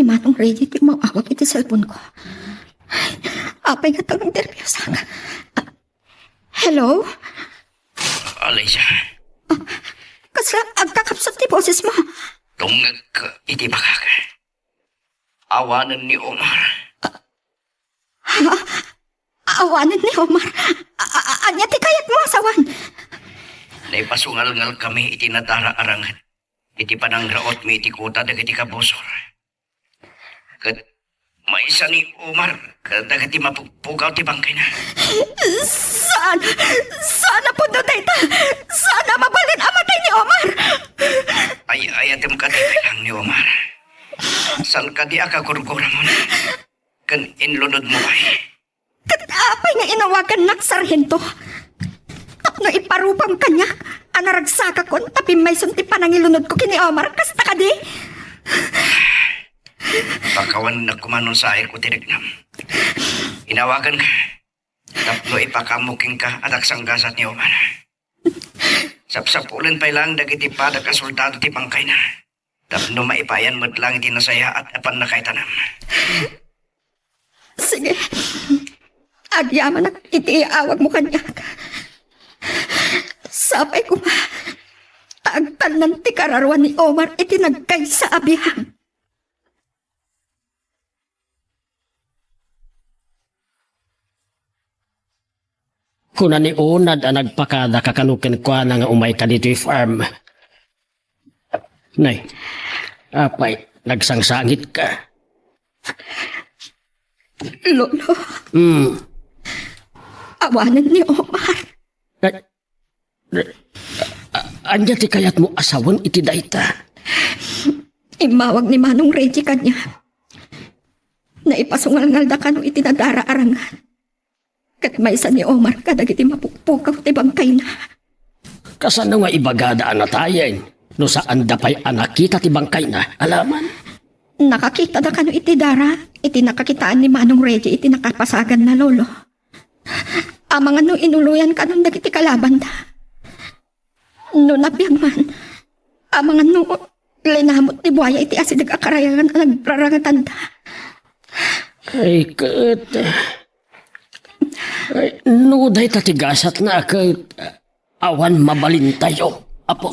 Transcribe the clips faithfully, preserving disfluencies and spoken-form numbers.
Manong Reggie ti umawag iti cellphone ko. Apay nga tagnerbiosang. Hello? Alicia. Kasla agkakapsut ti boses mo? Tungag iti bakak. Awanen ni Omar. Ha? Awanen ni Omar? A-, a-, a-, ania ti kayatmo a sawen? Naipasungalngal kami iti nadara a ranged iti panangrautmi iti kuta dagiti kabusor. Ket maysa ni Omar kadagiti mapukpukaw ti bangkayna. Saan? Saan a pudno dayta? Saan a mabalin a matay ni Omar? Ay-ayatem kadi bilang ni Omar. Saan kadi a kagurguramon ken inlunodmo pay? Ket apay nga inawagannak, Sarhento? Tapno iparupam kaniak a naragsakakon ta pimmayson ti panangilunodko ken ni Omar, kasta kadi? Pakawanennak koma no saeko ti riknam. Inawaganka tapno ipakaammo kenka a nagsanggasat ni Omar. Sapsapulen pay laeng dagiti padak a soldado ti bangkayna tapno maipayan met laeng iti nasayaat a pannakaitanam. Sige. Agyamanak iti iawagmo kaniak. Sapay koma ta agtalnan ti kararuan ni Omar iti nagkaysa a biag. Kuna ni Unad a nagpakada ka kano kenkuana nga umayka ditoy farm. Nay, apay, nagsangsangitka? Lolo. Hmm. Awanen ni Omar. Ay, a-, ania ti kayatmo a sawen iti dayta? Immawag ni Manong Reggie kaniak. Naipasungalngalda kano iti nadara a ranged. Ket maysa ni Omar kadagiti mapukpukaw ti bangkayna. Kasano nga ibagada a natayen no saanda pay a nakita ti bangkayna? Alaman? Nakakitada kano iti dara, iti nakakitaan ni Manong Reggie iti nakapasaganna, Lolo. Amangan no inuloyan kanon dagiti kalabanda. No nabiag man, amangan no linamut ti buaya iti asideg a karayangan a nagrarangatanda. Ay, ket, ay, no dayta ti gasatna, ket awan mabalintayo, Apo.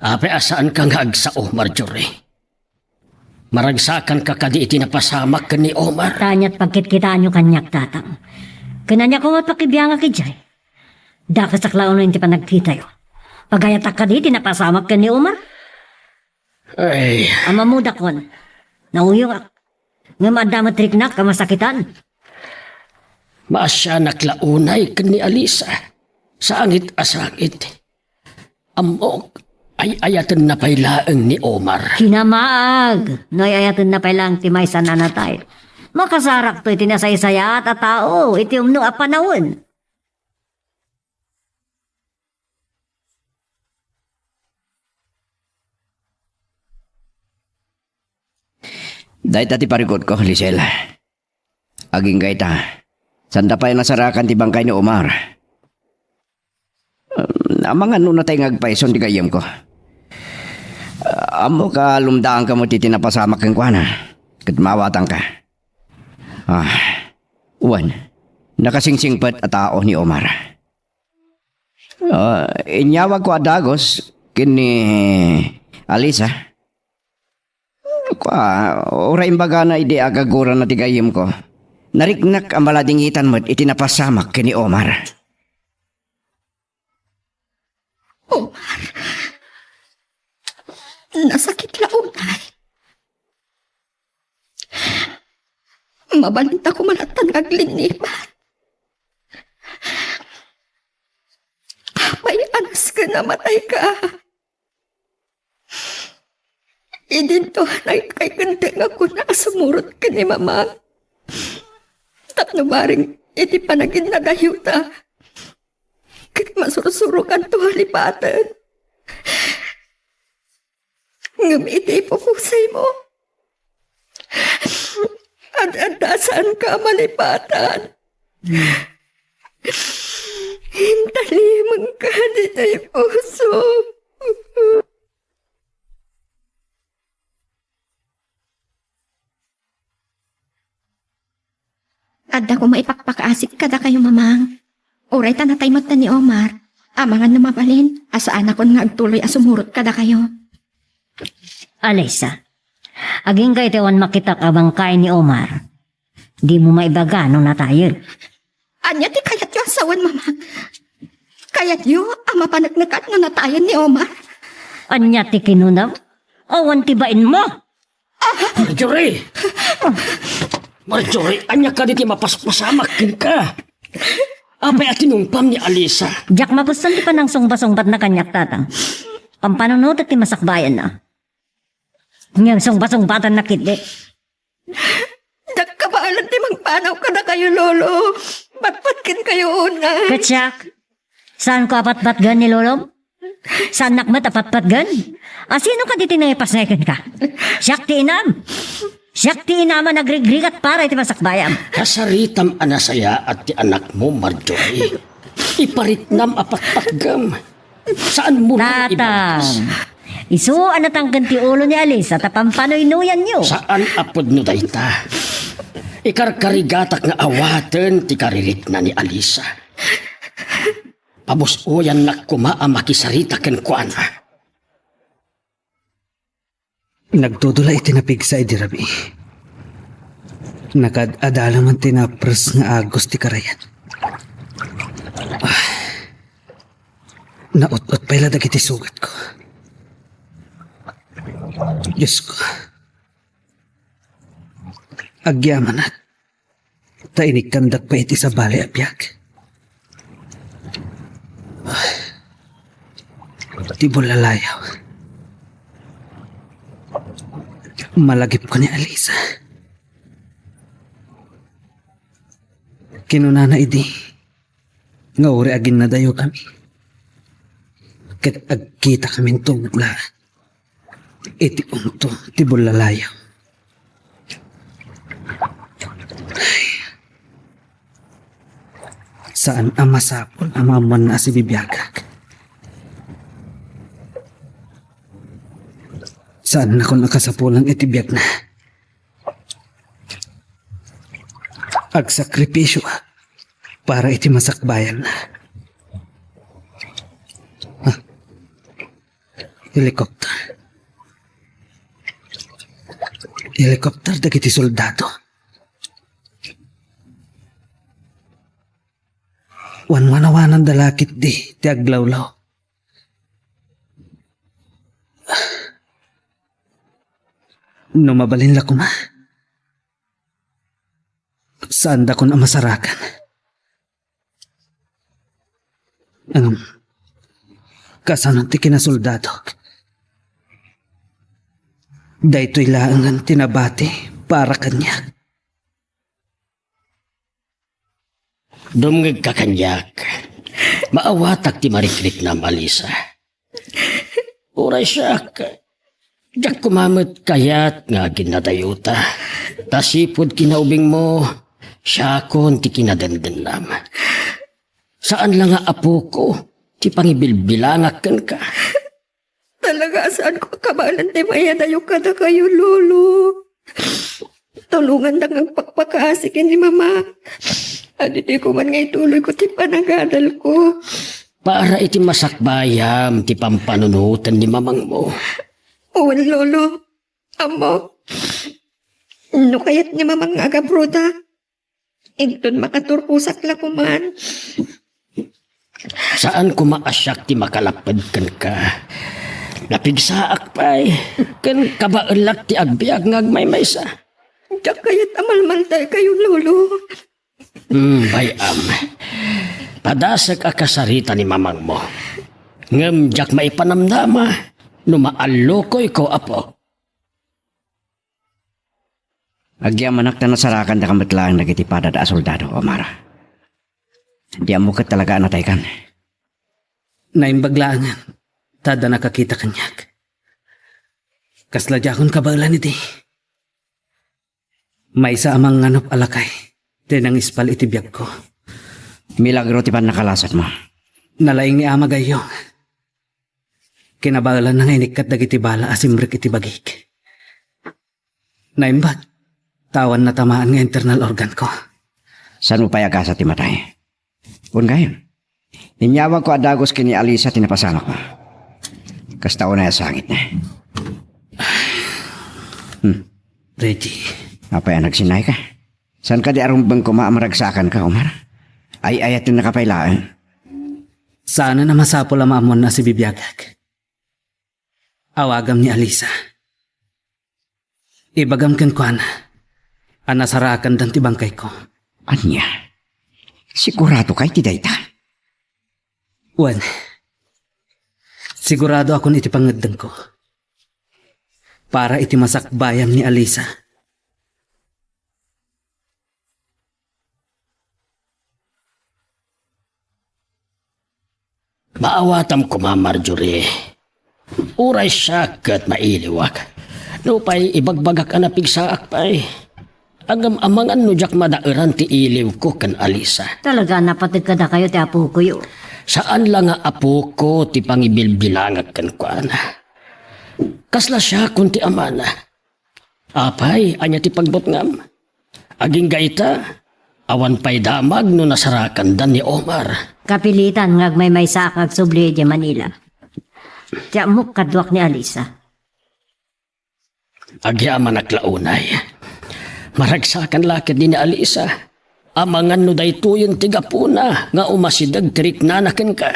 Apay a saanka nga agsao, Marjorie? Maragsakanka kadi iti napasamak ken ni Omar? Ania ti pagkitkitaanyo kaniak, Tatang? Ken ania koma ti pakibiangak idiay? Dakesak la unay ti panagkitayo. Pagayatak kadi iti napasamak ken ni Omar? Ay. Ammomdakon. Nauyongak. Ngem adda met riknak a masakitan. Maasianak la unay ken ni Alisa. Sangit a sangit. Ammok, ay-ayatenna pay laeng ni Omar. Kinamaag! No ay-ayatenna pay laeng ti maysa a natay, makasarakto iti nasaysayaat a tao iti umno a panawen. Dayta ti parikutko, Lisel. Agingga ita, saanda pay a nasarakan ti bangkay ni Omar. Um, amangan no natay nga agpayson ti gayyemko. Ah, ammok a lumdaanka met iti napasamak kenkuana, ket maawatangka. Ah, wen, nakasingsingpet a tao ni Omar. Ah, inyawagko a dagus ken ni Alisa. Kua, uray imbagana idi agagurana ti gayyemko, nariknak a maladingitan met iti napasamak ken ni Omar. Omar, nasakit la unay. Mabalinta koma latta nga aglinniban. Apay a nasken a matayka? Idinto, nagkaykente nga kuna a sumurot ken ni Mamang. Tapno bareng iti panaginnadayota, ket masursurokanto a lipaten. Ngem iti ipupusaymo, ad-adda a saanka a malipatan. Intalimengka ditoy pusom. Adda koma ipakpakaasik kadakayo, Mamang. Uray ta natay met ni Omar, amangan no mabalin a saanakon nga agtuloy a sumurot kadakayo. Alisa, agingga iti awan makitak a bangkay ni Omar. Dimo maibaga no natayen. Ania ti kayatyo a sawen, Mama? Kayatyo a mapaneknekan no natayen ni Omar? Ania ti kinunam? Awan ti bainmo! Marjorie! Marjorie, ania kadi ti mapaspasamak kenka? Apay a tinungpam ni Alisa? Diak magustuan ti panangsungbat-sungbatna kaniak, Tatang. Pampanunotek ti masakbayanna. Ngem sungbat-sungbatanna ketdi. Diak kabaelan ti mangpanaw kadakayo, Lolo. Patpatgenkayo unay. Ket siak, saanko a patpatgen ni Lolom? Saannak met a patpatgen? A, sino kadi ti naipasngay kenka? Siak ti inam. Siak ti inam a nagrigrigat para iti masakbayam. Kasaritam a nasayaat ti anakmo, Marjorie. Iparitnam a patpatgem. Saanmo nga Tatang, ibagas? Isu a natangken ti ulo ni Alisa ta pampanuynuyanyo. Saan a pudno dayta. Ikarkarigatak nga awaten ti karirikna ni Alisa. Pabus-oyannak koma a makisarita kenkuana. Nagtudula iti napigsa idi rabii. Nakaad-adala man ti napres nga agos ti karayan. Ah, naut-ot pay la dagiti sugatko. Diosko, agyamanak. Ta inikkandak pay iti sabali a biag. Ti bullalayaw. Malagipko ni Alisa. Kinunana idi nga uray aginnadayokami ket agkitakaminto met laeng iti ungto ti bullalayaw. Saan a masapul a maammoanna a sibibiagak. Saannakon a kasapulan iti biagna. Agsakripisio para iti masakbayanna. Ah, helicopter. Helicopter dagiti soldado. Wanwanawananda la ketdi ti aglawlaw. No mabalin la koma, saandakon a masarakan. Ngem, kasano ti kinasoldadok? Daytoy laengen ti nabati para kaniak. Dumngegka kaniak. Maawatak ti marikriknam, Alisa. Uray siak, diak koma met kayat nga aginnadayota. Ta sipud kinaubingmo, siakon ti kinadendennam. Saan la nga apoko ti pangibilbilangak kenka. Talaga a saanko a kabaelan ti maiyadayo kadakayo, Lolo. Tulongandak nga agpakpakaasi ken ni Mama. Adda koma nga ituloyko ti panagadalko. Para iti masakbayam ti pampanunoten ni mamangmo. Wen, Lolo. Ammok, no kayat ni Mamang nga agabroda, inton makaturposak la koman. Saan koma a siak ti makalapped kenka. Napigsaak pay, ken kabaelak ti agbiag nga agmaymaysa. Diak kayat a malmaldaykayo, Lolo. Hmm, bay-am. Padasek a kasarita ni mamangmo. Ngem diak maipanamnama no maallukoyko, apo. Agyamanak ta nasarakandaka met laeng dagiti padada a soldado, Omar. Di ammo ket talaga a nataykan. Naimbag laengen ta adda nakakita kaniak. Kasla diakon kabaelan idi. Maysa a mangnganop a lakay ti nangispal iti biagko. Milagro ti pannakalasatmo. Nalaing ni Ama Gayong. Kinabaelanna nga inikkat dagiti bala a simrek iti bagik. Naimbag, ta awan natamaan nga internal organko. Saan mo pay agasa ti matay? Wen gayam. Inyawagko a dagus ken ni Alisa ti napasamakmo. Kasta unay a sangitna. Hmm. Reggie. Apay a nagsinnaika? Saan kadi a rumbeng koma a maragsakanka, Omar? Ay-ayatennaka pay laeng. Saanen a masapul a maammoanna a sibibiagak. Awagam ni Alisa. Ibagam kenkuana a nasarakandan ti bangkayko. Ania? Siguradoka iti dayta? Wen, siguradoakon iti pangngeddengko. Para iti masakbayan ni Alisa. Maawatam koma, Marjorie. Uray siak ket mailiwak. Nupay ibagbagak a napigsaak pay. Ngem amangan no diak madaeran ti iliwko ken Alisa. Talaga a napateg kadakayo ti apokoyo. Saan la nga apoko ti pangibilbilangak kenkuana. Kasla siakon ti amana. Apay, ania ti pagbutngam? Agingga ita, awan pay damag no nasarakandan ni Omar. Kapilitan nga agmaymaysaak nga agsubli idiay Manila. Ti ammok, kaduak ni Alisa. Agyamanak la unay. Maragsakan la ketdi ni Alisa. Amangan no daytoyen ti gapuna nga umasideg ti riknana kenka.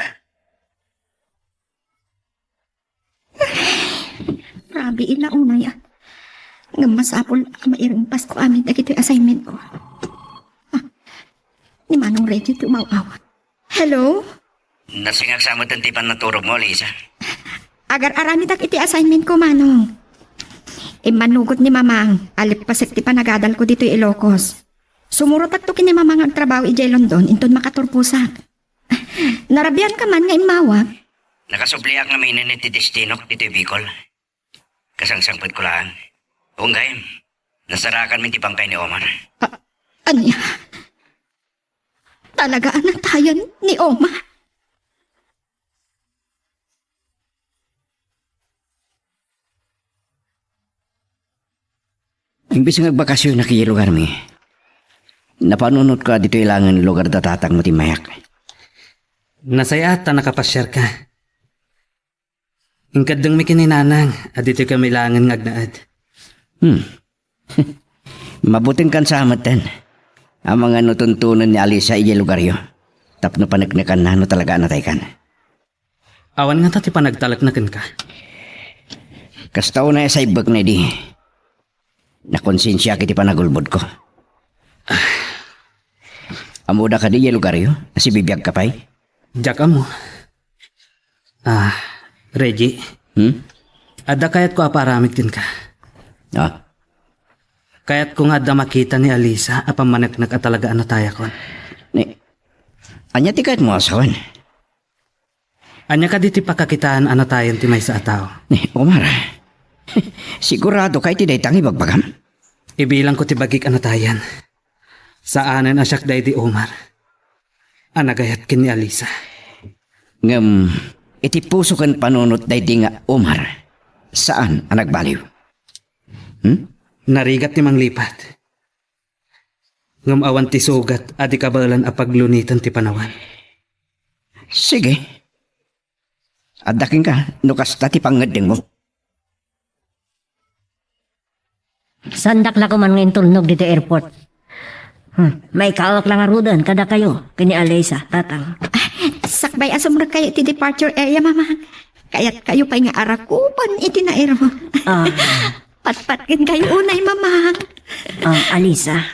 Rabii la unay, a. Ngem masapul a mairingpasko amin dagitoy assignment ko. Ah, ni Manong Reggie ti umaw-awag. Hello? Nasingak sa met ti pannaturogmo, Alisa. Agar-aramidak iti assignment ko, Manong. Immanugot ni Mamang a lippasek ti panagadalko ditoy Ilocos. Sumurotakto ken ni Mamang nga agtrabaho idiay London inton makaturposak. Narabianka man nga immawag? Nakasubliak nga mainit ti destinok ditoy Bicol. Kasangsangpetko laeng. Wen gayam, nasarakanmi ti bangkay ni Omar. A-, ania? Talaga a natayan ni Omar? Imbes nga agbakasionak idiay lugarmi, napanunotko a ditoy laengen lugar da tatangmo ti immayak. Nasayaat ta nakapasiarka. Inkeddengmi ken ni Nanang a ditoy kami laengen nga agnaed. Hmm. Mabutingkan sa metten. Amangan no tuntunen ni Alisa idiay lugaryo tapno paneknekanna no talaga a nataykan. Awan ngata ti panagtalekna kenka. Kasta unay a saibbekna idi. Nakonsensiak iti panagulbodko. Ammoda kadi idiay lugaryo a sibibiagka pay? Diak ammo. Ah, Reggie. Hmm? Adda kayatko a paaramid kenka. Ah? Kayatko nga adda makita ni Alisa a pammaneknek a talaga a natayakon. Ni, ania ti kayatmo a sawen? Ania kadi ti pakakitaan a natayan ti maysa a tao? Ni Omar, siguradoka iti dayta nga ibagbagam? Ibilangko ti bagik a natayan. Saanen a siak daydi Omar a nagayat ken ni Alisa. Ngem iti puso ken panunot daydi nga Omar, saan a nagbaliw. Hmm? Narigat ti manglipat. Ngem awan ti sugat a di kabaelan a pagluniten ti panawan. Sige. Adda kenka no kasta ti pangngeddengmo. Saandak la koman nga intulnog ditoy airport. Hmm, maikawak la ngaruden kadakayo ken ni Alisa, Tatang. Ah, sakbay a sumrekkayo iti departure area, Mamang. Kayatkayo pay nga arakupan iti nairo. Ah. Patpatgenkayo unay, Mamang. Ah, Alisa.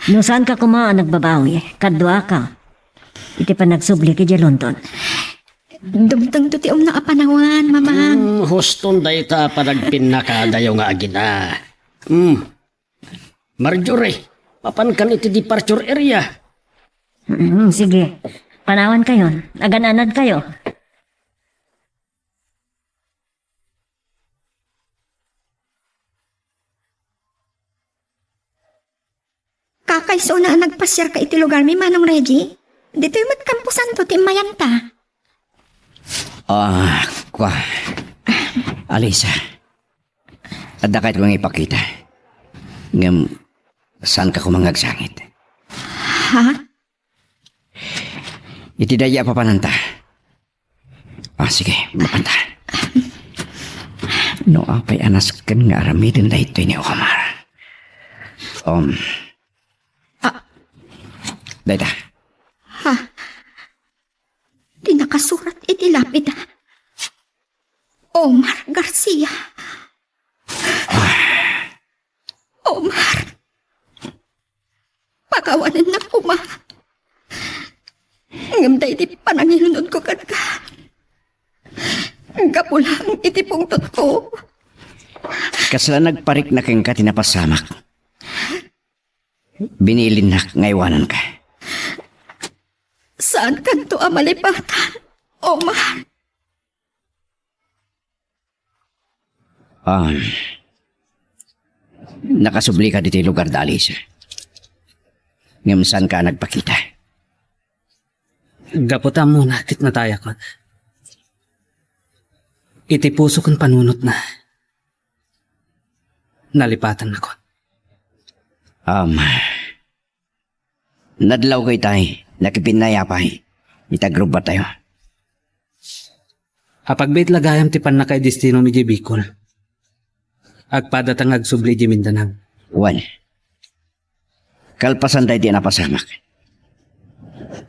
No saanka koma a nagbabawi, kaduaka iti panagsubli idiay London. Dumtengto ti umno a panawan, Mamang. Hmm, huston dayta a panagpinnakadayo nga agina. Hmm. Marjorie, mapankan iti departure area. Mm, sige. Panawankayon. Agan-anadkayo. Kakaisuna a nagpasiarka iti lugarmi, Manong Reggie? Ditoy met Camposanto ti immayanta. Ah, kua. Alisa, adda kayatko nga ipakita. Ngem, saanka koma nga agsangit? Ha? Iti daydi a papananta. Ah, sige, mapanta. No apay a nasken nga aramiden daytoy ni Omar. Um. Ah. Dayta. Ha? Ti nakasurat iti lapida. Omar Garcia. Omar, pakawanennak koma. Ngem daydi panangilunodko kenka, gapu laeng iti pungtotko. Kasla nagparikna kenka ti napasamak. Binilinnak nga aywananka. Saankanto a malipatan, Omar. Ah, nakasublika ditoy lugar da Alisa. Ngem saanka a nagpakita? Gapu ta ammona ti natayakon. Iti puso ken panunotna, nalipatannakon. Um, Nadlawko itay, nakipinnayapay iti agrubbatayo. Apagbiit la gayam ti pannakaidistinom idiay Bicol. Agpadata nga agsubli idiay Mindanao. Wen, kalpasan daydi a napasamak.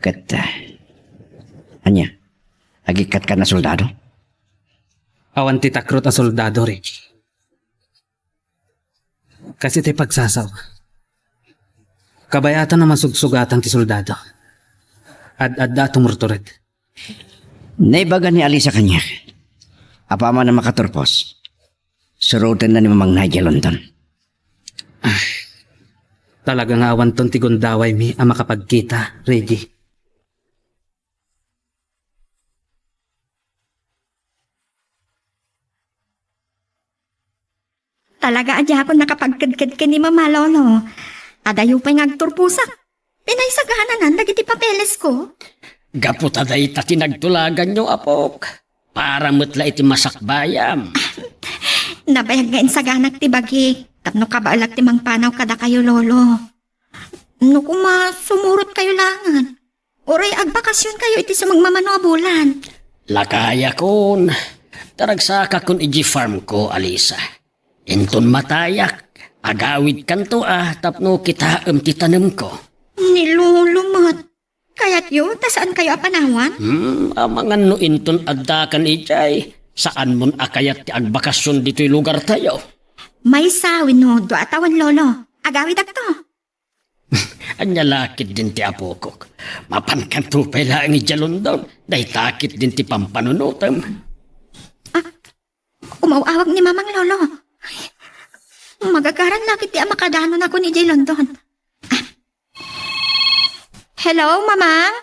Ket, ah, ania, agikkatka a soldado? Awan ti takrot a soldado, Reggie. Kas iti pagsasao, kabayatan a masugsugatan ti soldado. Ad-adda a tumurtured. Naibaga ni Alisa kaniak, apaman a makaturpos, surotenna ni Mamangna idiay London. Ah, talaga nga awanton ti gundawaymi a makapagkita, Reggie. Talaga a diakon nakapagkedked ken ni Mama, Lolo. Adayo pay nga agturposak. Pinaisagananan dagiti papelesko. Gapu ta dayta ti nagtulaganyo, apok. Para met la iti masakbayam. Nabayag nga insaganak ti bagik tapno kabaelak ti mangpanaw kadakayo, Lolo. No koma, sumurotkayo laengen. Uray agbakasionkayo iti sumagmamano a bulan. Lakayakon, ta ragsakakon idiay farmko, Alisa. Inton matayak, agawidkanto a tapno kitaem ti tanemko. Ni Lolo met. Kayatyo ta saankayo a panawan? Hmm, amangan no inton addakan idiay, saanmon a kayat ti agbakasion ditoy lugartayo. Maysa wenno dua a tawen, Lolo. Agawidakto. Ania la ketdin ti apokok? Mapankanto pay laeng idiay London. Dayta ketdin ti pampanunotem. Ah, umaw-awag ni Mamang, Lolo. Magagaran la ketdi a makadanonakon idiay London. Ah. Hello, Mamang?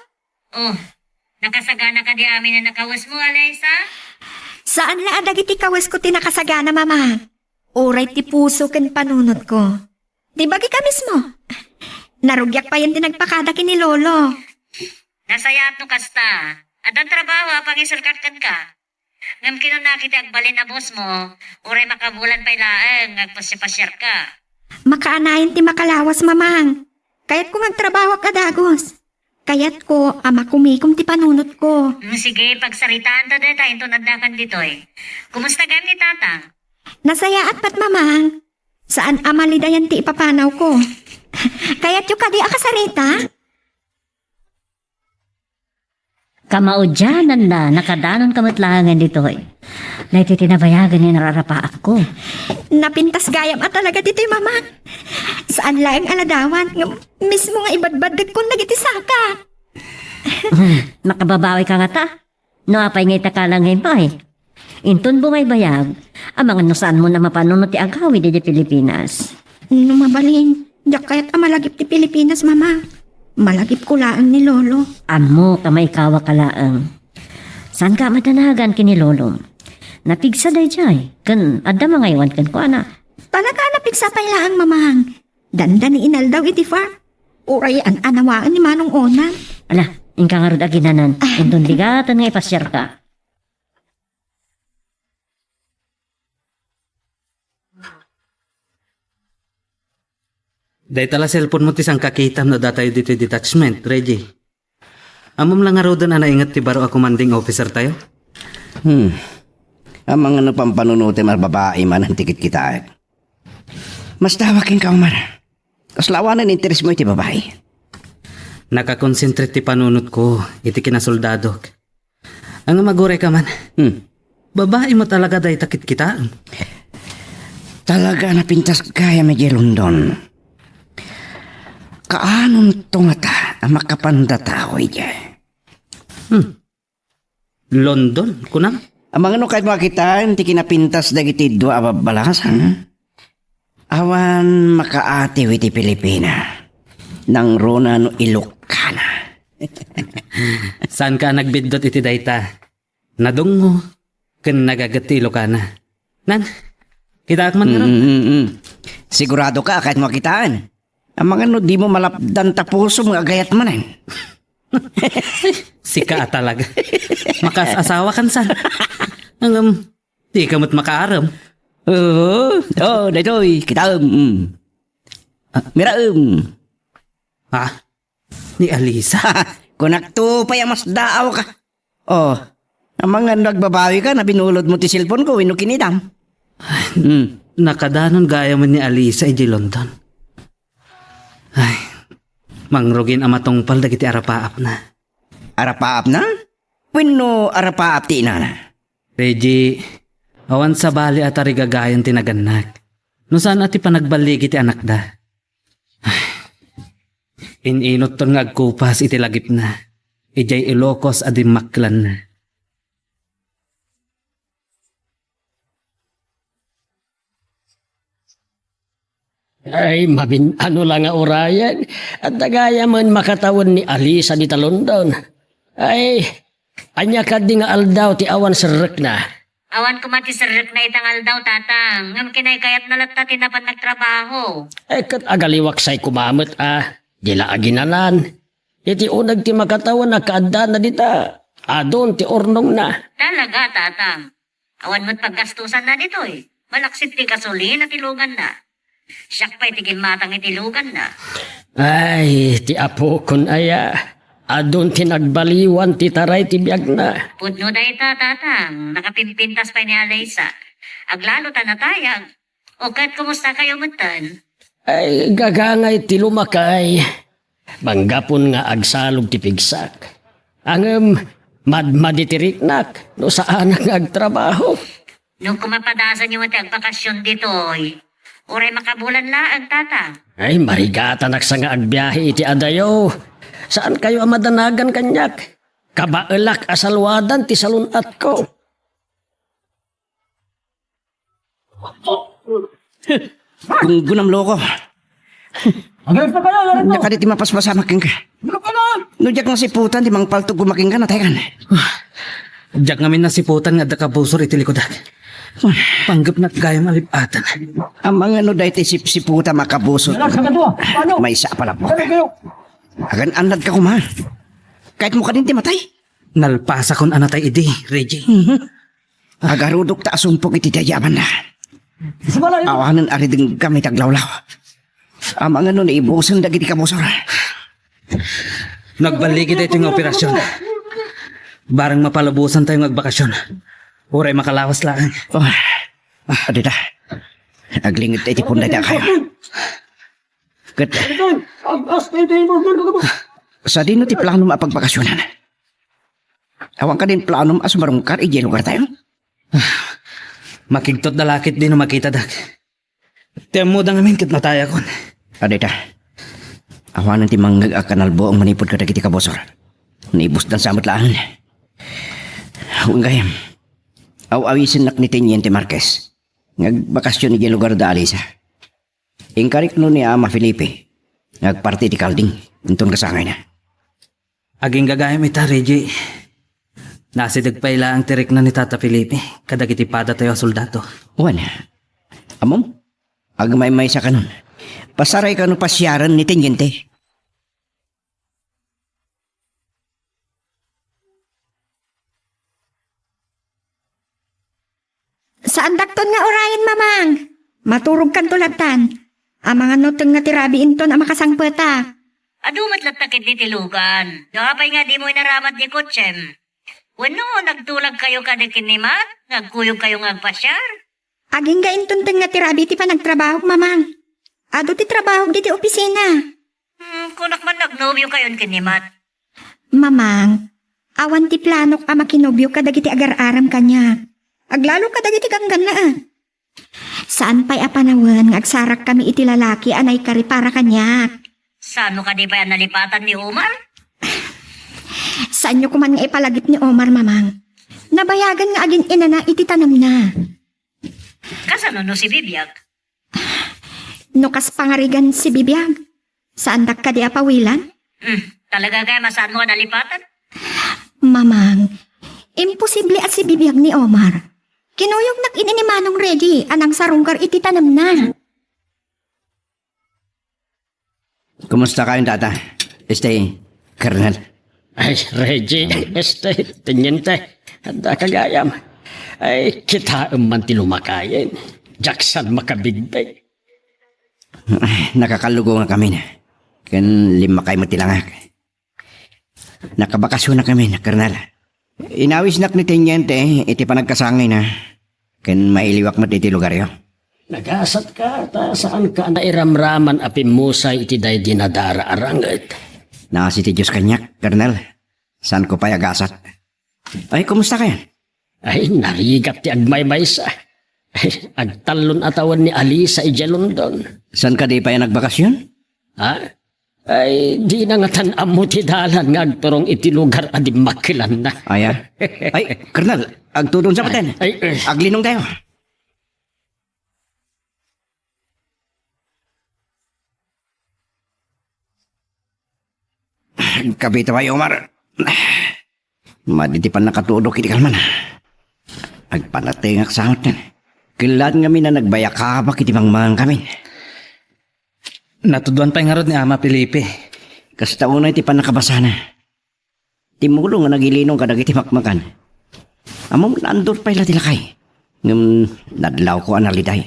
Oh, nakasagana kadi amin a nakawesmo, Alaysa? Saan la a dagiti kawesko ti nakasagana, Mamang. Uray ti puso ken panunotko. Ti bagika mismo. Narugiak payen ti nagpakada ken ni Lolo. Nasayaat no kasta. Addan trabaho a pangiserkak kenka. Ngem kinunana iti agbalin a bossmo, uray makabulan pay laeng nga agpasiapasiarka. Makaanayon ti makalawas, Mamang. Kayatko nga agtrabahoak a dagus. Kayatko a makumikom ti panunotko. Mm, sige, pagsaritaanta dayta inton addakan ditoy. Kumusta gayam ni Tatang? Nasayaat met, Mamang. Saan a malidayan ti ipapanawko. Kayatyo kadi a kasarita? Kamaudiananna, nakadanonka met laengen ditoy. Daytoy ti nabayagen nga inararapaapko. Napintas gayam a talaga ditoy, Mamang. Saan laeng a ladawan, ngem mismo nga ibadbaddekon dagiti saka. Hmm, makababawika ngata? No apay nga itakala nga imbay? Inton bumaybayag, amangan no saanmon a mapanunot ti agawid idiay Pilipinas. No mabalin, diak kayat a malagip ti Pilipinas, Mama. Malagipko laeng ni Lolo. Ammok a maikawaka laeng. Saanka a madanagan ken ni Lolo? Napigsa daydiay, ken adda mangaywan kenkuana. Talaga a napigsa pay laeng, Mamang. Dandani inaldaw iti farm. Uray an-anawaen ni Manong Onan. Ala, inka ngarud aginanan. Ah. Inton bigaten nga ipasiarka. Dayta la cellphone mo ti sangkakitam no adda tayo ditoy detachment, Reggie. Ammom la ngaruden a nainget ti baro a commanding officer tayo? Hmm. Amangan no pampanunotem a babai manen ti kitkitaek. Masdaaw kenka, Omar. Kasla awanen interes mo iti babai. Nakakonsentrate ti panunotko iti kinasoldadok. Ngem aguray ka man. Hmm. Babai mo talaga dayta kitkitaem. Talaga a napintas gayam idiay London. Kaanonto ngata a makapanda tao idiay? Hmm. London, kunam? Amangan no kayatmo a kitaen ti kinapintas dagiti dua a babbalasan. Awan makaatiw iti Pilipina. Nangruna no Ilocana. Saanka a nagbiddut iti dayta? Nadungngo ken nagaget ti Ilocana. Nan, kitaak man ngarud. Mm, mm, mm. Sigurado ka a kayatmo a kitaen? Amangan no dimo malapdan ta pusom nga agayat manen. Sika a talaga. Makaas-asawa kan san? Ngem, dika met makaarem. Oo, oo, daytoy, kitaem. Mm. Ah. Miraem. Ha? Ni Alisa? Kunakto pay a masdaaw ka. Oh, amangan no agbabawi ka, nabinulod mo ti cellphone ko, wenno kinitam? Hmm. Nakadanon gayam ni Alisa idiay London. Ay, mangrugin a matungpal dagiti arapaapna. Arapaapna? Wenno arapaap ti inana? Reggie, awan sabali a tarigagayan ti nagannak. No saan a ti panagballigi ti anakda. Ay, in-inutton nga agkupas iti lagipna, idiay Ilocos a dimmakkelanna. Ay, mabin-ano la nga urayen. Adda gayamen makatawen ni Alisa dita London. Ay, ania kadi nga aldaw ti awan serrekna? Awan koma ti serrekna ita nga aldaw, Tatang. Ngem kinaykayatna latta ti napan nagtrabaho. Ay, ket agaliwaksay koma met a. Di la aginanan. Iti uneg ti makatawen a kaaddana dita, adun ti urnongna. Talaga, Tatang. Awan met paggastusanna ditoy. Malaksid ti gasolina ti luganna. Siak pay ti gimmatang iti luganna. Ay, ti apokon aya. Adun ti nagbaliwan ti taray ti biagna. Pudno dayta, Tatang. Nakapimpintas pay ni Alisa. Aglalo ta natayag. O ket, kumusta kayo metten? Ay, gagangay ti lumakay. Manggapon nga agsalog ti pigsak. Ngem, madmadi ti riknak no saanak nga agtrabaho. No kumapadasan yo ti agbakasyon ditoy, uray makabulan laeng, Tata. Ay, marigatanak sa nga agbiahe iti adayo. Saan kayo a madanagan kaniak? Kabaelak a salwadan ti salun-atko. Gunggunam, loko. Agay pa kaya, agay pa. Ania kadi ti mapaspasamak kenka? Agay pa na. No diak nasiputan ti mangpaltog koma kenka, nataykan. Diak ngamin nasiputan nga adda kabusor iti likudak. Panggepnak gayam a lib-atan. Amangan no daytoy sipsiputam a kabusor. Wala, sa kadua. Ano? Maysa a palabok. Ano kayo? Agan-annad ka koma. Kayatmo kadin ti matay? Nalpasakon a natay idi, Reggie. Mhm. Agarudok ta a sumpok iti daydi a banda. Sumala, ito. Awanen a ridengkam iti aglawlaw. Amangan no naibusen dagiti kabusor. Nagballigi daytoy nga operasyon. Bareng mapalubosan tayo nga agbakasyon. Uray makalawas laeng. Oh. Ah, adda. Aglinget iti punda iti akayo. Ket, sadino ti planom a pagbakasyonan? Awan kadin planom a sumarungkar idiay lugar tayo? Makigtot da lakit di no makitadak. Ti ammoda ngamin ket natayakon. Adda. Awanen ti mangngeg a kanalbuong manipud kadagiti kabusor. Naibusdan sa met laeng. Wen gayam, aw-awisennak ni Teniente Marquez nga agbakasyon idiay lugar da Alisa. Inkarikno ni Ama Felipe nga agparti ti kalding inton kasangayna. Agingga gayam ita, Reggie. Nasideg pay laeng ti rikna ni Tata Felipe kadagiti padatayo a soldado. Wen, ammom, agmaymaysa kanon. Pasaray kano pasiaren ni Teniente. Saandakton nga urayen, Mamang. Maturogkanto lattan. Amangan no teng nga ti rabii inton a makasangpetak. Adu met latta ketdi ti lugan. No apay nga dimo inaramad ti kotsem? Wenno nagtulagkayo kadi ken ni Mat nga agkuyogkayo nga agpasiar? Agingga inton teng nga ti rabii ti panagtrabahok, Mamang. Adu ti trabahok ditoy opisina. Hmm, kunak man nagnobiokayon ken ni Mat. Mamang, awan ti planok a makinobio kadagiti agar-aram kaniak. Aglalo kadagiti ganggannaak. Saan pay a panawen nga agsarakkami iti lalaki a naikari para kaniak. Saanmo kadi pay a nalipatan ni Omar? Saanyo koman nga ipalagip ni Omar, Mamang. Nabayagan nga agin-inana iti tanemna. Kasano no si Bibiag? No kas pangarigan si Bibiag, saandak kadi a pawilan? Hmm, talaga kaya masaanmo a nalipatan? Mamang, imposible a si Bibiag ni Omar. Kinuyognak idi ni Manong Reggie a nangsarungkar iti tanemna. Kumusta kayon, Tata? Este, Colonel. Ay, Reggie, este, teniente. Adda ka gayam. Ay, kitaem man ti lumakayen. Diak san makabigbig. Ay, nakakallugo nga kami na. Ken limmakay met ti langak. Nakabakasyon na kami, Colonel. Inawisnak ni Teniente iti panagkasangina, ken mailiwak met iti lugaryo. Nagasatka, ta saanka a nairamraman a pimmusay iti daydi nadara a ranget. Naasi ti Dios kaniak, Colonel. Saanko pay a gasat. Ay, kumusta kayon? Ay, narigat ti agmaymaysa. Ay, agtallon a tawen ni Alisa idiay London. Saan kadi pay a nagbakasyon? Ha? Ay, dina ngatan ammo ti dalan nga agturong iti lugar a dimmakkelanna. Aya? Ay, Colonel, agtudon sa baten. Ay, ay. Aglinong tayo. Agkabita pay, Omar. Madi ti pannakatudok iti kalman. Agpanatengak sa met. Kellat ngamin a nagbayakabak iti mangmangan kami. Natudoan pay ngarud ni Ama Felipe. Kasta unay ti pannakabasana. Timmulo nga nagilinong kadagiti makmakan. Ammom, naandor pay la ti lakay. Ngem nadlawko a naliday.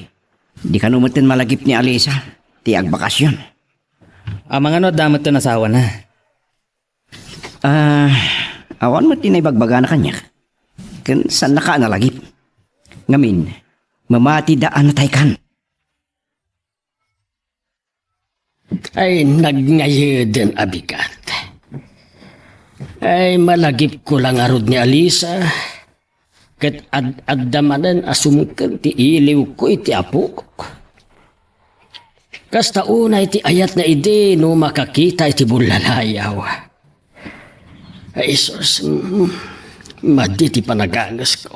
Di kano metten malagip ni Alisa ti agbakasyon. Amangan no adda metten asawana? Ah, awan met ti naibagbagana kaniak. Ken saannaka a nalagip. Ngamin, mamatida a nataykan. Ay, nagngayaden a bigat. Ay, malagipko la ngarud ni Alisa, ket ad-adda manen a sumngeg ti iliwko iti apok. Kasta unay ti ayatna idi no makakita iti bullalayaw. Ay, Jesus, mm, madi ti panagangesko.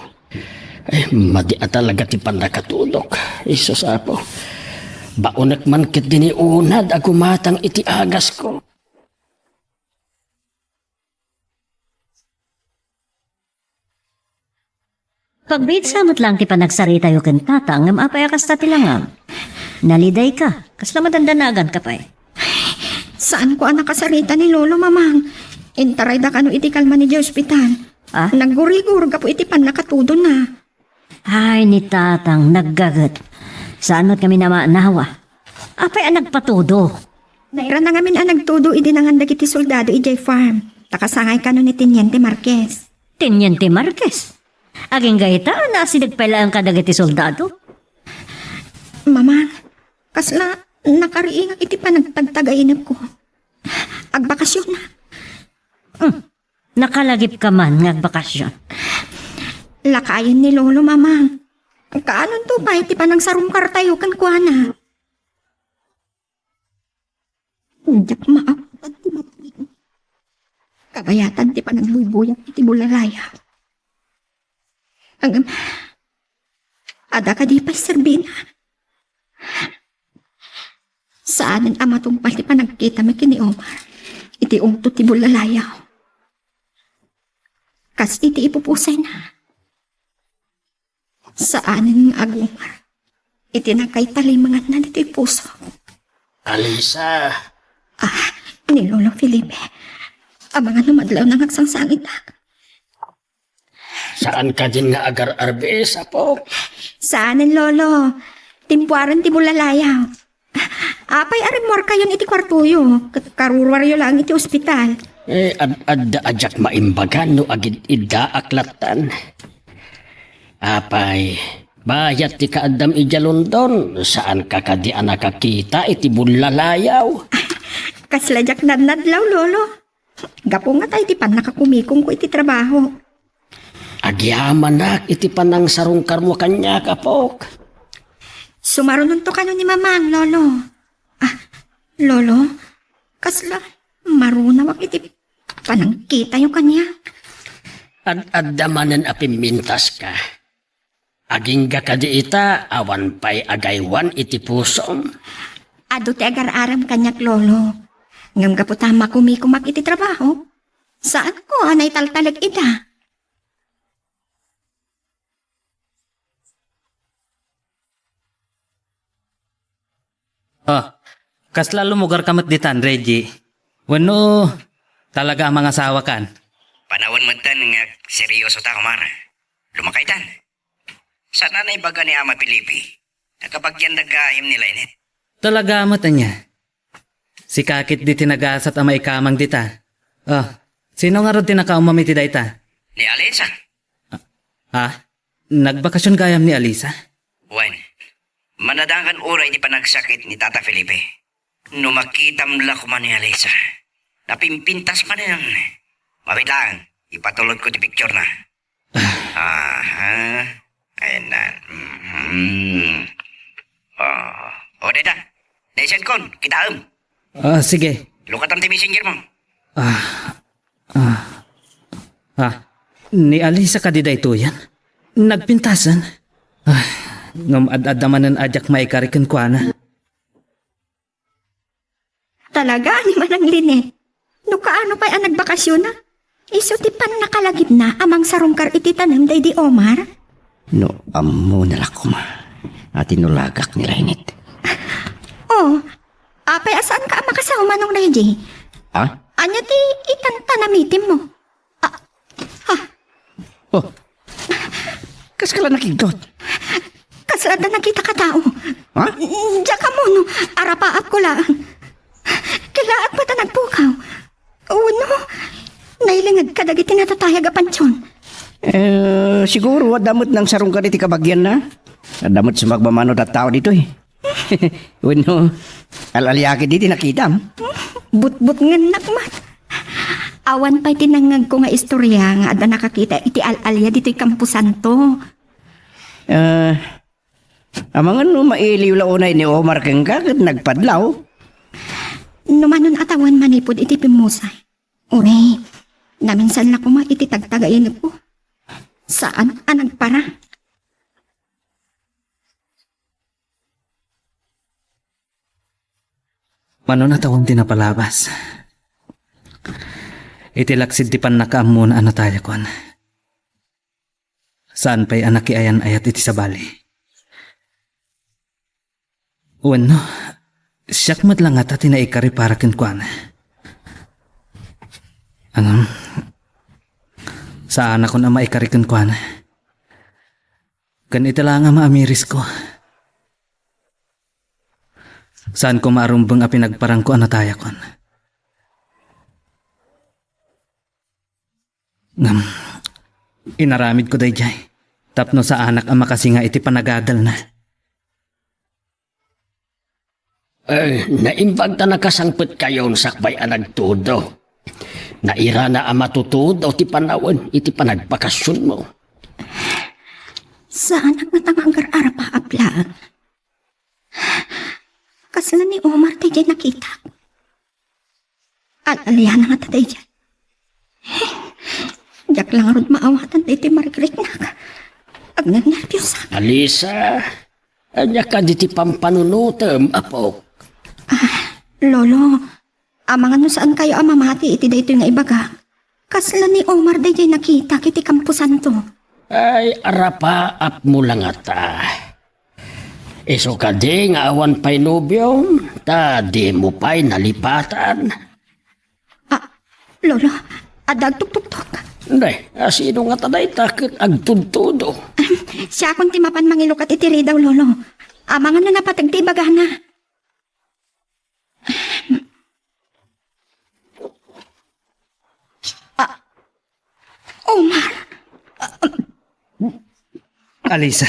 Ay, madi a talaga ti pannakatudok. Jesus, Apo, baonek man ketdi ni unad a gumatang iti agasko. Pagbiitsa met laeng ti panagsaritayo ken Tata, ngem apay a kasta ti langam? Nalidayka. Kasla madandanaganka pay. Saanko a nakasarita ni Lolo, Mamang. Intarayda kano iti kalman idiay ospital. Ah? Naggurigur gapu iti pannakatudona. Ay, ni Tatang, naggaget. Saan met ngamin a maannawa? Apay a nagpatudo? Nairana ngamin a nagtudo idi nangan dagiti soldado idiay farm. Ta kasangay kano ni Teniente Marquez. Teniente Marquez? Agingga ita, naasideg pay laeng kadagiti soldado? Mamang, kasla nakariingak iti panagtagtagainepko. Agbakasyon na. Hmm. Nakalagipka man nga agbakasyon. Lakayen ni Lolo, Mamang. Kaanonto pay ti panangsarungkartayo kenkuana? Diak maawatan ti matungko. Kabayatan ti panagbuybuyat iti bulalaya. Ngem, adda kadi pay serbina? Saanen a matungpal ti panagkitami ken ni Omar iti ungto ti bulalaya. Kas iti ipupusayna. Saanen nga agumar iti nakaitalimenganna ditoy puso. Alisa. Ah, ni Lolo Felipe. Amangan no madlawna nga agsangsangitak. Saan kadin nga agar-arbes, apo? Saanen, Lolo. Timpuaren ti bulalayaw. Apay a rimmuarkayon iti kuartoyo, ket karuruaryo laeng iti ospital? Eh, ad-, adda a diak maimbagan no agid-iddaak lattan. Apay, bayat ti kaaddam idiay London, saanka kadi a nakakita iti bullalayaw? Kasla diak nadnadlaw, Lolo. Gapu ngata iti pannakakumikomko iti trabaho. Agyamanak iti panangsarungkarmo kaniak, apok. Sumarunonto kano ni Mamang, Lolo. Ah, Lolo, kasla marunawak iti panangkitayo kaniak. Ad-adda manen a pimmintaska. Agingga kadi ita, awan pay agaywan iti pusom? Adu ti agar-arem kaniak, Lolo. Ngem gapu ta makumikomak iti trabaho, saanko a naitaltalek ida. Oh, kasla lumugarka met ditan, Reggie? Wenno, talaga a mangasawakan? Panawen metten nga seryoso ta, Omar. Lumakaytan. Saan a naibaga ni Ama Felipe? Nakabagian da gayam ni Lynette. Talaga met, ania? Sika ketdi ti nagasat a maikamang dita. Oh, sino ngarud ti nakaumam iti dayta? Ni Alisa. Ha? Nagbakasyon gayam ni Alisa? Wen, manadangan uray ti panagsakit ni Tata Felipe. No makitam la koma ni Alisa, napimpintas manen. Mabiit laeng, ipatulodko ti picturena. Aha. Ayan na. Mhm. Oh. O, dayta. Dayta, sendkon, kitaem. Ah, sige. Lukatam ti messenger mo. Ah, ah, ah, ni Alisa kadi daytoyen? Nagpintasen? Ah, ngem ad-adda manen a diak maikari kenkuana. Talaga, ni Manang Lynette? No kaano pay a nagbakasyon na? Isu ti pannakalagipna a mangsarungkar iti tanem daydi Omar? No ammona la koma a tinulagak ni Lynette. Oh, apay a saanka a makasaw, Manong Reggie? Ha? Ania ti itantanamitim mo? Ah, ah. Oh. Kaska la nakigtot? Kasla adda nakitaka a tao. Ha? Diak ammo no arapaapko laeng. Kellaat met a nagpukaw. Wenno, nailinged kadagiti natatayag a pantion. Eh, siguro, adda met nangsarungkar iti kabagianna. Adda met sumagmamano a tao ditoy. Wenno, al-alia ketdi ti nakitam? Butbutngennak met. Awan pay ti nangngegko nga istoria nga adda nakakita iti al-alia ditoy Camposanto. Ah, amangan no mailiw la unay ni Omar kenka ket nagpadlaw. No manon a tawen manipud iti pimmusay. Uray, naminsan la koma iti tagtagainko. Saan a nagpara. Manon a tawen ti napalabas. Iti laksid ti pannakaammona a natayakon. Saan pay a nakiayan-ayat iti sabali. Wenno, siak met la ngata ti naikari para kenkuana. Ngem, saanakon a maikari kenkuana. Ken ita laeng a maamirisko. Saanko maarumbeng a pinagparangko a natayakon. Ngem, inaramidko daydiay tapno saanak a makasinga iti panagagalna. Eh, naimbag ta nakasangpetkayon sakbay a nagtudo. Nairana a matutudo ti panawen iti panagbakasionmo. Saanak ngata nga agar-arapaap laeng. Kasla ni Omar daydiay nakitak. Al-aliana ngata daydiay. Diak la ngarud maawatan daytoy marikriknak. Agnernerpiosak. Alisa, ania kadi ti pampanunotem, apok? Ah, Lolo, amangan no saankayo a mamati iti daytoy nga ibagak. Kasla ni Omar daydiay nakitak iti Camposanto. Ay, arapaapmo la ngata. Isu kadi nga awan pay nobiom, ta dimo pay nalipatan. Ah, Lolo, adda agtuktuktok. Nay, a sino ngata dayta ket agtudtudo? Siakon ti mapan mangilukat iti ridaw, Lolo. Amangan no napateg ti ibagana. Omar! Alisa,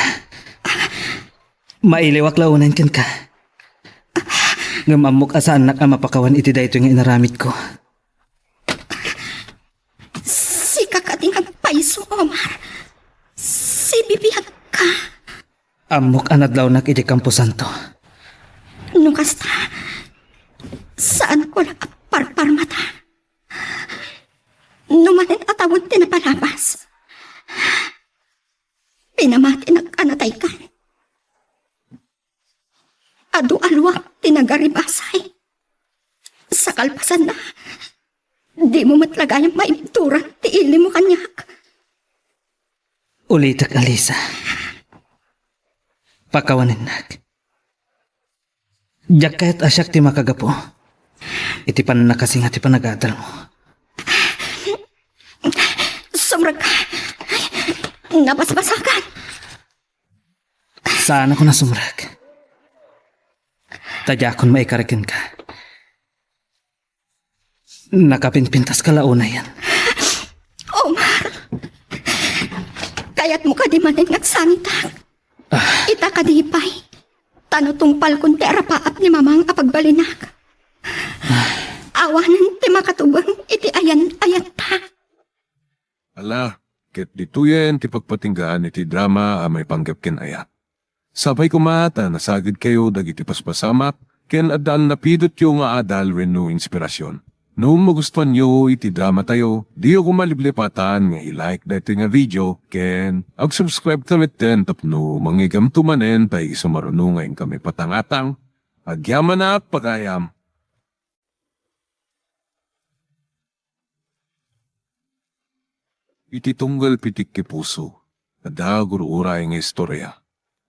mailiwak la unayen kenka. Ngem ammok a saannak a mapakawan iti daytoy nga inaramidko. Sika kadi nga agpayso, Omar. Sibibiagka. Ammok a nadlawnak iti kamposanto. No kasta, saanko la a parparmata. No manen a tawen ti napalabas, pinamatinak a nataykan. Adu a luak ti nagaribasay. Sa kalpasanna, dimo met la gayam maibturan ti ilimo kaniak. Ulitek, Alisa. Pakawanennak. Diak kayat a siak ti makagapu iti pannakasinga ti panagadalmo. Sumrekka. Nabasbasakan. Saanakon a sumrek. Ta diakon maikari kenka. Nakapinpintaska la unayen. Omar! Kayatmo kadi manen nga agsangitak? Ah. Ita kadi pay. Ta no tungpalkon ti arapaap ni Mamang a pagbalinak, awanen ti makatubeng iti ayan-ayatta. Ala, ket ditoyen ti pagpatinggaan iti drama a maipanggep ken ayat. Sapay koma ta nasagidkayo dagiti paspasamak ken addaan napidotyo nga adal wenno inspirasyon. No magustuanyo iti dramatayo, diyo koma liplipatan nga i-like daytoy nga video ken ag-subscribe ta metten tapno mangigamto manen ta isumaruno nga inkami patangatang. Agyamanak pagayam. Iti tunggal pitikki puso, adda gur-uray nga istorya.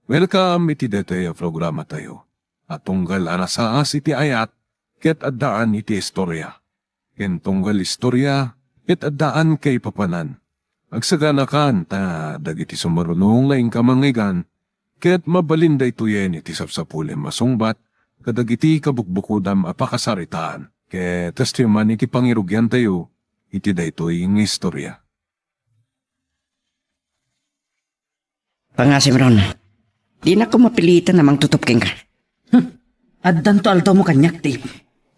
Welcome iti daytoy a programatayo a tunggal a nasaas iti ayat ket addaan iti istorya. Ken tunggal istorya ket addaan kaipapanan. Agsaganakan ta dagiti sumaruno nga inka mangngegana ket mabalin daytoyen iti sapsapulim a sungbat kadagiti kabukbukodam a pakasaritaan ket kastoy man iti pangirugiantayo iti daytoy nga istorya. Pangasim, Ron. Dinakon mapilitan a mangtutop kenka. Hmm. Addanto aldawmo kaniak, Dave.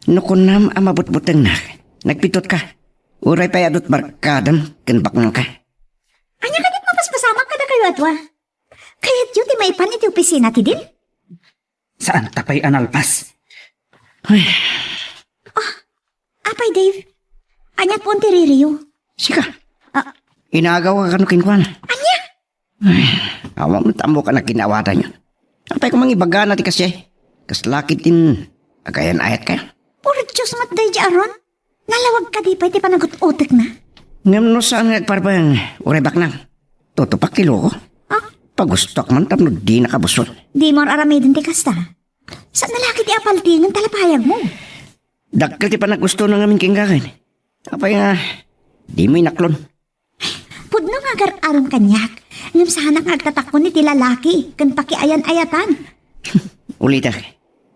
No kunam a mabutbutengnak, nagpitotka. Uray pay adut barkadam ken baknangka. Ania kadi ti mapaspasamak kadakayo a dua? Kayatyo ti maipan iti opisina ti Dean? Saanta pay a nalpas. Ay. Ah, apay, Dave? Ania pon ti ririyo? Sika? Ah. Inagaw ka kano kenkuana? Ania? Ay, awan met ammo ka na kinaawatan yun. Apay ko mangibagana ti kasi? Kasla kitin agayan-ayat ka? Por Diyos, mat day di aron. Nalawag kadi pay ti panagut-utekna? Ngem no saan nga agparbeng, uray baknang. Tutupak ti loko. Ah? Pagustuak man tapno di nakabusol. Di mo aramiden ti kasta. Saan na laki ti apaltingen ta lapayag mo? Dakkel ti panagustona ngamin kenka ken. Apay nga, di mo inaklon. Pudno nga agar-arom kaniak, ngem saanak nga agtatakkon iti lalaki ken pakiayan-ayatan. Ulitek,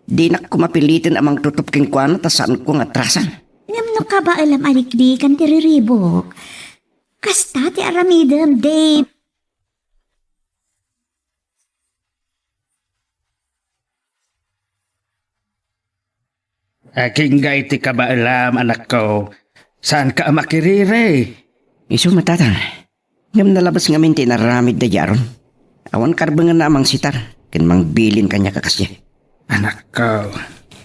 dinak koma piliten a mangtutop kenkuana ta saanko nga atrasan. Ngem no kabaelam a liklikan ti riribuk, kasta ti aramidem, Dave. Agingga iti kabaelam, anakko. Saanka a makiriri. Isu met, Tatang. Ngem nalabas ngamin ti inaramid daydi Aaron. Awan karbengenna a mangsitar ken mangbilin kaniak a kasdiay. Anakko.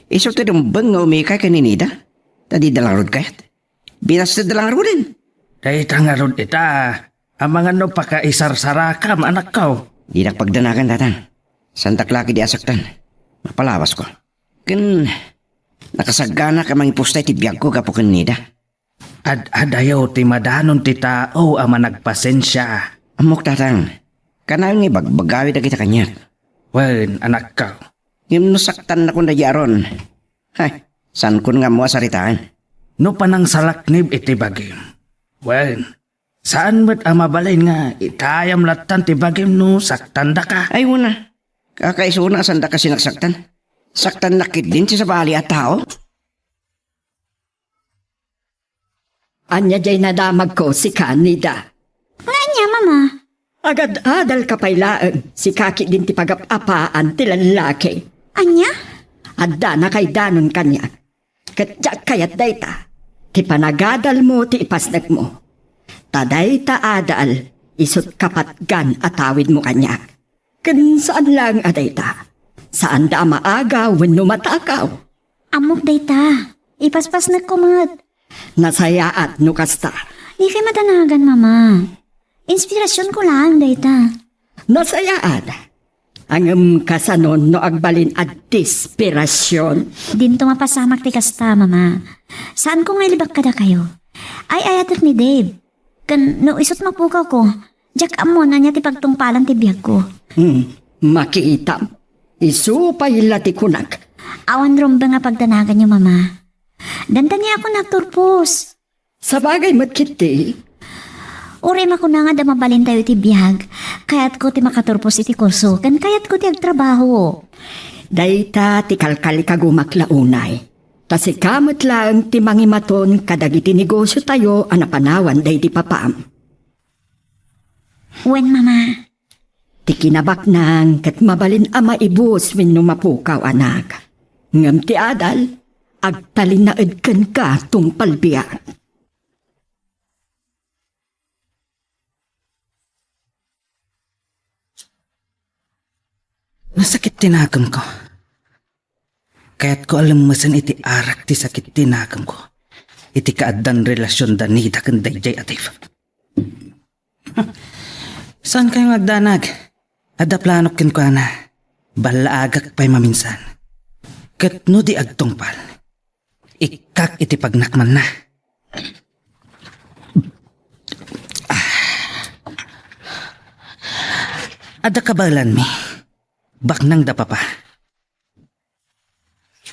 Isu ti rumbeng nga umikay ken ni Nida. Ta dida la ngarud kayat. Binastedda la ngaruden. Dayta ngarud ita, amangan no pakaisarsarakam, anakko. Dinak pagdanagan, Tatang. Saandak la ketdi a saktan. Mapalawasko. Ken nakasagana a mangipusta iti biagko gapu ken Nida. Ad-adayo ti madanon ti tao a managpasensia. Ammok, Tatang. Kanayon nga ibagbagayo dagita kaniak. Wen, anakko. Ngem no saktannakon daydi Aaron, hay, saankon nga ammo a saritaen. No panangsalaknib iti bagim, wen, saan met a mabalin nga itayam lattan ti bagim no saktandaka. Ay, wen a. Kakaisuna a saandaka sinaksaktan. Saktannak ketdin ti sabali a tao. Ania diay nadamagko, sika, Nida? Agad-adalka pay laeng, sika ketdin ti pagap-apaan ti lallaki. Ania? Addana kaydanon kaniak. Ket diak kayat dayta. Ti panagadalmo ti ipasnekmo. Ta dayta adal, isut' kapatgan a tawidmo kaniak. Ken saan laeng a dayta. Saanda a maaga wenno matakaw. Ammok dayta. Ipaspasnekko met. Nasayaat no kasta. Dikay madanagan, Mama. Inspirasionko laeng dayta. Nasayaat. Ngem kasanon no agbalin a desperasion? Dinto mapasamak ti kasta, Mama. Saanko nga ilibak kadakayo. Ay-ayatek ni Dave. Ken no isut' mapukawko, diak ammo no ania ti pagtungpalan ti biagko. Hmm, makitam. Isu pay la ti kunak. Awan rumbeng a pagdanaganyo, Mama. Dandaniakon a agturpos. Sabagay met ketdi. Uray makuna nga adda mabalintayo iti biag, kayatko ti makaturpos iti kurso, ken kayatko ti agtrabaho. Dayta ti kalkalikagumak la unay. Ta sika met laeng ti mangimaton kadagiti negosiotayo a napanawan daydi papam. Wen, Mama. Ti kinabaknang ket mabalin a maibus wenno mapukaw, anak. Ngem ti adal, agtalinaed kenka tungpal biag. Nasakit ti nakemko. Kayatko a lemmesen iti arak ti sakit ti nakemko iti kaaddan relasionda Nida ken daydiay a Dave. Saankayo nga agdanag. Adda planok kenkuana. Ballaagak pay maminsan. Ket no di agtungpal, ikkak iti pagnakmanna. Ah. Adda kabaelanmi. Baknang da papa.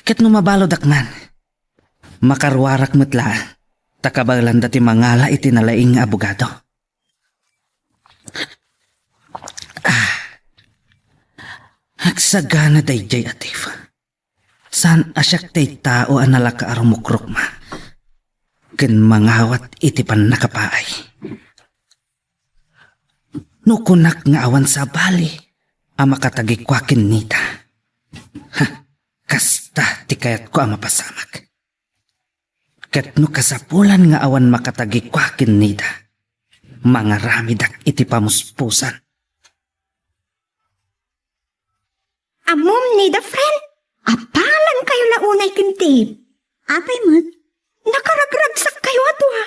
Ket no mabaludak man, makaruarak met laeng, ta kabaelanda ti mangala iti nalaing nga abogado. Ah, agsagana daydiay a Dave. Saan a siak ti tao a nalaka a rumukrukma ken mangawat iti pannakapaay. No kunak nga awan sabali a makatagikua ken Nida, ha, kasta ti kayatko a mapasamak. Ket no kasapulan nga awan makatagikua ken Nida, mangaramidak iti pamuspusan. Ammom, Nida, friend, apalan kayo la unay ken Dave. Apay met? Nakaragragsak kayo a dua.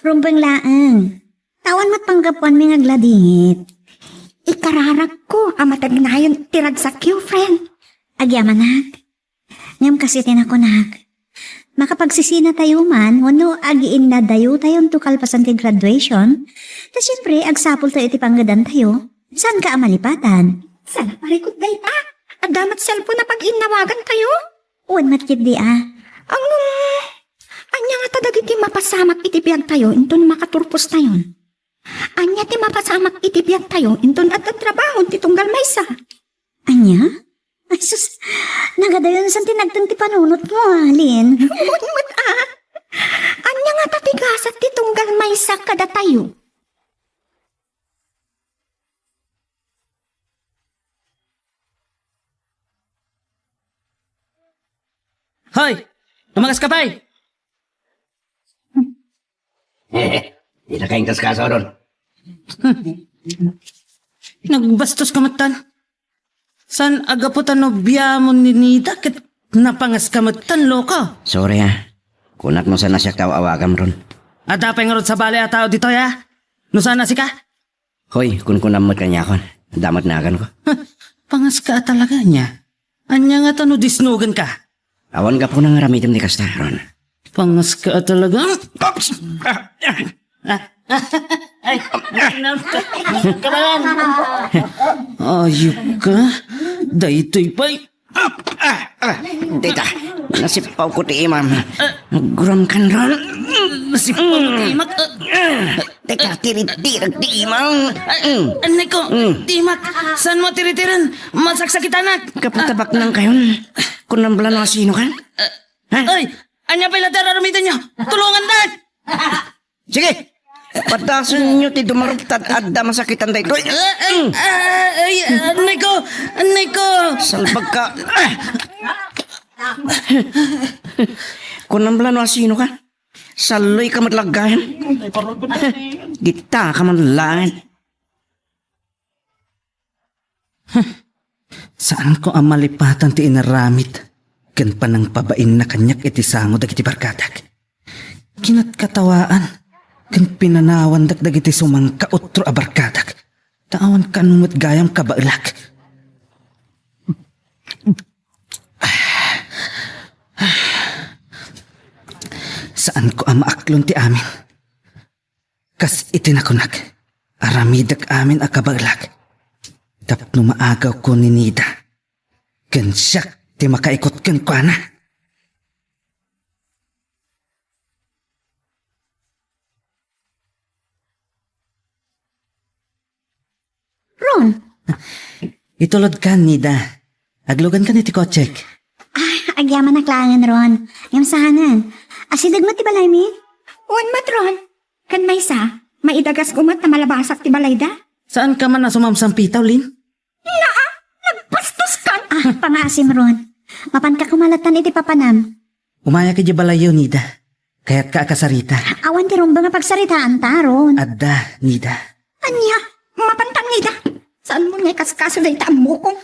Rumbeng laeng. Awan met panggapuanmi nga agladingit. Ikararakko a matagnayon ti ragsakyo, friend. Agyamanak. Ngem kas iti nakunak, makapagsisinatayo man wenno agiinnadayotayon to kalpasan ti graduation, ta siempre, agsapultayo iti pangngedantayo. Saanka a malipatan? Salaparikut dayta. Adda met cellphone a pag-innawagantayo? Wen met ketdi a. Ang, ania ngata dagiti mapasamak iti biagtayo inton makaturpostayon? Ania ti mapasamak iti biagtayo inton adda trabahon ti tunggal maysa? Ania? Ay, sus, nagadayonsan ti nagteng ti panunotmo, Alin. Wen met a. Ania ngata ti gasat ti tunggal maysa kadatayo? Hoy! Lumagas ka pay! Dina ka inkas kasaron. Nagbastos ka met tan. Saan a gapu ta nobiamon ni Nida ket napangas ka met tan, loko? Sorry, ah. Kunak no saan a siak ti aw-awagam, Ron. Adda pay ngarud sabali a tao ditoy, ah? No saan a sika? Hoy, kunkunam met kaniakon. Adda met naganko. Huh, pangas ka a talaga, ania? Ania ngata no disnogen ka? Awan gapuna nga aramidem ti kasta, Ron. Pangas ka a talaga. Oops! Ah, ah, ay, kabayan. Ayup ka. Daytoy pay. Dita, nasipawko ti imam. Aguram kan, Ron. Nasipawko ti imak. Teka, tiritirek ti imam. Aneko, ti imak. Saan mo tiritiren? Masaksakitanak. Kapatabaknang kayon. Kunam bala no asino kan? Ha? Ay, ania pay la ti ar-aramidenyo? Tulongandak! Sige! Padasenyo ti dumaruptad adda masakitan daytoy. Ah, ah, ah, ay, ah, Nico! Nico! Salbag ka. Ah! Kunam la no asino ka? Salloy ka met laggayam. Dita ka man laeng. Saanko a malipatan ti inaramid ken panangpabainna kaniak iti sango dagiti barkadak. Kinatkatawaan ken pinanawandak dagiti sumangkautro a barkadak. Ta awan kano met gayam kabaelak. Saanko a maaklon ti amin. Kas iti nakunak, aramidek amin a kabaelak. Tapno maagawko ni Nida. Ken siak ti makaikut kenkuana. Ron! Itulodkan, Nida. Aglugankan iti kotsek. Ah, agyamanak laengen, Ron. Ngem saanen. Asideg met ti balaymi? Wen met, Ron. Ken maysa, maidagas ko met ta malabasak ti balayda. Saanka man a sumamsampitaw, Lin? Naa, nagbastos kan! Ah, pangaasim, Ron. Mapanka koma lattan iti papanam. Umayak idiay balayyo, Nida. Kayatka a kasarita. Awan ti rumbeng a pagsaritaanta, Ron. Adda, Nida. Ania, mapantan, Nida. Saanmo nga ikaskaso dayta ammokon?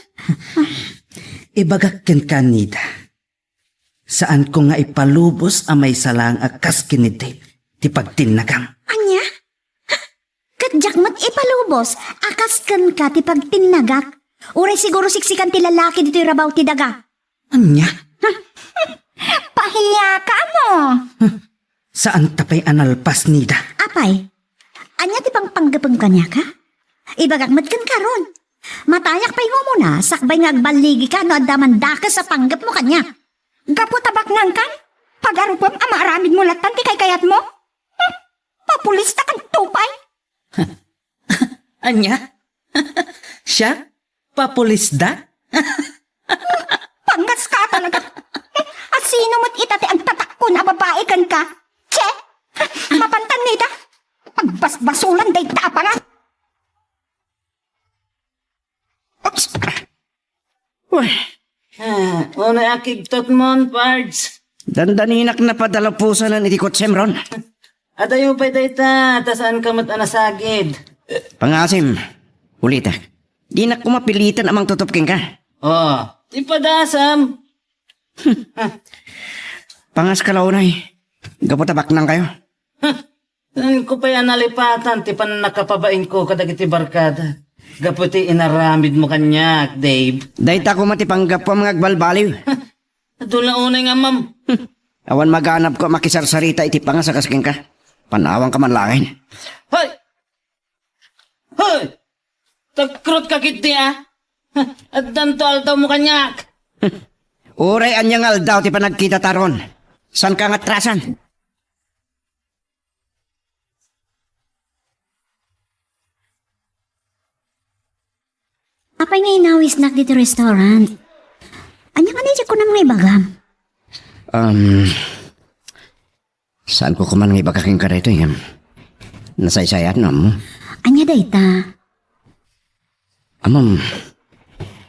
Ibagak kenka, Nida. Saanko nga ipalubos a maysa laeng a kas ken ni Dave ti pagtinnagam. Ania? Ket diak met ipalubos a kas kenka ti pagtinnagak. Uray siguro siksikan ti lalaki ditoy rabaw ti daga. Ania? Pahiaka mo. Saanta pay a nalpas, Nida. Apay, ania ti pangpanggepem kaniak, ha? Ibagak met kenka, Ron. Matayak pay nga umuna, sakbay nga agballigika no adda man dakes a panggepmo kaniak. Gapu ta baknangkan, pagarupem a maaramidmo lattan ti kaykayatmo? Hmm, papulistakan to pay. Ania? Siak? Papulisda? Pangaska talaga. Asino met ita ti agtatakkon a babai kenka? Che! Mapantan, Nida. Pagbasbasolan dayta a pangan. Oops! Uy. Ah, unay a kibtotmon, Pards. Dandaninak napadaluposanen iti kotsem, Ron. Adayo pay dayta, ta saanka met a nasagid. Pangaasim, ulitek. Dinak koma piliten a mangtutup kenka. Oh, ti padasam. Pangaska la unay. Gapu ta baknangkayo. Saanko pay a nalipatan ti pannakapabainko kadagiti barkada gapu ti inaramidmo kaniak, Dave. Dayta koma ti panggapuam nga agbalbaliw. Adu la unay nga ammam. Awan maganabko a makisarsarita iti pangas a kas kenka. Panawanka man laeng. Hoy! Hoy! Tagkrutka ketdi, a? Addanto aldawmo kaniak. Uray ania nga aldaw ti panagkitata, Ron. Saanka nga atrasan? Apay nga inawisnak ditoy restaurant? Ania nga diay kunam nga ibagam? Um, saanko koma nga ibaga kenka daytoy, ngem nasaysayaat no ammo. Ania dayta? Ammom,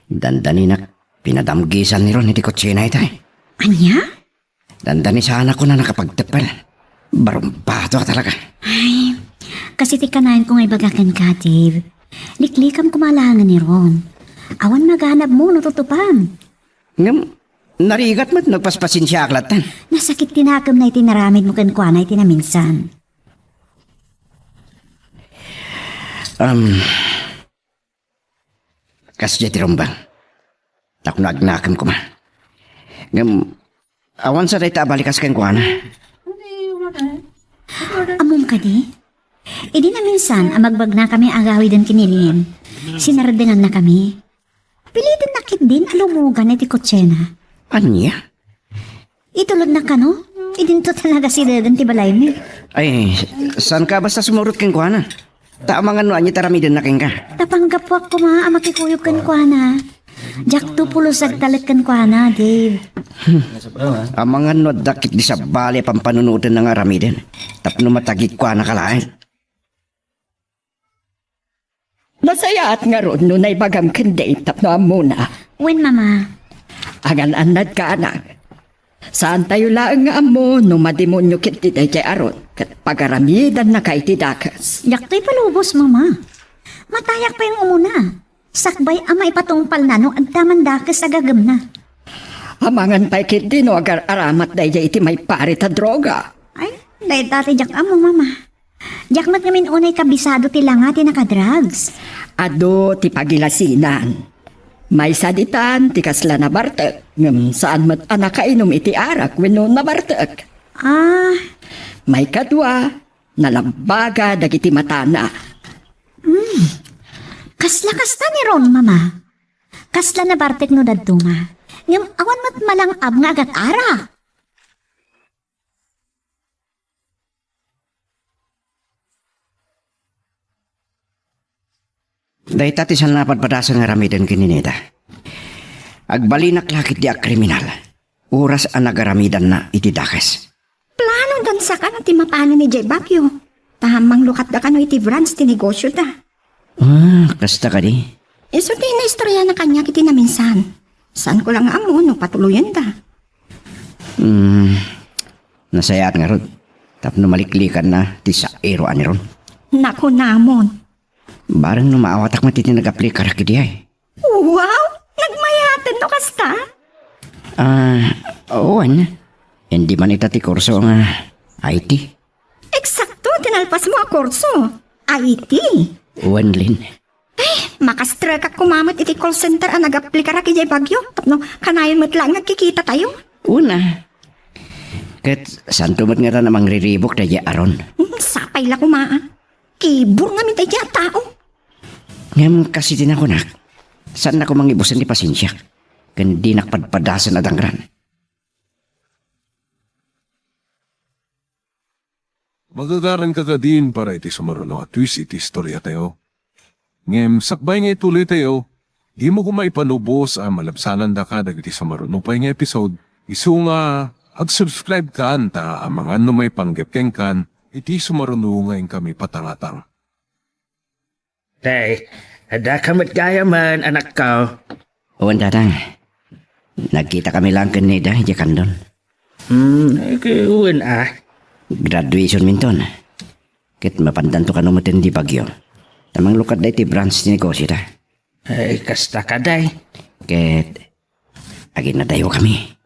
dandaninak pinadamgisan ni Ron iti kutsina itay. Ania? Dandani sana ko na nakapagteppel. Barumbato a talaga. Ay, kas iti kanayon ko nga ibaga kenka, Dave. Liklikam koma laengen ni Ron. Awan maganabmo no tutupam. Ngem, narigat met no agpaspasensiaak lattan. Nasakit ti nakemna iti naramidmo kenkuana iti naminsan. Um, Kasdiay ti rumbeng. Tapno agnakem koma. Ngem, awan sa dayta a balikas kenkuana. Ammom kadi? Idi naminsan a magbagnakami agawiden ken ni Lin, sinardengannakami. Pilidenna ketdin a lumugan iti kutsina. Ania? Itulodnak kano? Idinto ta nagasidegen ti balaymi. Ay, saanka basta sumurot kenkuana? Ta amangan no ania ti aramidenna kenka. Ta panggapuak koma a makikuyog kenkuana. Diakto pulos agtalek kenkuana, Dave. Amangan no adda ketdi sabali a pampanunotenna nga aramiden. Tapno matagikuanaka laeng. Nasayaat ngarud no naibagam ken Dave tapno ammona. Wen, Mama. Agan-annadka, anak. Saantayo laeng nga ammo no mademonio ketdi daydiay Aaron ket pagaramidannaka iti dakes. Diakto ipalubos, Mama. Matayak pay nga umuna. Sakbay a maipatungpalna no agta man dakes a gagemna. Amangan pay ketdi no agar-aramat daydiay iti maiparit a droga. Ay, dayta ti diak ammo, Mama. Diak met ngamin unay kabisado ti langa ti nakadrugs. Adu ti pagilasinan. Maysa ditan ti kasla nabartek, ngem saan met a nakainom iti arak wenno nabartek. Ah. Maikadua, nalabbaga dagiti matana. Hmm. Kasla kasta ni Ron, Mama. Kasla nabartek no dadduma. Ngem awan met malang-ab nga agat-arak. Dayta ti saan a padpadasan nga aramiden ken ni Neda. Agbalinak la ketdi a kriminal. Oras a nagaramidanna iti dakes. Plano dan sakano ti mapanen idiay Baguio. Ta manglukatda kano iti branch ti negosio da. Ah, kasta kadi? Isu ti naistorya na kaniak iti naminsan. Saanko lang nga ammo no patuloyen da. Hmm, nasayaat ngarud. Tapno maliklikanna ti saero a ni Ron. Naku, namon. Bareng no maawatak met iti nag-aplikarak idiay. Wow! Nagmayaten no kasta? Ah, wen. Indi man ita ti kurso nga I T. Eksakto, ti nalpasmo a kurso. I T. Wen, Lin. Ay, makastrekak koma met iti call center a nag-aplikarak idiay Baguio. Tapno kanayon met laeng nga agkikitatayo. Una. Ket saanto met ngata a mangriribuk daydiay Aaron. Hmm, sapay la koma, ah. Kibur ngamin daydiay a tao. Ngem kas iti nakunak, saannak koma nga ibusen ti pasensiak, ken dinak padpadasen a dangran. Magagaranka kadin para iti sumaruno a twist iti istoriatayo. Ngem sakbay nga ituloytayo, dimo koma ipalubos a malabsanandaka dagiti sumaruno pay nga episode, isu nga ag-subscribe kan ta amangan no maipanggep kenkan iti sumaruno nga inkami patangatang. Tay, adda ka met gayamen, anakko. Wen, Tatang. Nagkita kami laeng ken Neda idiay Candon. Hmm, ket wen a. Graduation minton. Ket mapandanto kano met idiay Baguio. Ta manglukatda iti branch ti negosio da. Ay, kasta kadi. Ket aginnadayokami.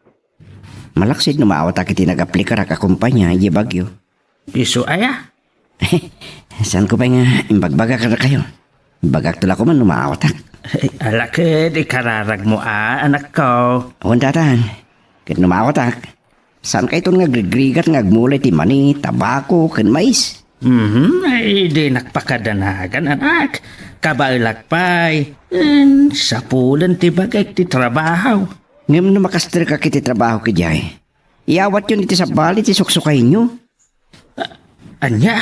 Malaksid no maawatak iti nag-aplikarak a kompania idiay Baguio. Isu aya? Saanko pay nga imbagbaga kadakayo? Ibagakto la koma no maawatak. Ay, ala ket ikararagmo a, anakko. Wen, Tatang. Ket no maawatak, saankayton nga agrigrigat nga agmula iti mani, tabako, ken mais. Mhm, ay, dinak pakadanagan, anak. Kabaelak pay. Ken, sapulen ti bagik ti trabaho. Ngem no makastrekak iti trabaho idiay, iyawatyon iti sabali ti suksukayyo. A-, ania?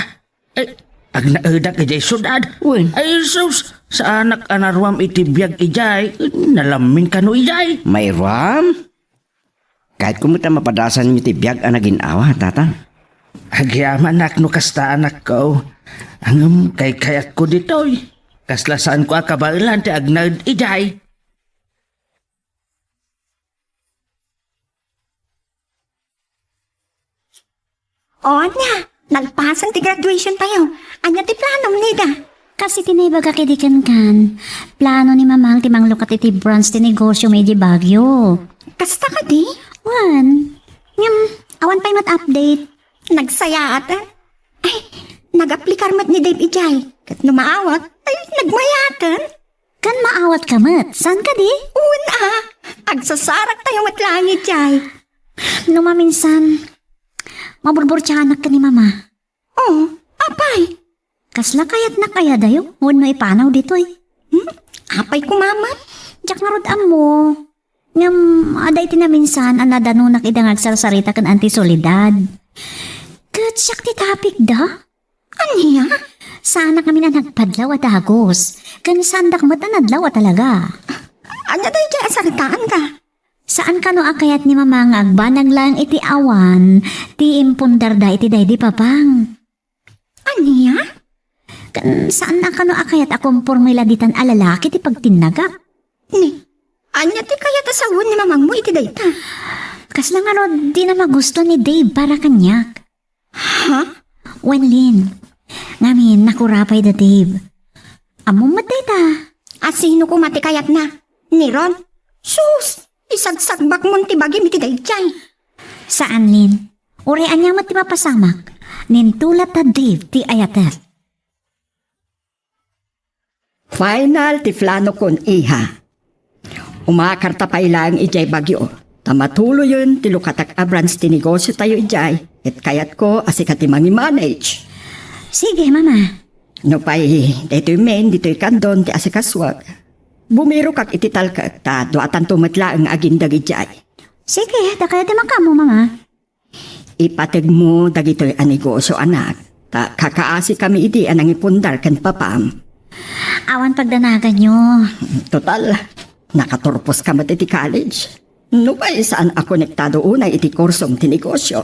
Ay, agnaedak idiay siudad. Wen. Ay, sus, saanak a naruam iti biag idiay. Nalamin kano idiay. Mairuam? Kayatko met a mapadasanyo ti biag a nagin-awa, Tatang. Agyamanak no kasta, anakko. Ngem kaykayatko ditoy. Kasla saanko a kabaelan ti agnaed idiay. O, ania, nalpasen ti graduation tayo. Ania ti planom, Neda? Kas iti naibagak idi kenkan, plano ni Mamang ti manglukat iti branch ti negosio mi idi Baguio. Kasta kadi? Wen. Ngem, awan pay met update. Nagsayaat, eh. Ay, nag-aplikar met ni Dave idiay. Ket no maawat, ay, nagmayaten. Kan maawatka met, saan kadi? Wen a, agsasaraktayo met laeng idiay. No maminsan, maburburtianak ken ni Mama. Oh, apay? Kasla kayatnak aya dayo, wenno ipanaw ditoy? Hmm? Apay koma met? Diak ngarud ammo. Ngem, adda iti naminsan a nadanonak ida nga agsarsarita ken Auntie Soledad. Ket siak ti topic da? Ania? Saanak ngamin a nagpadlaw a dagus, ken saandak met a nadlaw a talaga. Ania daydiay a saritaanda? Saan kano a kayat ni Mama nga agbanag laeng iti awan ti impundarda iti daydi Papang? Ania? Saan a kano a kayat a komporme la ditan a lalaki ti pagtinnagak. Ni, ania ti kayat a sawen ni mamangmo iti dayta? Kasla ngarud, dina magusto ni Dave para kaniak. Ha? Wen, Lin. Ngamin, nakurapay da Dave. Ammom met dayta. A sino koma ti kayatna? Ni Ron? Sus! Isagsagbakmon ti bagim iti daydiay. Saan, Lin. Uray ania met ti mapasamak, nintulat da Dave ti ayatek. Final ti planokon, iha. Umakarta pay laeng idiay Baguio, ta matuloyen ti lukatak a branch ti negosiotayo idiay, ket kayatko a sika ti mangi-manage. Sige, Mama. Nupay daytoy Maine, ditoy Candon ti asikasuak, bumirokak iti talkek, ta duatanto met laeng nga agindeg idiay. Sige, dakay ti makaammo, Mama. Ipategmo dagitoy a negosio, anak, ta kakaasikami idi a nangipundar ken papam. Awan pagdanaganyo. Total, nakaturposka met iti college. Nupay saan a konektado unay iti kursom ti negosio.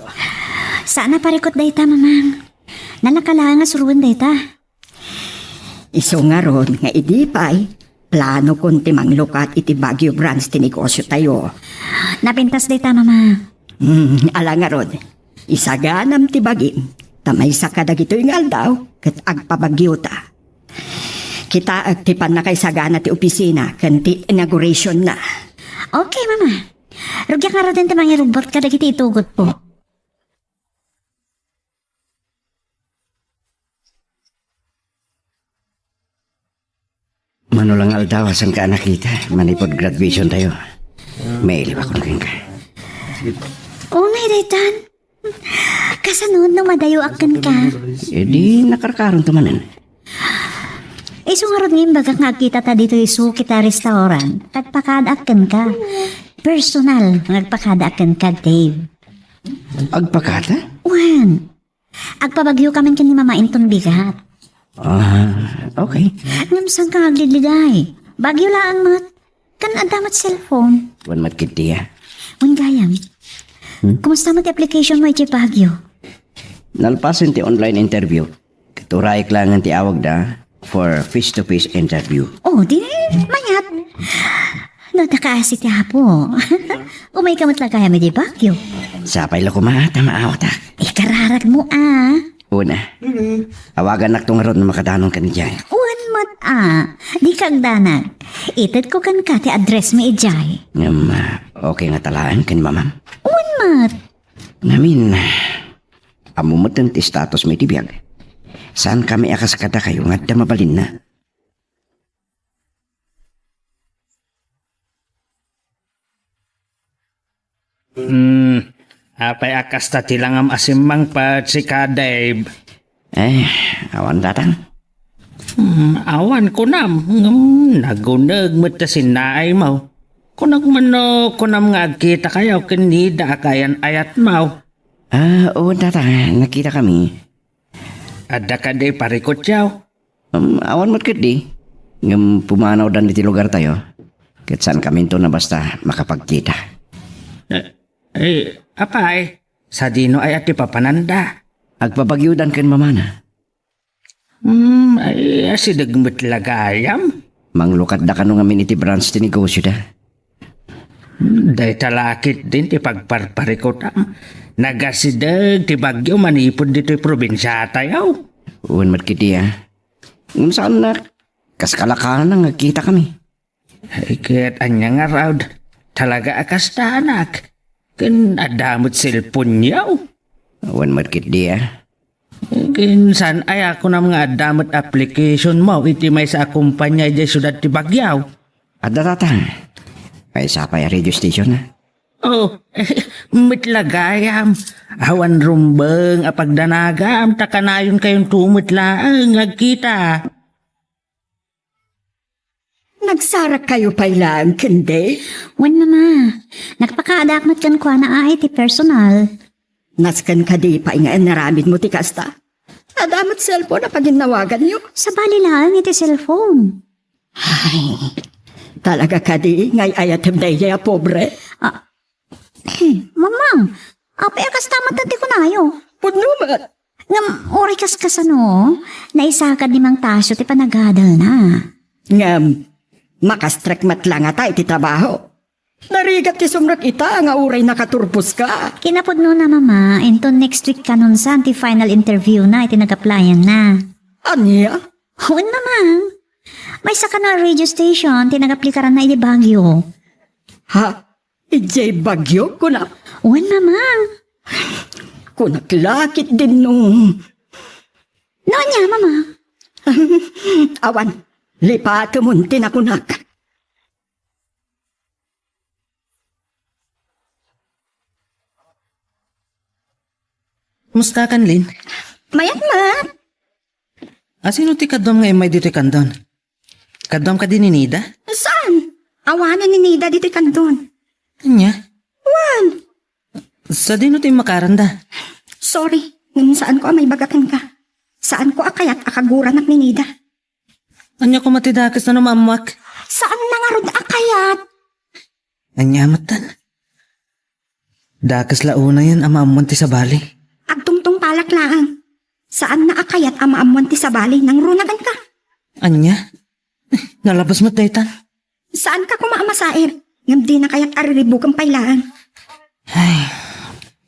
Saan a parikut dayta, Mamang. Nalaka laeng nga suroen dayta. Isu ngarud nga idi pay, planokon ti manglukat iti Baguio branch ti negosiotayo. Napintas dayta, Mama. Hmm, ala ngarud, isaganam ti bagim, ta maysa kadagitoy nga aldaw ket agpabagiota. Kitaek ti pannakaisagana ti opisina ken ti inaugurationna. Okay, Mama. Rugiak ngaruden ti mangirubbot kadagiti itugotko. Mano la nga aldaw a saan ka a nakita manipud graduation tayo. Mailiwakon kenka. Unay daytan. Kasano no madayoak kenka? E di, nakarkaronto manen. Isu ngarud nga imbagak nga agkita ta ditoy isu kita restaurant, agpakadaak kenka. Personal nga agpakadaak kenka, Dave. Agpakada? Wen. Agpabagiokamin ken ni Mama inton bigat. Ah, okay. Ngem saan ka nga agligliday? Bagio laeng met. Kan adda met cellphone. Wen met ketdi a. Wen gayam. Hmm? Kumusta met ti application mo iti Baguio? Nalpasen ti online interview. Ket urayek laengen ti awagda for face-to-face interview. Oh, di mayat. No, ta kaasi ti Apo. Umayka met la gayam iti Baguio. Sapay la koma ta maawatak. Ikararagmo a. Una. Awagannakto ngarud no makadanon ka idiay. Wen met a. Dika agdanag. Itedko kenka ti address mi idiay. Ngem, ah, okay ngata laeng ken Mamam? Wen met. Ngamin, ammo metten ti status mi iti biag. Saan kami a kas kadakayo nga adda mabalinna. Hmm, apay a kasta ti langam a simmangpet, sika, Dave? Eh, awan, Tatang. Hmm, awan kunam, ngem naguneg met ta sinnaaymo. Kunak man no kunam nga agkitakayo ken ni Dave a kaayan-ayatmo. Ah, oo, Tatang, nagkitakami. Adda kadi parikutyo? Um, awan met ketdi. Ngem pumanawdan iti lugartayo. Ket saankaminto a basta makapagkita. Eh, eh, apay, sadino aya ti papananda? Agpabagiodan ken mamana. Hmm, ay, asideg met la gayam. Manglukatda kano ngamin iti branch ti negosioda. Hmm, dayta la ketdin ti pagparparikutam. Nagasideg ti bagyo manipud ditoy probinsiatayo. Wen met ketdi a. Ngem saannak, kas kalakanan nga agkitakami. Ay, ket ania ngarud, talaga a kasta, anak. Ken adda met cellphone-yo. Wen met ketdi a. Ken saan aya kunam nga adda met application-mo iti maysa a kompania idiay siudad ti Baguio? Adda, Tatang. Maysa pay a radio station a. Oh, met la gayam. Awan rumbeng a pagdanagam, ta kanayonkayon met laeng nga agkita. Nagsarakkayo pay laeng ken Dave? Wen, Mama. Nagpakadaak met kenkuana a iti personal. Nasken kadi pay nga inaramidmo ti kasta? Adda met cellphone a paginnawaganyo? Sabali laeng iti cellphone. Ay, talaga kadi nga ay-ayatem daydiay a pobre? Ah, Mamang, apay a kasta met ti kunayo? Pudno met. Ngem uray kaskasano, naisakad ni Mang Tasio ti panagadalna. Ngem, makastrek met la ngata iti trabaho. Narigat ti sumrek ita nga uray nakaturposka. Kinapudnona, Mama, inton next week kanon saan ti final interview na iti nag-applyan na. Ania? Wen, Mama. Maysa kano a radio station ti nag-aplikaran na idi Baguio. Ha? Idiay Baguio, kuna? Wen, Mama. Kunak la ketdin no. No ania, Mama? Awan, lipatemon ti nakunak. Kumusta kan, Lin? Mayat met. A, sino ti kaduam nga immay ditoy kandon? Kaduam kadi ni Nida? Saan? Awanen ni Nida ditoy kandon. Ania? Wen. Sadino ti immakaranda? Sorry, ngem saanko a maibaga kenka. Saanko a kayat a kaguranak ni Nida. Ania koma ti dakes no maammoak? Saanna ngarud a kayat. Ania met? Dakes la unayen a maammoan ti sabali. Agtungtungpalak laeng. Saanna a kayat a maammoan ti sabali, nangruna kenka. Ania? Nalabas met dayta. Saanka koma a masair, ngem dina kayat a riribuken pay laeng. Ay,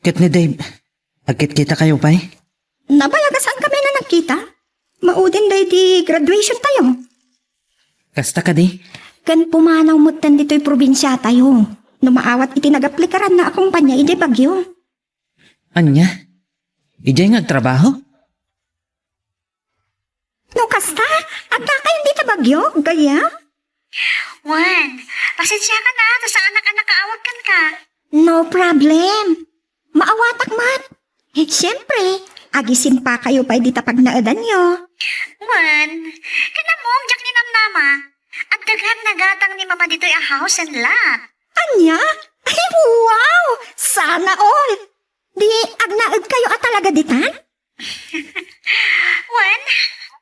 ket ni Dave, agkitkitakayo pay? Nabayagasaan kami na nagkita. Maudin daydi graduation tayo. Kasta kadi? Ken pumanaw metten ditoy probinsiatayo. No maawat iti nagaplikaran na a kumpanya idiay Baguio. Ania? Idiay nga agtrabaho? No kasta, agdakayon dita Baguio, gayam? Wen, pasensiaka na, ta saanak a nakaawat kenka. No problem. Maawatak met. Siempre, agisimpakayo pay dita pagnaedanyo. Wen, ken ammom, diak ninamnama. Adda gatang ni Mama ditoy a house and lot. Ania? Ay, wow! Sana all! Di agnaedkayo a talaga ditan? Wen,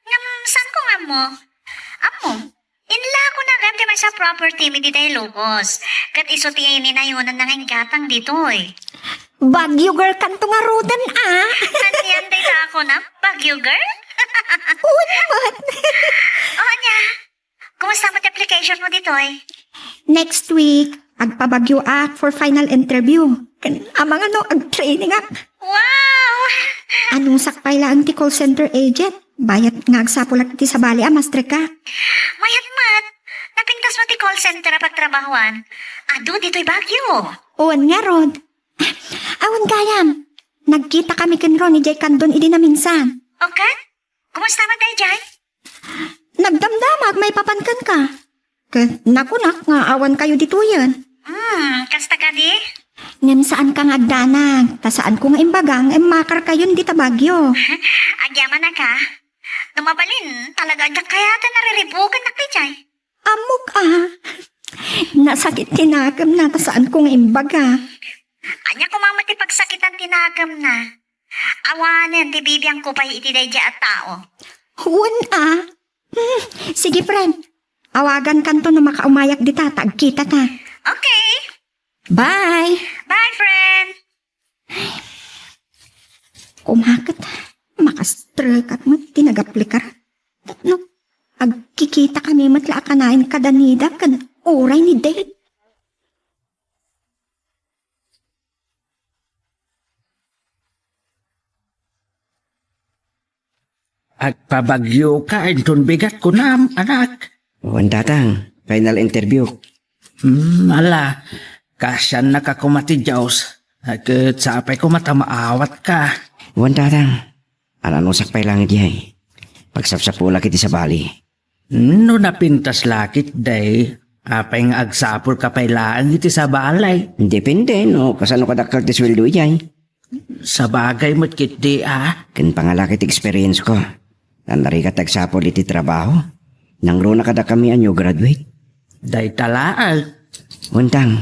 ngem saanko nga ammo. Ammom, inlako na gayam ti maysa a property mi ditoy Ilocos. Ket isu ti ninayonanna nga inggatang ditoy. Baguio girl kanto ngaruden, a. Anian dayta a kunam? Baguio girl? Wen met. O, ania? Kumusta met ti application mo ditoy? Next week, agpa-Baguioak for final interview. Ken amangan no agtrainingak. Wow! Anusak pay laeng ti call center agent. Bayat nga agsapulak iti sabali a mastreka. Mayat met. Napintas mo ti call center a pagtrabahoan. Adu ditoy Baguio. Wen ngarud. Awan gayam. Nagkita kami ken Ron idiay kandon idi naminsan. O ket? Kumusta met daydiay? Nagdamdamag maipapan kenka. Ket nakunak nga awankayo ditoyen. Hmm, kasta kadi? Ngem saanka nga agdanag, ta saanko nga imbaga nga immakarkayon dita Baguio. Agyamanak a. No mabalin, talaga diak kayaten a riribukennak daydiay. Ammok a. Nasakit ti nakemna ta saanko nga imbaga. Ania koma met ti pagsakitan ti nakemna? Awanen ti bibiangko pay iti daydiay a tao. Wen a. Hmm, sige, friend. Awagankanto no makaumayak dita ta agkitata. Okay. Bye. Bye, friend. Kumaket, makastrekak met ti nagaplikar. Tapno, agkikita kami met la a kanayon kada Nida ken uray ni Dave. Agpabagyoka inton bigat kunam, anak. Wen, Tatang, final interview. Hmm, ala, kasiannaka koma ti Dios. Ket sapay koma ta maawatka. Wen, Tatang, ananusak pay laeng idiay. Pagsapsapulak iti sabali. No napintas la ketdi, apay nga agsapulka pay laeng iti sabali? Depende no kasano kadakkel ti sueldo idiay. Sabagay met ketdi a. Ken pangalaki ti experience ko. Narigat agsapul iti trabaho. Nangruna kadakami a new graduate. Dayta laeng. Wen, Tang,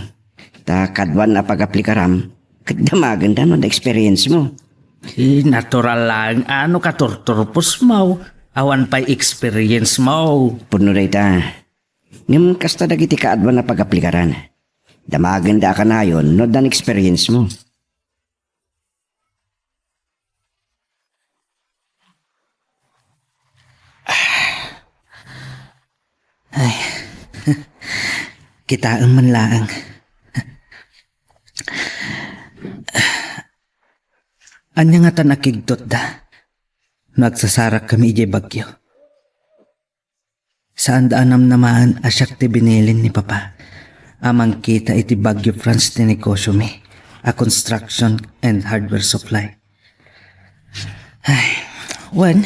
ta kaduan a pagaplikaram, ket damagenda no adda experience mo. Eh, natural laeng a no katurturpos mo, awan pay experience mo. Pudno dayta. Ngem kasta dagiti kaaduan a pagaplikaran. Damagenda a kanayon no addan experience mo. Kitaem man laeng. Ania ngatan a kigtotda no agsasarakkami idiay Baguio? Saanda a namnamaen a siak ti binilin ni Papa a mangkita iti Baguio Franz ti negosyomi a construction and hardware supply. Ay, wen,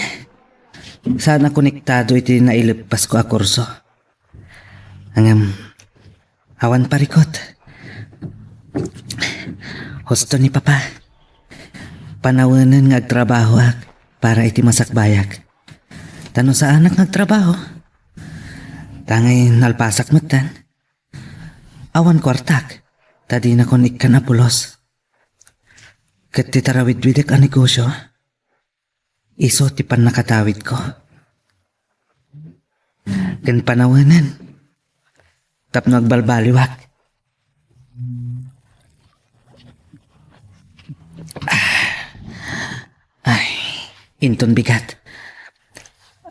saan a konektado iti naileppasko a kurso. Ngem, awan parikut. Husto ni Papa. Panawenen nga agtrabahoak para iti masakbayak. Ta no saanak nga agtrabaho, tangay nalpasak metten. Awan kuartak, ta dinakon ikkan a pulos. Ket ti tarawidwidek a negosyo, isu ti pannakatawidko. Ken panawenen tapno agbalbaliwak. Ah. Ay, inton bigat.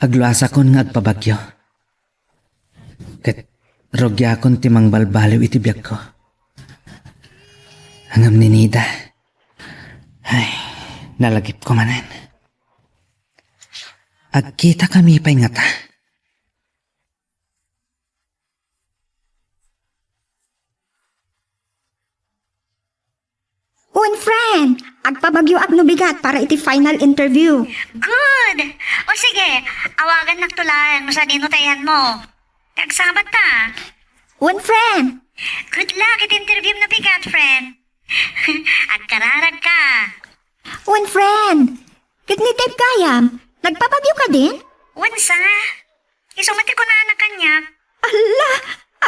Agluasakon nga agpabagyo. Ket rugiakon ti mangbalbaliw iti biagko. Ngem ni Nida, ay, nalagipko manen. Agkitakami pay ngata. Wen, friend, agpabagyoak no bigat para iti final interview. Good! O sige, awagannak to laeng no sadino ta ayanmo. Agsabat ta. Wen, friend. Good luck iti interview no bigat, friend. Agkararag ka. Wen, friend. Ket ni Dave gayam, nagpabagyo kadin? Wen sa. Isu met ti kunana kaniak. Alla,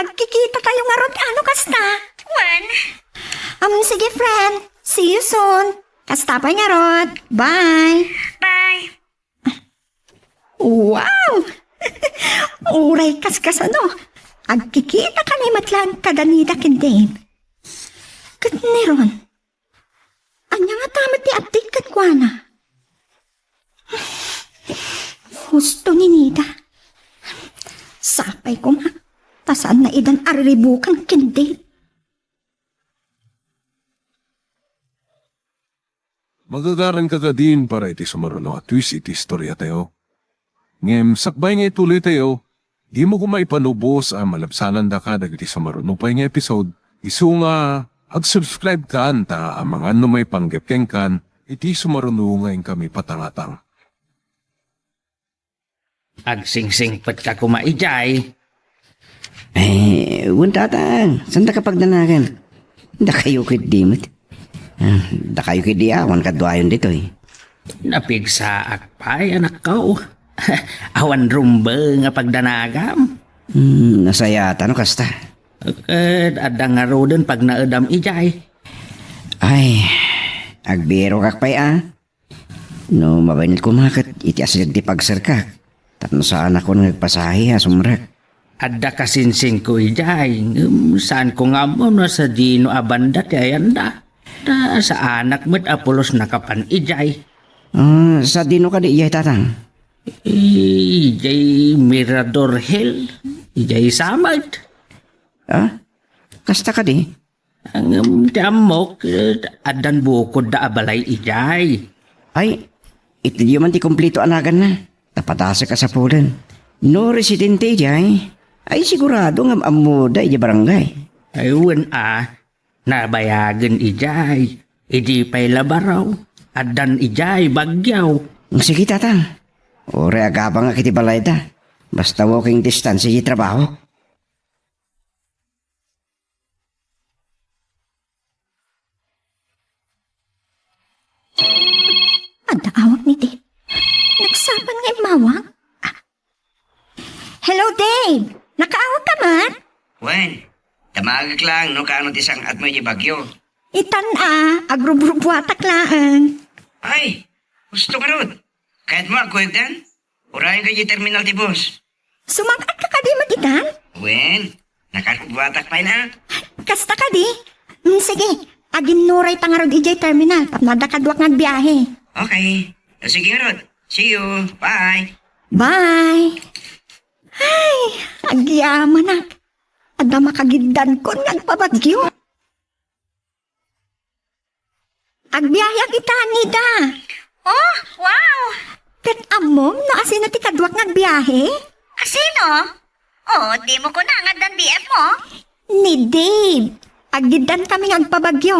agkikitakayo ngarud a no kasta? Wen. Um, sige, friend. See you soon. Kasta pay ngarud. Bye. Bye. Wow! Uray kaskasano, agkikitakami met laeng kada Nida ken Dave. Ket ni Ron, ania ngata met ti update kenkuana? Husto ni Nida. Sapay koma, ta saanna idan a riribukan ken Dave. Magagaranka kadin para iti sumaruno a twist iti istoriatayo. Ngem sakbay nga ituloytayo, dimo koma ipanubos a malabsanandaka dagiti sumaruno pay nga episode, isu nga ag-subscribe kan ta amangan no maipanggep kenkan iti sumaruno nga inkami patangatang. Agsingsingpetka koma idiay. Eh, wen, Tatang, saandaka pagdanagan? Dakayo ketdi met. Ah, dakayo ketdi a, awan kaduayon ditoy. Napigsaak pay, anakko. Awan rumbeng a pagdanagam. Hmm, nasayata no kasta. Ket adda ngaruden pagnaedam idiay. Ay, agbirokak pay a. No mabainetko met ket iti asideg ti pagserkak, tapno saanakon nga agpasahi a sumrek. Adda kasingsingko idiay, ngem saanko nga ammo no sadino a banda ti ayanda. Ta saanak met a pulos nakapan idiay. Ah, sadino kadi idiay, Tatang? Idiay Mirador Hill, idiay Samad. Ah? Kasta kadi? Ngem ti ammok, eh, addan bukodda a balay idiay. Ay, itedyo man ti kompleto a naganna. Ta padasek a sapulen. No residente idiay, ay sigurado nga ammoda idiay barangay. Ay, wen a, nabayagen idiay. Idi pay la baro, addan idiay Baguio. Sige, Tatang. Uray agabangak iti balayda. Basta walking distance iti trabaho. Adda awag ni Dave. Nagsapay nga immawag? Ah. Hello, Dave! Nakaawag ka man? Wen, damagek laeng no kaano ti sang-atmo iti Baguio. Itan a, agrubrubuatak laeng. Ay, husto ngarud. Kayatmo a kuyogdan? Urayenka idiay terminal ti bus. Sumang-atka kadi met itan? Wen, nakarugbuatak pay na. Kasta kadi? Mm, sige, aginnurayta ngarud idiay terminal tapno adda kaduak nga agbiahe. Okay. Sige ngarud. See you. Bye. Bye. Ay, agyamanak. Adda makagiddankon nga agpabagyo. Agbiaheak ita, Nida. Oh, wow! Ket ammom no asino ti kaduak nga agbiahe? Asino? Oh, dimo kuna nga addan B F mo? Ni Dave. Aggiddakami nga agpabagyo.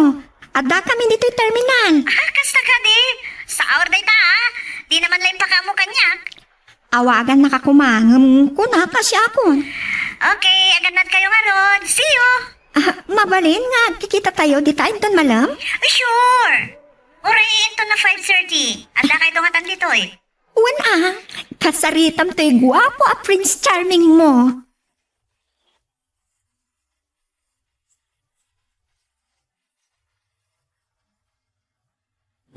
Addakami ditoy terminal. Ah, kasta kadi. Saor dayta, ah. Dina man la impakaammo kaniak. Awagannaka koma ngem kunaka siakon. Okay, agannadkayo ngarud. See you! Ah, mabalin nga agkikitatayo dita inton malem? Sure! Uray inton a five thirty. Addakayto ngatan ditoy. Wen a, kasaritam toy guapo a Prince Charming mo.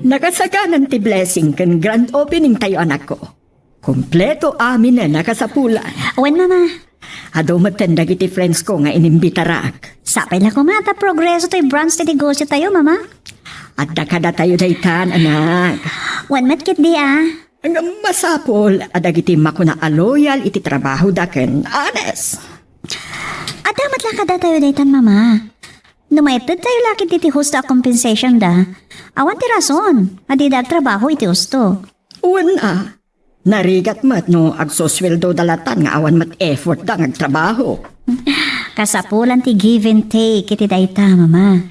Nakasaganan ti blessing ken grand opening tayo, anakko. Kompleto amin a nakasapulan. Wen, Mama. Adu metten dagiti friends ko nga inimbitarak. Sapay la koma ta progreso toy branch ti negosyo tayo, Mama. Adda kadatayo daytan, anak. Wen met ketdi a. Ngem masapul a dagiti makuna a loyal iti trabahoda ken honest. Adda met la kadatayo daytan, Mama. No maitedtayo la ketdi ti husto a compensation da, awan ti rason a dida agtrabaho iti husto. Wen a, narigat met no agsusweldoda latan nga awan met effort da nga agtrabaho. Kasapulan ti give and take iti dayta, Mama.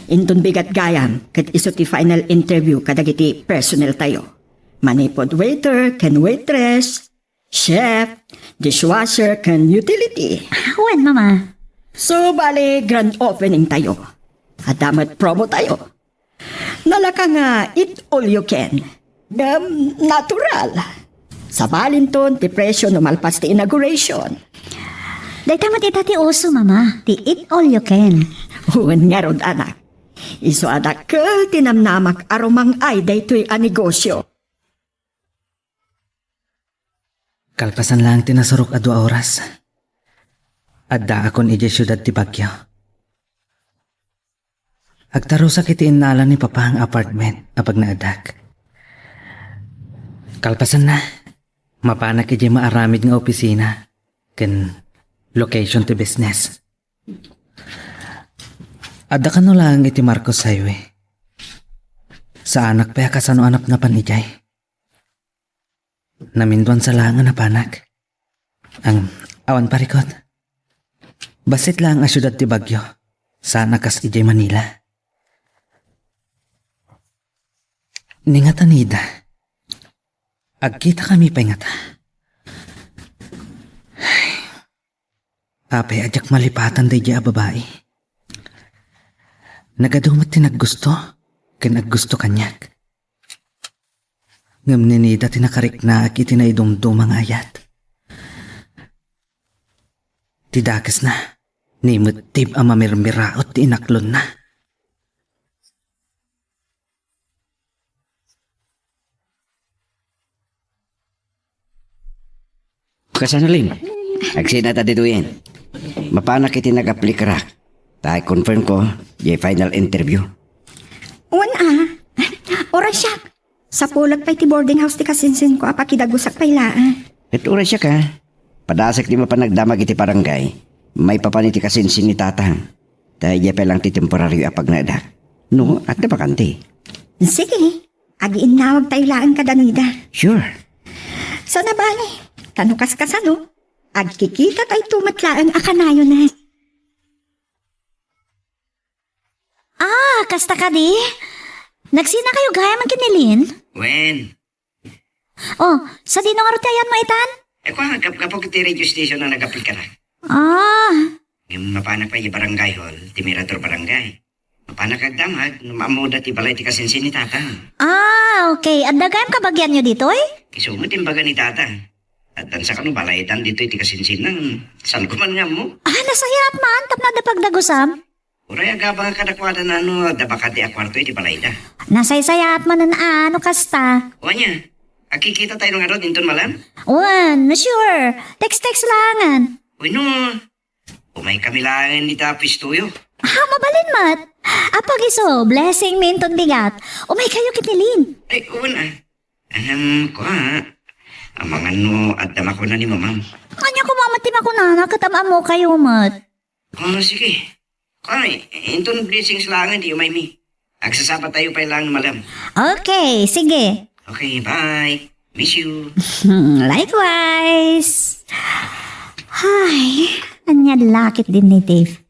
Inton bigat gayam, ket isu ti final interview kadagiti personnel tayo. Manipud waiter ken waitress, chef, dishwasher, ken utility. Wen, Mama. So, bali, grand opening tayo. Adda met promo tayo. Nalaka nga eat all you can. Ngem natural. Sabalinton ti presyo no malpas ti inauguration. Dayta met ita ti uso, Mama, ti eat all you can. Wen ngarud, anak. Isu a dakkel ti namnamak a rumang-ay daytoy a negosyo. Kalpasan laeng ti nasurok a dua oras, addaakon idiay siudad ti Baguio. Agtarusak iti innala ni Papa nga apartment a pagnaedak. Kalpasanna, mapanak idiay maaramid nga opisina ken location ti business. Adda kano laeng iti Marcos Highway. Saanak pay a kasano a napnapan idiay. Naminduan sa laeng a napanak. Ang awan parikot. Bassit laeng a siudad ti Baguio. Saan a kas idiay Manila. Ni ngata, Nida. Agkitakami pay ngata. Apay a diak malipatan daydiay a babai. Nagadu met ti naggusto ken aggusto kaniak. Ngem ni Nida ti nakariknaek iti naidumduma nga ayat. Ti dakesna, nimettib a mamirmiraot ti inaklonna. Kasano, Lin? Agsina ta ditoyen. Mapanak iti nag-aplikarak. Ta i-confirm ko, diay final interview. Wen a. Uray siak. Sapulek pay ti boarding house ti kasinsinko a pakidagusak pay laeng. Ket uray siak a. Padasek ti mapan nagdamag iti barangay. Maipapan iti kasinsin ni tatang. Ta idiay pay laeng ti temporario a pagnaedak. No, adda bakante. Sige. Agiinnawag tayo laeng kada Nida. Sure. Sana bale, ta no kaskasano, agkikita tayo met laeng a kanayon. Ah, kasta kadi? Nagsina kayo gayam ken ni Lin? Wen. Oh, sadino ngarud ti ayanmo itan? Eh, kua, gap-, gapu iti radio station a nag-aplikarak. Ah. Ngem mapanak pay idiay barangay hall, ti Mirador Barangay. Mapanak agdamag no maammoda ti balay ti kasinsin ni tatang. Ah, okay. Adda gayam kabagianyo ditoy? Isu met imbaga ni tatang. Addan sa kano balaydan ditoy ti kasinsinna. Saan ko man nga ammo? Ah, nasayaat man, tapno adda pagdagusam. Uray agabang kadakuada no adda bakante a kuarto iti balayda. Nasaysayaat manen a no kasta. O ania, agkikita tayo ngarud inton malem? Wen, sure. Text-text laengen. Wenno, umaykami laengen ita puestoyo. Ah, mabalin met. Apagiso, blessing mi inton bigat. Umaykayo ket ni Lin. Ay, wen a. Ahem, kua. Amangan no adda makuna ni Mamam. Ania koma ti makunana ket am-ammokayo met. Ah, sige. Kuan, inton blessings laeng ti umaymi. Agsasapatayo pay laeng, madam. Okay, sige. Okay, bye. Miss you. Likewise. Ay, ania la ketdin ni Dave.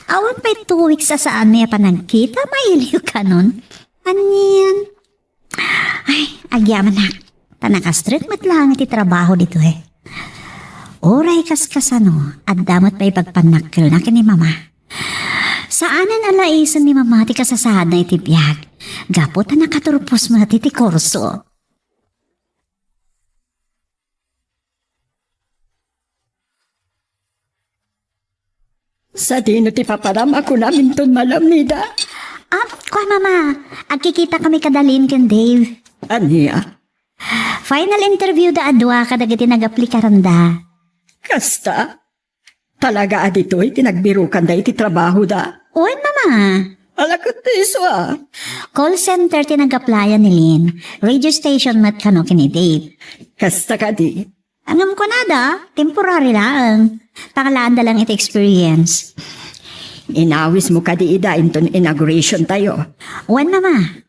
Awan pay two weeks a saanmi a panagkita, mailiw kanon. Anian? Ay, agyamanak. Ta nakastrek met laeng iti trabaho ditoy. Uray kaskasano, adda met pay pagpannakkelna ken ni Mama. Saanen a laisen ni Mama ti kasasaadna iti biag, gapu ta nakaturpos met iti kurso. Sadino ti papanam a kunam inton Madam Nida? Ah, kuan, Mama, agkikitakami kada Lynn ken Dave. Ania? Final interview da a dua kadagiti nagaplikaranda. Kasta? Talaga a ditoy ti nagbirokanda iti trabahoda? Wen, Mama. Ala ket ti isu a. Call center ti nagaplayan ni Lynn. Radio station met kano ken ni Dave. Kasta kadi? Ngem kunada, temporary laeng. Pangalaanda lang iti experience. Inawismo kadi ida inton inauguration tayo? Wen, Mama.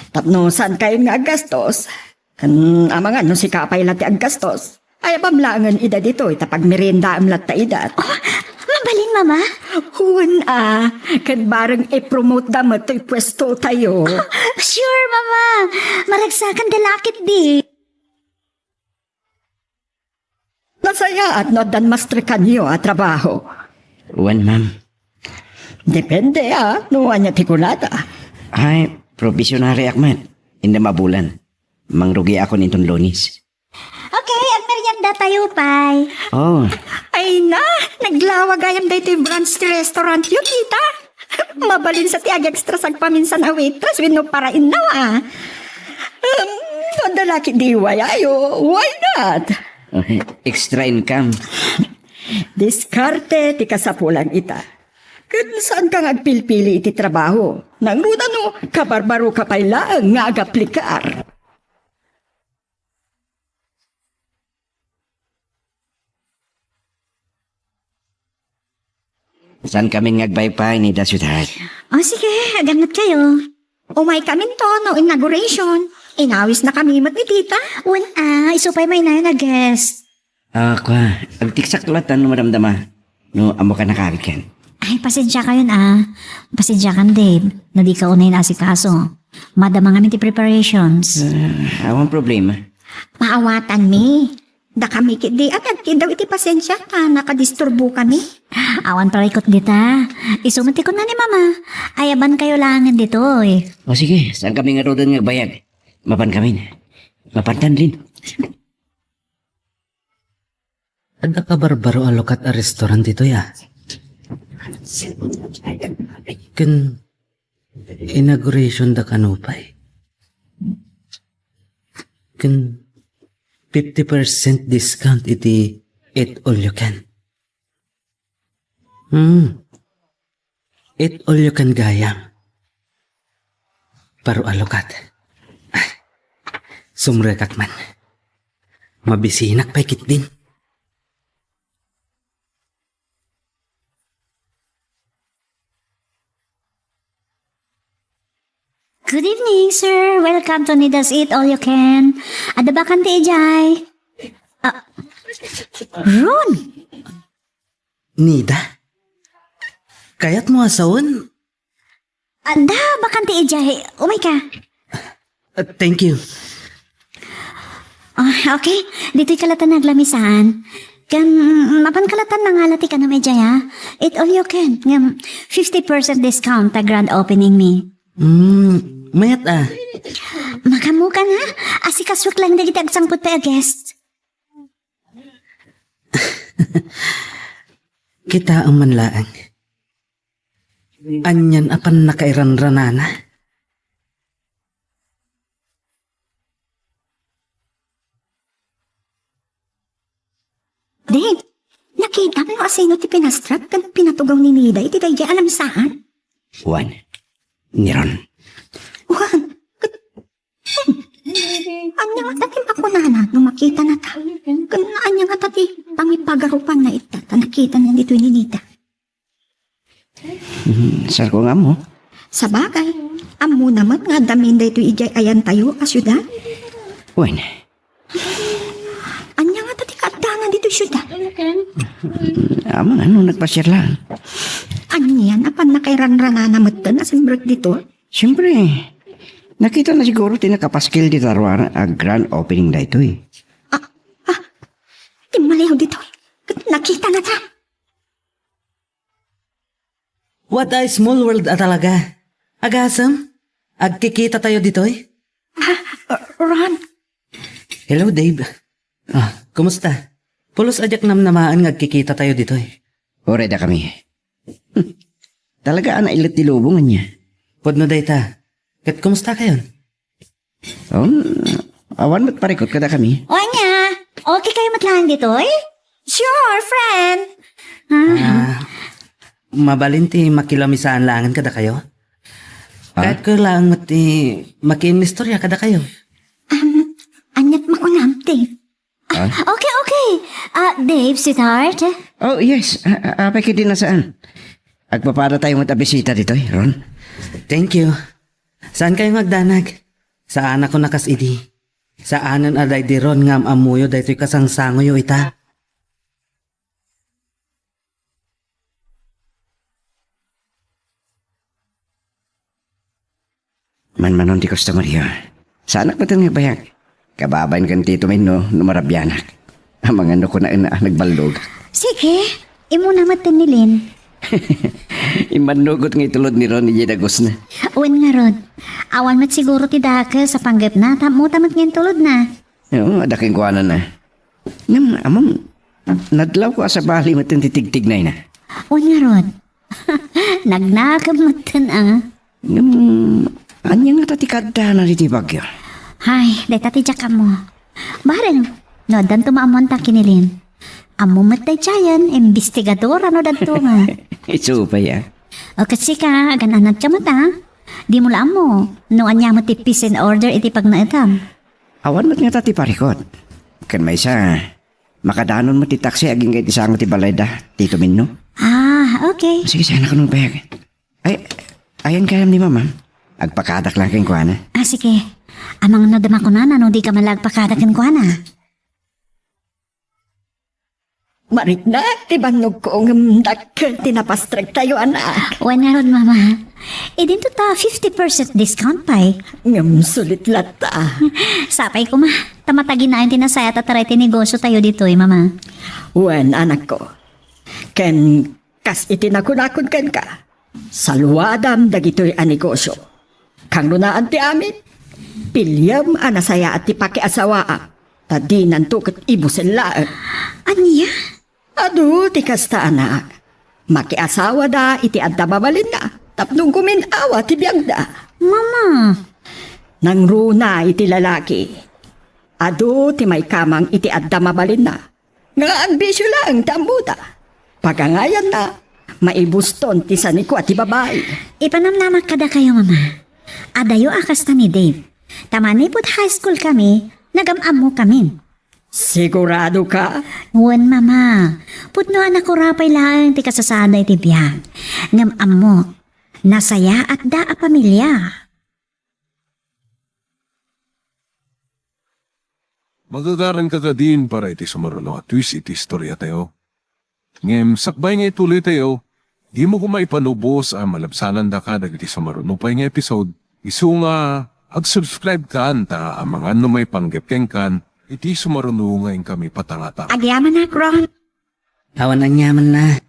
Tapno saankayon nga aggastos, ken amangan no sika pay la ti aggastos, ayabam laengen ida ditoy ta pagmeriendaem latta ida. Oh, mabalin, Mama? Wen a, ken bareng i-promote da met toy puesto tayo. Oh, sure, Mama. Maragsakan da la ketdi. Nasayaat no addan mastrekanyo a trabaho. Wen, ma'am. Depende, a, no ania ti kunada. Ay, probationary ak met. Inda mabulan. Mangrugiakon inton Lunes. Okay, agmerienda tayo pay. Oh. Ay na, naglawa gayam daytoy brunch ti restaurantyo, kita. Mabalin sa ti ag-extra sagpaminsan a waitress wenno parainnaw, a. Um, no adda la ketdi wayayo, why not? Extra income. Diskarte ti kasapulan ita. Ken saanka nga agpilpili iti trabaho. Nangruna no, kabarbaroka pay laeng nga agaplikar. Saankami nga agpaypay, Nida, sweetheart? O, sige, agannad kayo. Umaykaminto no inauguration. Inawisnakami met ni tita. Wen a, isu pay mainayon a guest. Ah, kua, agtekstak latta no madamdama. No, ammoka nakaaritken. Ay, pasensiakayon a. Pasensiakan, Dave, no dika unay naasikaso. Madama ngamin ti preparations. Ah, awan problema. Maawatanmi. Dakami ketdi a nagkiddaw iti pasensia ta nakadisturbokami. Awan parikut dita. Isu met ti kunna ni Mama. Ayabankayo laengen ditoy. O sige, saankami ngaruden nga agbayag? Mapankamin. Mapantan, Lynn. Adda kabarbaro a lukat a restaurant ditoy a. Ken inauguration da kano pay. Ken fifty percent discount iti eat all you can. Hmm. Eat all you can gayam. Baro a lukat. Ah, sumrekak man. Mabisinak pay ketdin. Good evening, sir. Welcome to Nida's Eat All You Can. Adda bakante idiay? Ah, Ron! Nida? Kayatmo a sawen? Adda bakante idiay. Umayka. Ah, thank you. Ah, okay. Ditoyka latta nga aglamisan. Ken, mapanka latta nga nangala ti kanam idiay, a. Eat all you can. Ngem, fifty percent discount ta grand opening mi. Hmm, mayat a. Makaammokan, a. Asikasuek laeng dagiti agsangpet pay a guest. Kitaem man laeng. Anian a pannakairanranana? Dave, nakitam no asino ti pinastrap ken pinatugaw ni Nida iti daydiay a lamisaan? Wen, ni Ron. Wen, ket, hmm, Ania ngata ti makunana no makitanata? Ken ania ngata ti pangipagarupanna ita ta nakitana ditoy ni Nita? Hmm, saanko nga ammo. Sabagay, ammona met nga adda amin daytoy idiay ayantayo a siudad? Wen. Ania ngata ti kaaddana ditoy siudad? Amangan no nagpasiar laeng. Ania a pannakairanranana metten a simbirek ditoy? Siempre, nakitana siguro ti nakapaskil dita ruar a grand opening daytoy. Ah, ah, timmaliaw ditoy. Ket nakitanata. What a small world a talaga. Agasem, agkikitatayo ditoy? Ah, Ron. Hello, Dave. Ah, kumusta? Pulos a diak namnamaen nga agkikitatayo ditoy. Uray dakami. Talaga a nailet ti lubong, ania? Pudno dayta. Ket kumustakayon? Um, awan met parikot kadakami. O ania? Okay kayo met laeng ditoy? Sure, friend. Ah. Ah, mabalin ti makilamisaan laengen kadakayo? Ah? Kayatko laeng met ti makiinnistorya kadakayo. Um, aniat makunam, Dave? Ah? Okay, okay. Ah, Dave, sweetheart. Oh, yes. A-, a-, apay ketdi a saan. Agpapadatayo met a bisita ditoy, Ron. Thank you. Saan kayo nga agdanag? Saanak a kas idi. Saanen a daydi Ron nga am-ammoyo daytoy kasangsangoyo ita. Manmanon ti customer-yo. Saanak met nga agbayag. Kababain ken Tito Minno no marabianak. Amangan no kunaen a nagballogak. Sige, immuna met ni Lynn. Immannugot nga itulod ni Ron idiay dagusna. Wen ngarud, awan met siguro ti dakes a panggepna tapno ta met nga intulodna. Oo, adda kenkuanana. Ngem, ammom, nadlawko a sabali met ti tigtignayna. Wen ngarud, nagnakem metten a. Ngem, ania ngata ti kaaddana ditoy Baguio? Hay, dayta ti diak ammo. Bareng, no addanto maammoanta ken ni Lynn. Ammo met daydiayen, imbestigadora no dadto nga. Isu pay a. O ket sika, agan-anadka met a. Dimo la ammo no ania met ti peace and order iti pagnaetam. Awan met ngata ti parikot. Ken maysa, makadanon met ti taksi agingga iti sango ti balayda, Tito Minno. Ah, okay. Sige, saan ako nung bayag? Ay, ayan kayam ni Mama. Agpakadak lang kenkuana. Ah, sige. Amangan no adda makunana no dika man la agpakada kenkuana. Mariknak ti bannogko ngem dakkel ti napastregtayo, anak. Wen ngarud, Mama. Idinto ta fifty percent discount pay. Ngem sulit latta. Sapay koma, ta mataginaen ti nasayaat a taray ti negosiotayo ditoy, Mama. Wen, anakko. Ken kas iti nakunakon kenka, saluadam dagitoy a negosio. Kangrunaan ti amin, piliem a nasayaat ti pakiasawaam, ta dinanto ket ibusen laeng. Ania? Adu ti kasta, anak. Makiasawada iti adda mabalinna tapno gumin-awa ti biagda. Mama! Nangruna iti lalaki. Adu ti maikamang iti adda mabalinna. Nga agbisio laeng ti ammona. Pagangayanna, maibuston ti sanikua ti babai. Ipanamnamak kadakayo, Mama. Adayo a kasta ni Dave. Ta manipud high school kami, nagam-ammo kamin. Sigurado ka? Wen, Mama. Pudno a nakurapay laeng ti kasasaadda iti biag. Ngem ammo, nasayaatda a pamilia. Magagaran ka kadin para iti sumaruno a twist iti istoriatayo. Ngem sakbay nga ituloytayo, dimo koma ipanubos a malabsanandaka dagiti sumaruno pay nga episode. Isu nga ag-subscribe kan ta amangan no maipanggep kenkan iti sumaruno nga inkami patangatang. Agyamanak, Ron. Awan aniamanna.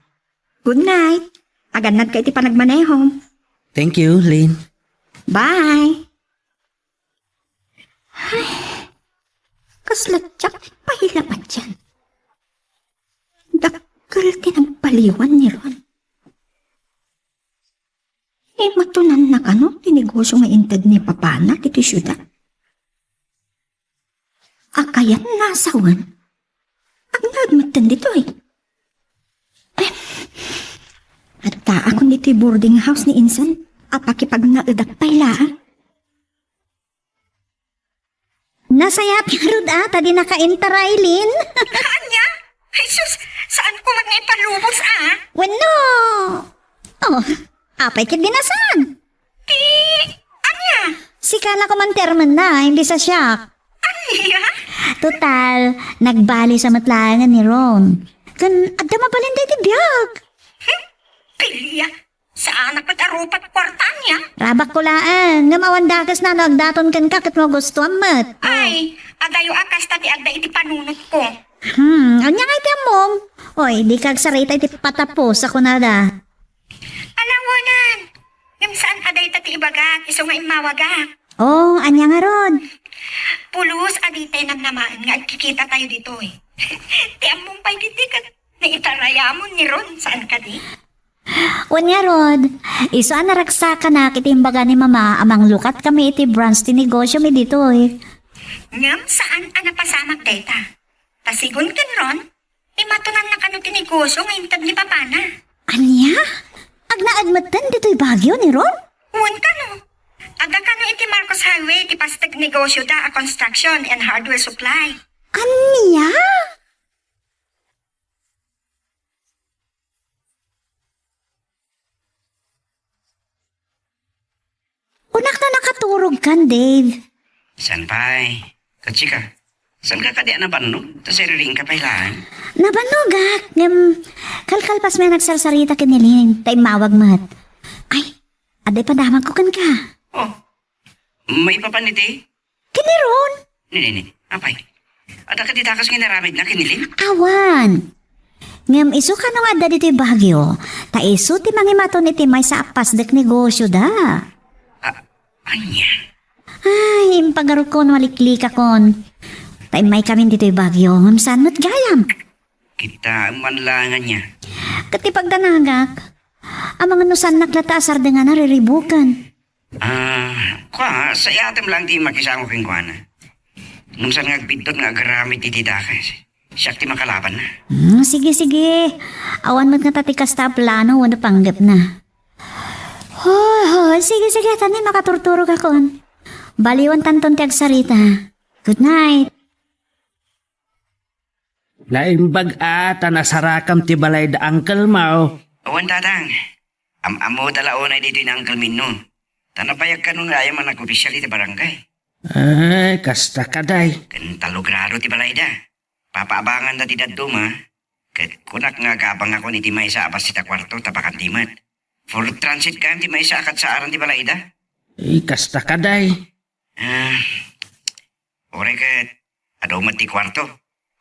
Good night. Agannad ka iti panagmaneho. Thank you, Lynn. Bye. Ay, kasla diak pay la patien. Dakkel ti nagbaliwan ni Ron. Imatunanna kano ti negosio nga inted ni papana ditoy siudad? A kayatna a sawen, agnaed metten ditoy. Eh, addaakon ditoy boarding house ni insan a pakipagnaedak pay laeng. Nasayaat ngarud a, ta di nakaintar, Eileen. Ania? Jesus, saan ko man nga ipalubos a? Wenno. Oh, apay ketdi a saan? Ti, ania? Sika la ko man ti armenna, imbes a siak. Ania? Total, nagbali sa met laengen ni Ron. Ken adda mabalin daydi biag. Hmm? Pilia, saanak met a rupat kuarta ania? Rabakko laeng, ngem awan dakesna no agdaton kenka ket magustuam met. Ay, adayo a kasta ti adda iti panunotko. Hmm, ania ngay ti ammom? Oy, dika agsarita iti patapos a kunada. Ala, awanan. Ngem saan a dayta ti ibagak, isu nga immawagak. Oh, ania ngarud? Pulos a ditay namnamaen nga agkikitatayo ditoy. Ti ammom pay ditoy ket naitarayamon ni Ron, saan kadi? Wen ngarud, isu a naragsakanak iti imbaga ni Mama a manglukatkami iti branch ti negosyomi ditoy. Ngem saan a napasamak dayta. Ta sigun ken Ron, imatonanna kano ti negosyo nga inted ni papana. Ania? Agnaed metten ditoy Baguio ni Ron? Wen kano. Adda kano iti Marcos Highway ti pasteg negosyoda a construction and hardware supply. Ania? Kunak no nakaturogkan, Dave. Saan pay? Ket sika, saanka kadi a nabannog? Ta siririingka pay laeng. Nabannogak, ngem kalkalpasmi a nagsarsarita ken ni Lin, ta immawag met. Ay, adda ipadamagko kenka. Oh, maipapan iti? Ken ni Ron. Nini, apay? Adda kadi dakes nga inaramidna ken ni Lin? Awan. Ngem isu kano nga adda ditoy Baguio, ta isu ti mangimaton iti maysa a pasdek negosyoda. A-, ania? Ay, impagarukon, maliklikakon. Ta immaykamin ditoy Baguio, ngem saan met gayam? Kitaem man laeng ania. Ket ti pagdanagak, amangan no saannak latta a sardengana riribuken. Ah, kua, sayatem lang ti makisango kenkuana. Ngem saan nga agbiddut nga agaramid iti dakes. Siak ti makalabanna. Hmm, sige, sige. Awan met ngata ti kasta a plano wenno panggepna. Hoy, hoy, sige, sige, ta ni makaturturogakon. Baliwantanton ti agsarita. Good night. Naimbag a ta nasarakam ti balay da uncle mo. Awan, tatang. Am-ammoda la unay ditoy ni Uncle Minno. Ta nabayag kano nga aya man nagopisial iti barangay. Ay, kasta kadi. Ken tallo grado ti balayda. Papaabanganda ti dadduma. Ket kunak nga agabangakon iti maysa a bassit a kuarto ta bakante met. For transit gayam ti maysa a kadsaaran ti balayda. Ay, kasta kadi. Ah, uray ket adu met ti kuarto.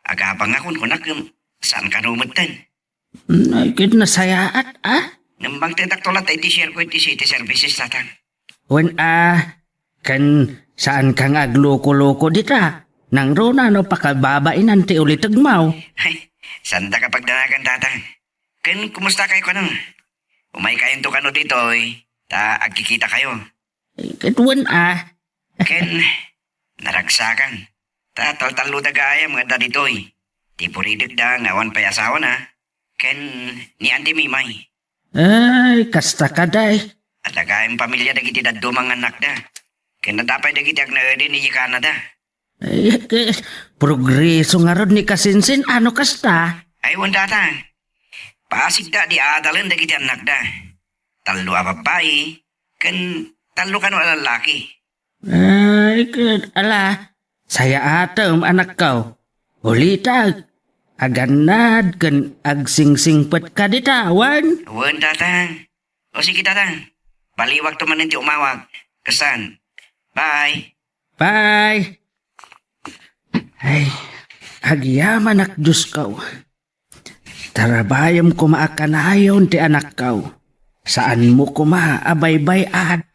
Agabangakon kunak ngem saan kano metten. Ay, ket nasayaat, a? Ngem mangtedak to latta iti share ko iti city services, tatang. Wen a, ken saanka nga agloko-loko dita. Nangruna no pakababainan ti ulitegmo. Ay, saandaka pagdanagan, tatang. Ken kumustakay kano? Umaykayonto kano ditoy, ta agkikitakayo. Ket wen a. Ken naragsakan. Ta taltalloda gayam nga adda ditoy. Ti puridekda nga awan pay asawana. Ken ni Auntie Mimay. Ay, kasta kadi. Adda gayam pamilia dagiti dadduma nga annakda. Ken adda pay dagiti agnaed idiay Canada. Ay, ket progreso ngarud ni Kasinsin, a no kasta? Ay, wen, tatang. Pasigda ti adalen dagiti annakda. Tallo a babbai, ken tallo kano a lallaki. Ay, ket ala, sayaatem, anakko. Ulitek, agannad ken agsingsingpetka dita, wen? Wen, tatang. O sige, tatang. Baliwagto manen ti umawag. Kasan? Bye. Bye. Ay, agyamanak, Diosko. Tarabayem koma a kanayon ti anakko. Saanmo koma a baybay-ad.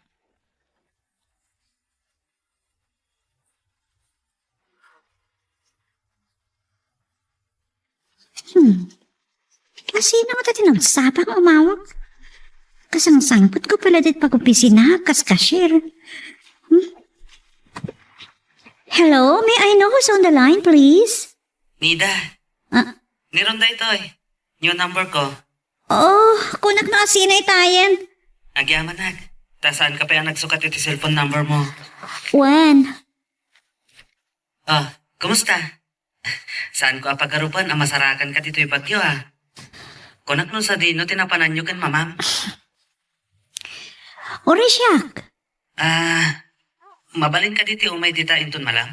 Hmm. Kasino nga ti nagsapa nga umawag? Kasangsangpetko pay dayta iti pag-opisina, kas cashier. Hmm? Hello, may I know who's on the line, please? Nida. Ah? Ni Ron daytoy. New number ko. Oh, kunak no asino itayen. Agyamanak. Ta saanka pay a nagsukat iti cellphone number mo? Wen. Oh, kumusta? Saanko a pagarupen a masarakanka ditoy bagyo, ah. Kunak no sadino ti napananyo ken mamam? Uray siak. Ah, mabalin kadi ti umay dita inton malam?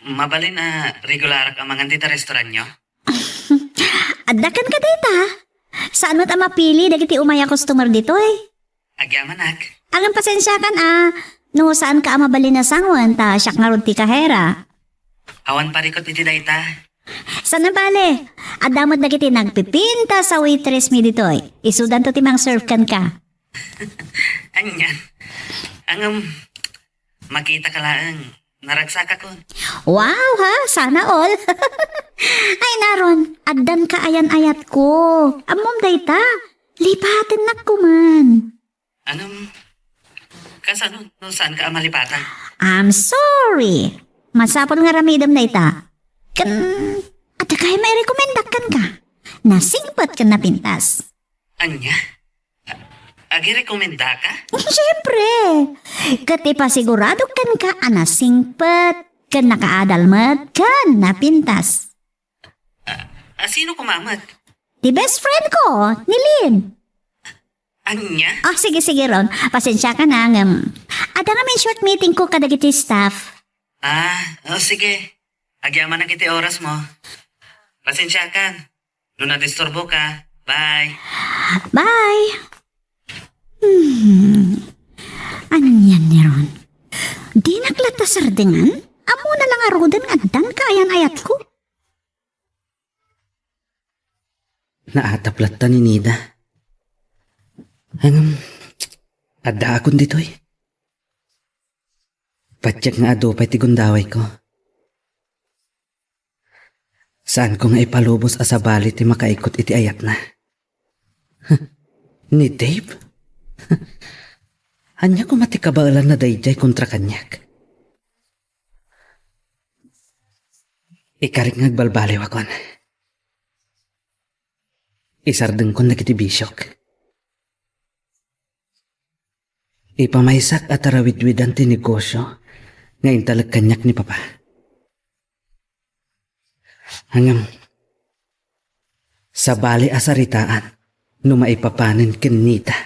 Mabalin a regularak a mangan dita restauranyo? Adda ken ka dayta. Saan met a mapili dagiti umay a customer ditoy. Agyamanak. Ngem pasensiakan a, no saanka a mabalin a sangoen ta siak ngarud ti kahera. Awan parikut iti dayta. Saan a bale, adda met dagiti nagpipintas a waitress mi ditoy. Isudanto ti mangserve kenka. Ania? Ngem, makitaka laeng. Naragsakakon. Wow, ha? Sana all. Ay, naron, addan ka ayan-ayatko. Ammom dayta. Lipatennak kuman. Ngem, kasano no saanka a malipatan? I'm sorry. Masapul nga aramidem dayta. Ken, adda kayat a mairekomendak kenka. Nasingpet ken napintas. Ania? A-, agirekomendaka? Siempre! Ket ipasiguradok kenka a nasingpet, ken nakaadal met, ken napintas. A-, a, sino koma met? Ti best friend ko, ni Lynn. Ania? Oh, sige, sige, Ron. Pasensiakan a, ngem, adda ngamin short meeting ko kadagiti staff. Ah, oh, sige. Agyamanak iti orasmo. Pasensiakan. No nadisturboka. Bye. Bye. Hmm. Anian ni Ron? Dinak latta sardengan? Ammona la ngaruden nga addan ka ayan-ayatko. Naatap latta ni Nida. Ngem, addaakon ditoy. Patiek nga adu pay ti gundawayko. Saanko nga ipalubos a sabali ti makaikut iti ayatna. Ni Dave? Ania koma ti kabaelanna daydiay kontra kaniak? Ikarik nga agbalbaliwakon. Isardengkon dagiti bisiok. Ipamaysak a tarawidwidan ti negosio nga intalek kaniak ni Papa. Ngem, sabali a saritaan no maipapanen ken Nida.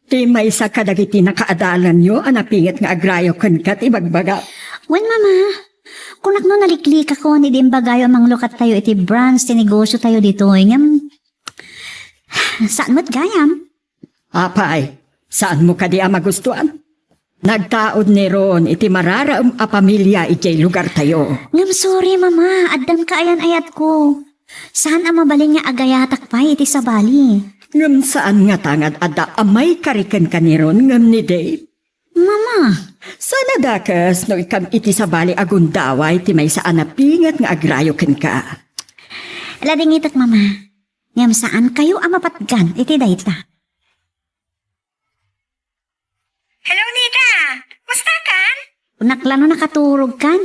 Ti maysa kadagiti nakaadalanyo a napinget nga agrayo kenka ti ibagbaga. Wen, Mama. Kunak no naliklikakon idi imbagayo a manglukattayo iti branch ti negosiotayo ditoy, ngem saan met gayam. Apay, saanmo kadi a magustuan? Nagtaud ni Ron iti mararaem a pamilia idiay lugartayo. Ngem sorry, Mama. Addam kaayan-ayatko. Saan a mabalin nga agayatak pay iti sabali. Ngem saan ngata nga adda a maikari kenka ni Ron ngem ni Dave? Mama. Saan a dakes no ikam iti sabali a gundaway ti maysa a napinget nga agrayo kenka? Ladingitek, Mama. Ngem saankayo a mapatgan iti dayta. Hello, Nida! Mustakan? Kunak la no nakaturogkan.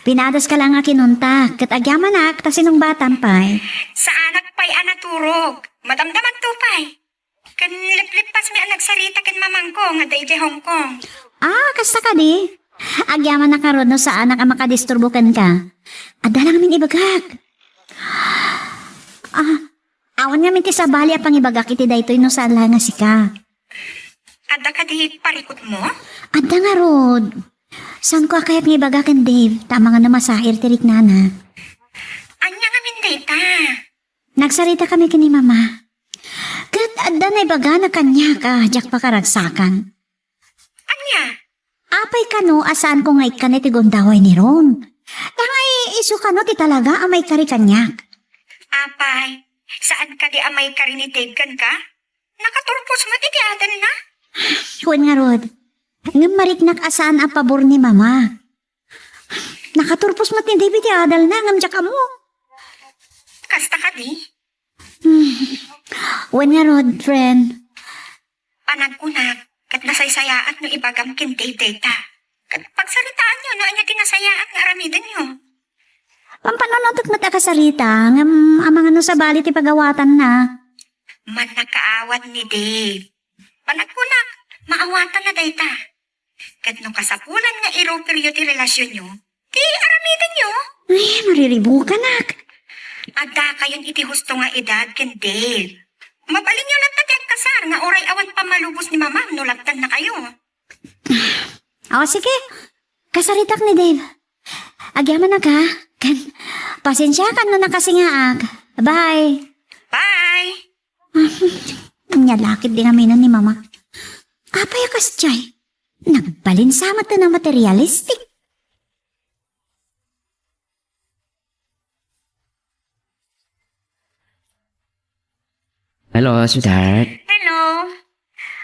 Pinadaska la nga kinuntak, ket agyamanak ta sinungbatam pay. Saanak pay a naturog. Madamdamanto pay. Ken liplipasmi a nagsarita ken mamangko nga adda idiay Hong Kong. Ah, kasta kadi? Agyamanak ngarud no saanak a makadisturbo kenka. Adda la ngamin ibagak. Ah, awan ngamin ti sabali a pangibagak iti daytoy no saan la nga sika. Adda kadi parikutmo? Adda ngarud. Saanko a kayat nga ibaga ken Dave, ta amangan no masair ti riknana. Ania ngamin dayta? Nagsarita kami ken ni Mama. Ket adda naibagana kaniak a diak pakaragsakan. Ania? Apay kano a saanko nga ikkan iti gundaway ni Ron? Ta nga isu kano ti talaga a maikari kaniak? Apay, saan kadi a maikari ni Dave kenka? Nakaturpos met iti adalna? Wen ngarud, ngem mariknak a saan a pabor ni Mama. Nakaturpos met ni Dave iti adalna, ngem diak ammo. Kasta kadi? Hmm. Wen ngarud, friend. Panagkunak, ket nasaysayaat no ibagam ken Dave dayta. Ket pagsaritaanyo no ania ti nasayaat nga aramidenyo. Pampanunotek met a kasarita, ngem amangan no sabali ti pagawatanna. Mannakaawat ni Dave. Panagkunak, maawatanna dayta. Ket no kasapulan nga iruperyo ti relasionyo, ti aramidenyo. Ay, mariribukanak. Addakayon iti husto nga edad ken Dave. Mabalinyo latta ti agkasar nga uray awan pammalubos ni Mamam no labtannakayo. O, sige. Kasaritak ni Dave. Agyamanak, ha? Ken, pasensiakan no nakasingaak. Bye. Bye. Ania la ketdi nga aminen ni Mama. Apay a kasdiay? Nagbalin sa met a materialistic. Hello, sweetheart. Hello.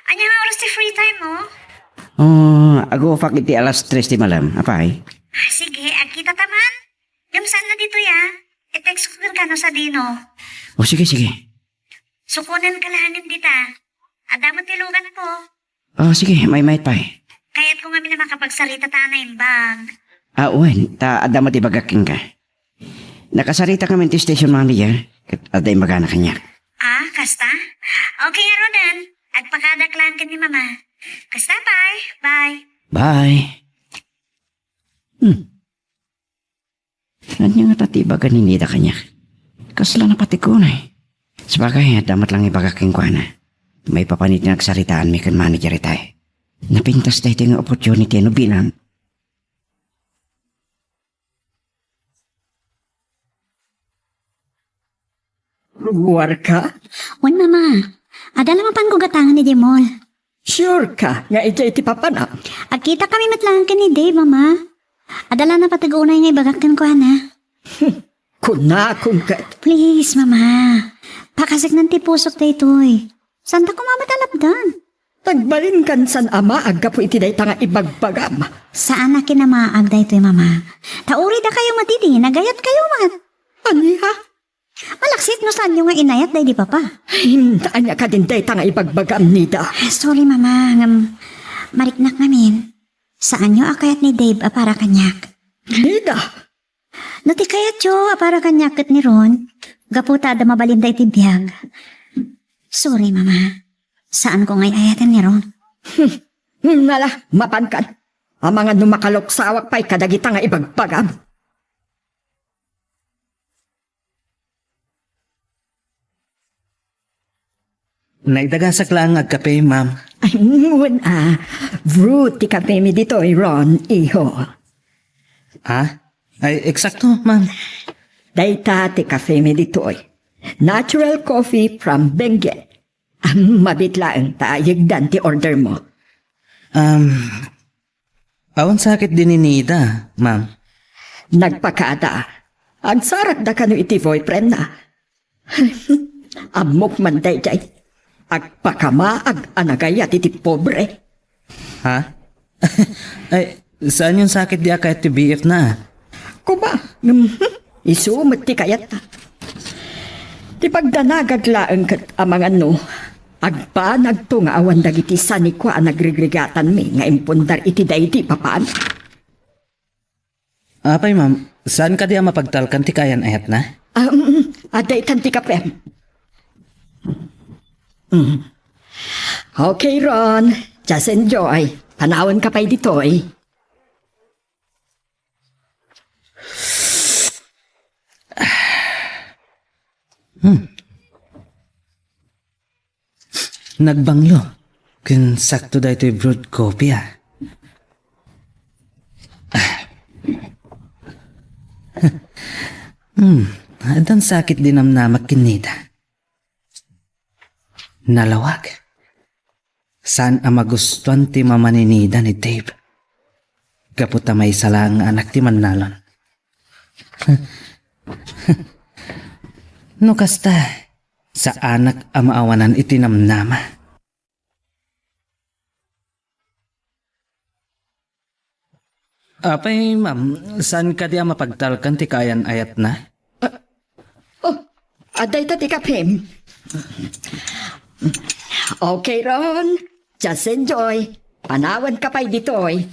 Ania nga oras ti free time mo? Oh, agufak iti alas tres ti malem. Apay? Ah, sige, agkita ta man. Ngem saan na ditoy, ah? I-text ko kenka no sadino. Oh, sige, sige. Sukonen ka laeng dita. Adda met ti lugan ko. Oh, sige, maymayat pay. Kayatko ngamin a makapagsarita ta a naimbag. Ah, wen, ta adda met ibagak kenka. Nakasarita ngamin ti station manager, ket adda imbagana kaniak. Ah, kasta? Okay, ngaruden. Agpakadak laeng ken ni Mama. Kasta pay. Bye. Bye. Hmm. Ania ngata ti ibaga ni Nida kaniak? Kasla napatikunay. Sabagay, adda met laeng ibagak kenkuana. Maipapan iti nagsaritaanmi ken manager itay. Napintas daytoy nga opportunity no bilang. Warka? Wen, Mama. Adda la mapanko gatangen idiay mall. Sure ka nga idiay ti papana? Agkitakami met laeng ken ni Dave, Mama. Adda la napateg unay nga ibagak kenkuana. Kunakon ket. Please, Mama. Pakaseknan ti pusok daytoy. Saanta koma met a lapdan. Nagbalinkan san a maag gapu iti dayta nga ibagbagam. Saan a kinamaag daytoy, Mama. Ta uray dakayo met idi, nagayatkayo met. Ania? Malaksid no saanyo nga inayat daydi Papa. Ay, ania kadin dayta nga ibagbagam, Nida? Sorry, Mama, ngem mariknak ngamin. Saanyo a kayat ni Dave a para kaniak. Nida! No ti kayatyo a para kaniak ket ni Ron, gapu ta adda mabalinda iti biag. Sorry, Mama. Saanko nga ay-ayaten ni Ron. Hmm, nala, mapankan. Amangan no makaloksawak pay kadagita nga ibagbagam. Naidagasak laeng nga agkape, ma'am. Ay, wen a. Brewed ti kapemi ditoy, Ron, iho. Ah? Ay, eksakto, ma'am. Dayta ti kapemi ditoy. Natural coffee from Benguet. Ah, mabiit laeng ta yegdan ti order mo. Um, Awan sakit di ni Nida, ma'am. Nagpakada. Agsarakda kano iti boyfriendna. Ammok man daydiay. Agpakamaag a nagayat iti pobre. Ha? Ay, saanyon sakit di a kayat ti B F na? Koma, mhm, isu met ti kayatna. Ti pagdanagak laeng ket amangan no agbanagto nga awan dagiti sanikua a nagrigrigatanmi nga impundar iti daydi papan. Apay, ma'am, saan kadi a mapagtalkan ti kaayan-ayatna? Ah, mm, mm. Adda itan ti kapem. Mm. Okay, Ron. Just enjoy. Panawanka pay ditoy. Hmm. Nagbanglo. Ken sakto daytoy brewed coffee, ah. Hmm. Addan sakit di namnamak ken Nida. Nalawag. Saan a magustuan ti mama ni Nida ni Dave. Gapu ta maysa laeng nga anak ti mannalon. No kasta, saanak a maawanan iti namnama. Apay, ma'am, saan kadi a mapagtalkan ti kaayan-ayatna? Oh, adda ita ti kapem. Okay, Ron. Just enjoy. Panawanka pay ditoy.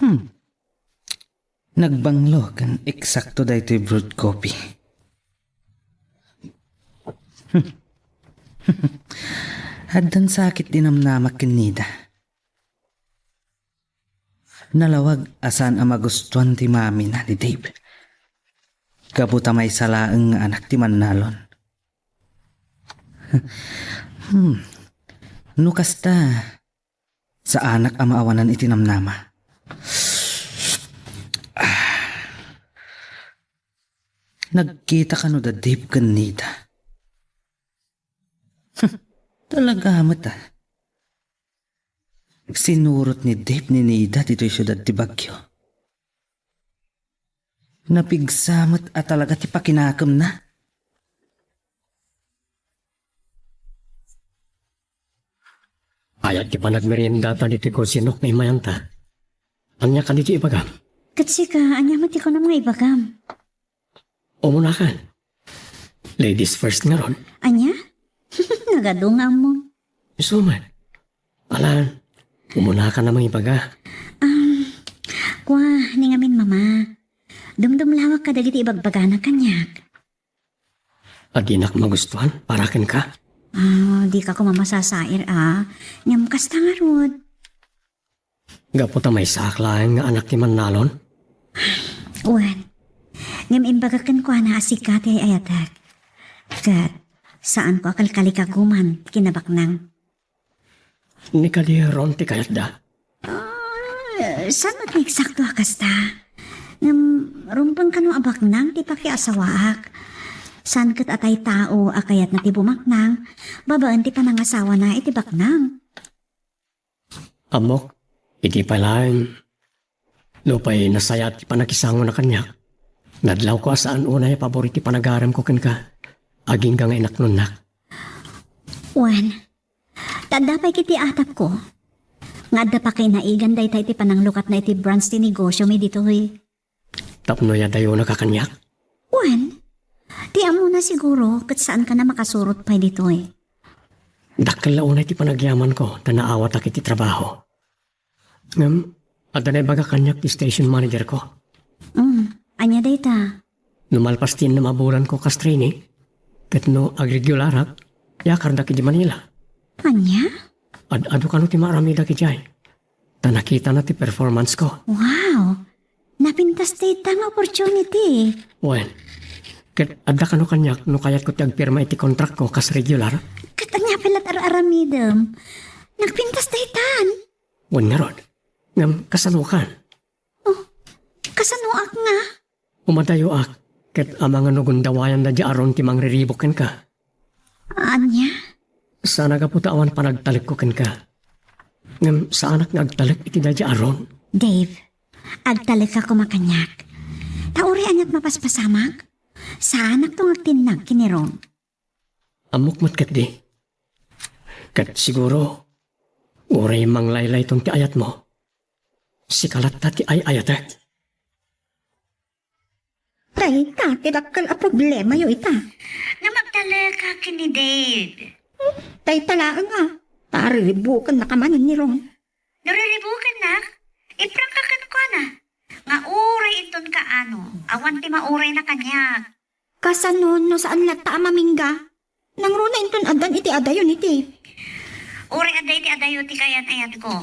Hmm. Nagbanglo ken eksakto daytoy brewed coffee. Addan sakit ti namnamak ken Nida. Nalawag a saan a magustuan ti mamina ni Dave. Gapu ta maysa laeng nga anak ti mannalon. Hmm. No kasta, saanak a maawanan iti namnama. Nagkita kano da Dave ken Nida? Talaga met, ah. Sinurot ni Dave ni Nida ditoy siudad ti Baguio. Napigsa met a talaga ti pakinakemna. Ayat ti panagmerienda ta ditoy kusinok nga imayanta. Ania kadi ti ibagam? Ket sika, ania met ti kunam nga ibagam? Umunakan. Ladies first ngarud. Ania? Nagadu nga ammo. Isu met. Alan, umunakan a mangibaga. Um, kua, ni ngamin, Mama. Dumdumlawak kadagiti ibagbagana kaniak. Adinak magustuan para kenka? Ah, dika koma masasair, a. Ngem kasta ngarud. Gapu ta maysaak laeng nga anak ti mannalon? Wen. Ngem imbagak kenkuana a sika ti ay-ayatek. Ket saanko a kalkalikaguman ti kinabaknang. Ni kadi Ron ti kayatda? Ah, saan met nga eksakto a kasta? Ngem rumbeng kano a baknang ti pakiasawaak. Saan ket a tay tao a kayatna ti bumaknang babaen ti panangasawana iti baknang. Ammok, iti pay laeng, nupay nasayaat ti pannakisangona kaniak, nadlawko a saan unay a pabor iti panagaremko kenka, agingga nga inaknonnak. Wen, ta adda pay ket ti atapko, nga adda pakainaigan dayta iti pananglukatna iti branch ti negosiomi ditoy. Tapno iyadayonaka kaniak? Wen, ti ammona siguro ket saankana makasurot pay ditoy. Dakkel la unay ti panagyamanko ta naawatak iti trabaho. Ngem, adda naibaga kaniak ti station managerko. Mm, ania dayta? No malpas ti innem a bulanko kas trainee, ket no agregularek, iyakardak iti Manila. Ania? Ad-adu kano ti maaramidak idiay. Ta nakitana ti performance ko. Wow! Napintas dayta nga opportunity. Wen, ket adda kano kaniak no kayatko ti agpirma iti kontrakko kas regular? Ket ania pay la ti ar-aramidem? Nagpintas daytan. Wen ngarud. Ngem kasanokan? Oh, kasanoak nga? Umadayoak, ket amangan no gundawayanda diay Aaron ti mangriribuk kenka. Ania? Saan a gapu ta awan panagtalekko kenka. Ngem saanak nga agtalek iti daydiay Aaron. Dave, agtalekka koma kaniak. Ta uray aniat mapaspasamak, saanakto nga agtinnag ken ni Ron. Ammok met ketdi. Ket siguro, uray manglaylayton ti ayatmo, sika latta ti ay-ayatek. Dayta ti dakkel a problemayo ita. Nga magtalekka ken ni Dave. Dayta laeng a, ta riribukennaka manen ni Ron. No riribukennak, iprangka kenkuana nga uray inton kaano, awan ti maurayna kaniak. Kasano no saan latta a mamingga? Nangruna inton addan iti adayo ni Dave. Uray adda iti adayo ti kayan-ayatko.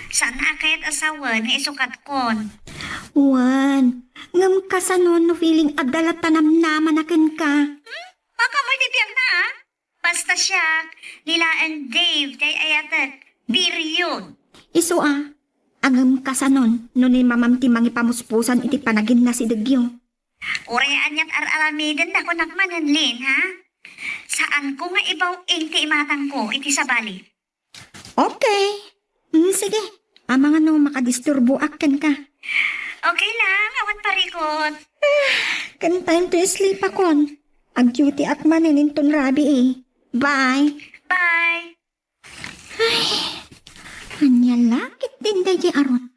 Saan a kayat a sawen nga isukatkon. Wen, ngem kasano no feeling adda latta namnamana kenka? Hmm? Makamoy ti biagna, a? Basta siak, ni laeng Dave ti ay-ayatek. Period. Isu a, ngem kasanon no ni mamam ti mangipamuspusan iti panaginnasidegyo? Uray aniat ar-aramiden na kunak manen, Lin, ha? Saanko nga ibaw-ing ti imatangko iti sabali. Okay. Mm, sige. Amangan no makadisturboak kenka. Okay lang, awan parikot. Ken time to sleep akon. Ag-duty ak manen inton rabii. Bye. Bye. Ay, ania la ket daydiay Aaron?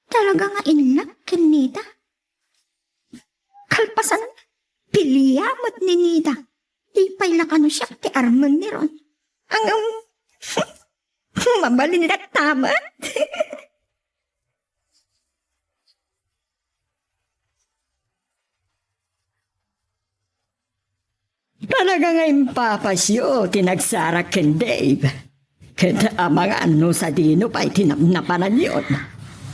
Talaga nga in love ken Nida? Kalpasan, pilia met ni Nida. Di pay la kano siak ti armen ni Ron. Ngem, mabalin latta met. Talaga nga impapasyo ti nagsarak ken Dave. Ket amangan no sadino pay ti napnapananyon.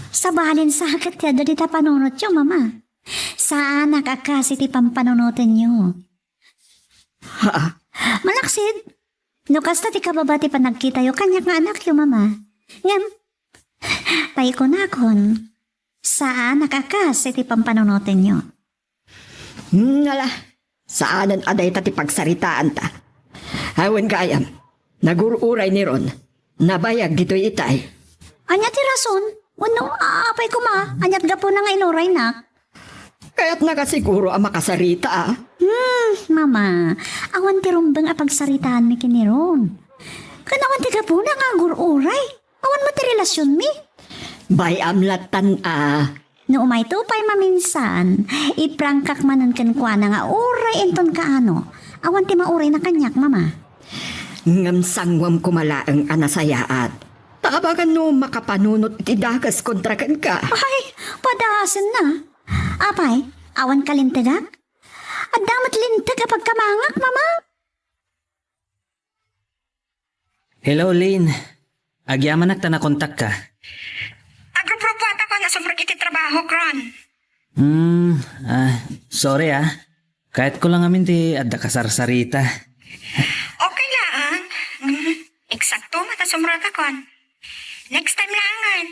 Sabalin sa ket ti adda dita panunotyo, Mama. Saanak a kas iti pampanunotenyo. Ha? Malaksid, no kasta ti kababa ti panagkitayo kaniak nga anakyo, Mama. Ngem, pay kunakon, saanak a kas iti pampanunotenyo. Hmm, ala, saanen a dayta ti pagsaritaanta. Awan gayam, nagur-uray ni Ron. Nabayag ditoy itay. Ania ti rason? Wenno, apay koma, aniat gapuna nga inuraynak? Kayatna nga siguro a makasarita, a. Hmm, Mama, awan ti rumbeng a pagsaritaanmi ken ni Ron. Ken awan ti gapuna nga agur-uray. Awan met ti relasionmi. Bay-am lattan, a. No umayto pay maminsan, iprangkak manen kenkuana nga uray inton kaano. Awan ti maurayna kaniak, Mama. Ngem sanguem koma laeng a nasayaat. Ta amangan no makapanunot iti dakes kontra kenka. Ay, padaasenna. Apay, awan kalintegak? Adda met linteg a pagkamangak, Mama. Hello, Lynn. Agyamanak ta nakontakka. Agruprupuatakon a sumrek iti trabahok, Ron. Hmm, ah, sorry, ah. Kayatko lang amin ti adda kasarsarita. Okay laeng. Mm, eksakto met a sumrekakon. Next time laengen.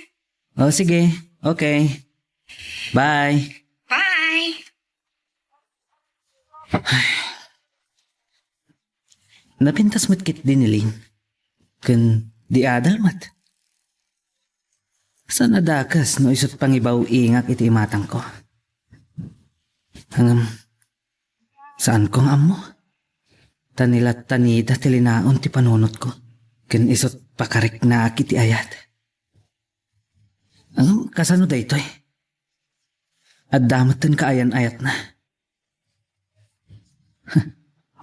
O, sige. Okay. Bye. Bye. Napintas met ketdi ni Lynn. Ken di adal met. Saan a dakes no isut' pangibaw-ingak iti imatangko. Ngem, saanko nga ammo. Ta nilattanida ti linaon ti panunotko. Ken isut' pakariknaak iti ayat. Ngem, kasano daytoy? Adda met ti kaayan-ayatna.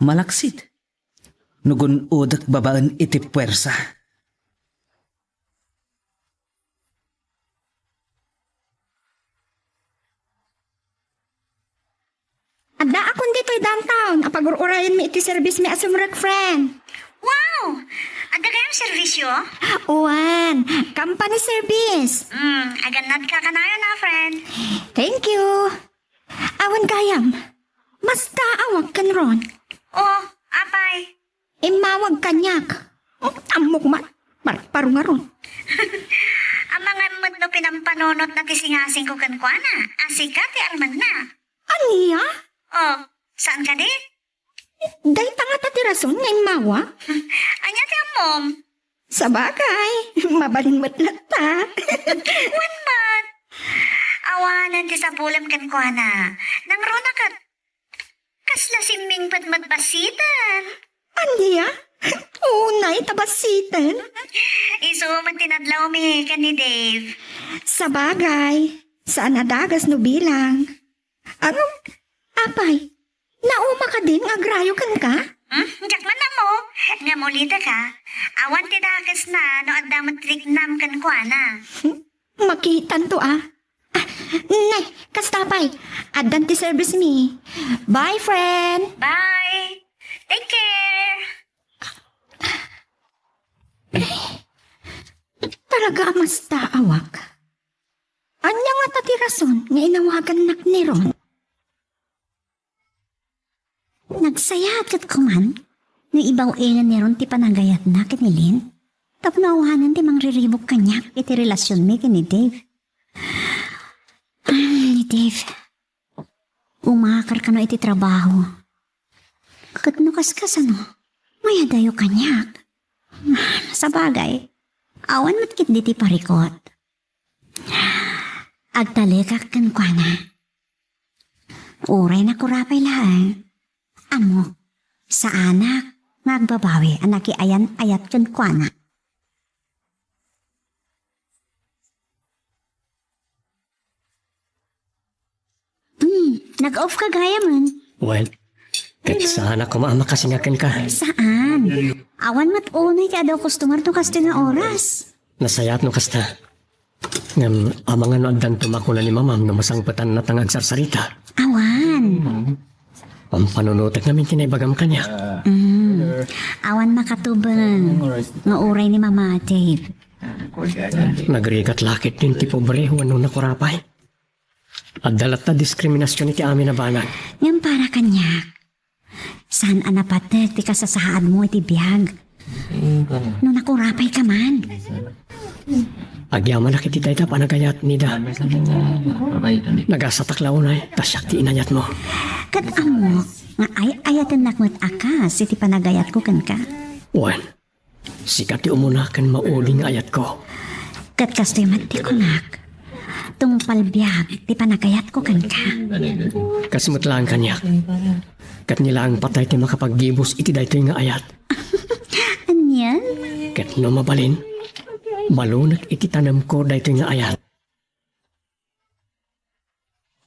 Malaksid. No gun-odek babaen iti puersa. Addaakon ditoy downtown a pagur-urayenmi iti service mi a sumrek, friend. Wow! Adda gayam serbisyo? Wen, company service. Hmm, agannadka kanayon a, friend. Thank you. Awan gayam. Mastaawak ken Ron. O, apay? Immawag kaniak. Ammok man, parparo ngarud. Amangan met no pinampanunotna ti singasingko kenkuana, a sika ti almanna. Ania? O, saan kadi? Dayta ngata ti rason nga immawa? Ania ti ammom? Sabagay, mabalin met latta. Wen met. Awanen ti sapulem kenkuana. Nangruna ket kasla simmingpet met basiten. Ania? Unay ta basiten? Isu met ti nadlawmi ken ni Dave. Sabagay, saan a dagas no bilang. Ano? Apay, nauma kadin nga agrayo kenka? Hmm? Diak man ammo. Ngem ulitek a, awan ti dakesna no adda met riknam kenkuana. Hmm? Makitanto a. Ah, ne, kasta pay. Addan ti service mi. Bye, friend. Bye. Take care. Talaga a mastaawak. Ania ngata ti rason nga inawagannak ni Ron? Nagsayaat ket kuman no ibaw-ingen ni Ron ti panagayatna ken ni Lynn tapno awanen ti mangriribuk kaniak iti relasionmi ken ni Dave. Ni Dave, umakar kano iti trabaho. Ket no kaskasano, mayadayo kaniak. Sabagay, awan met ketdi ti parikut. Agtalekak kenkuana. Uray nakurapay laeng, ammok, saanak nga agbabawi a nakiayan-ayat kenkuana. Hmm, nag-off ka gayamen. Well, ket saanak koma a makasinga kenka. Saan? Awan met unay ti adu customer no kastoy nga oras. Nasayaat no kasta. Ngem, amangan no addanto makuna ni Mamam no masangpetanna ta nga agsarsarita. Awan. Pampanunotek ngamin ti naibagam kaniak. Mm. Awan makatubeng nga uray ni Mama, Dave. Nagrigat la ketdin ti pobre wenno nakurapay. Adda latta diskriminasion iti amin a banag. Ngem para kaniak, saan a napateg ti kasasaadmo iti biag. No nakurapay ka man. Agyamanak iti dayta panagayat, Nida. Nagasatak la unay, ta siak ti inayatmo. Ket ammok nga ay-ayatennak met a kas iti panagayatko kenka. Wen, sika ti umuna ken mauli nga ayatko. Ket kastoy met ti kunak. Tungpal biag ti panagayatko kenka. Kas met laeng kaniak. Ket ni laeng patay ti makapaggibus iti daytoy nga ayat. Anian? Ket no mabalin, balunek iti tanemko daytoy nga ayat.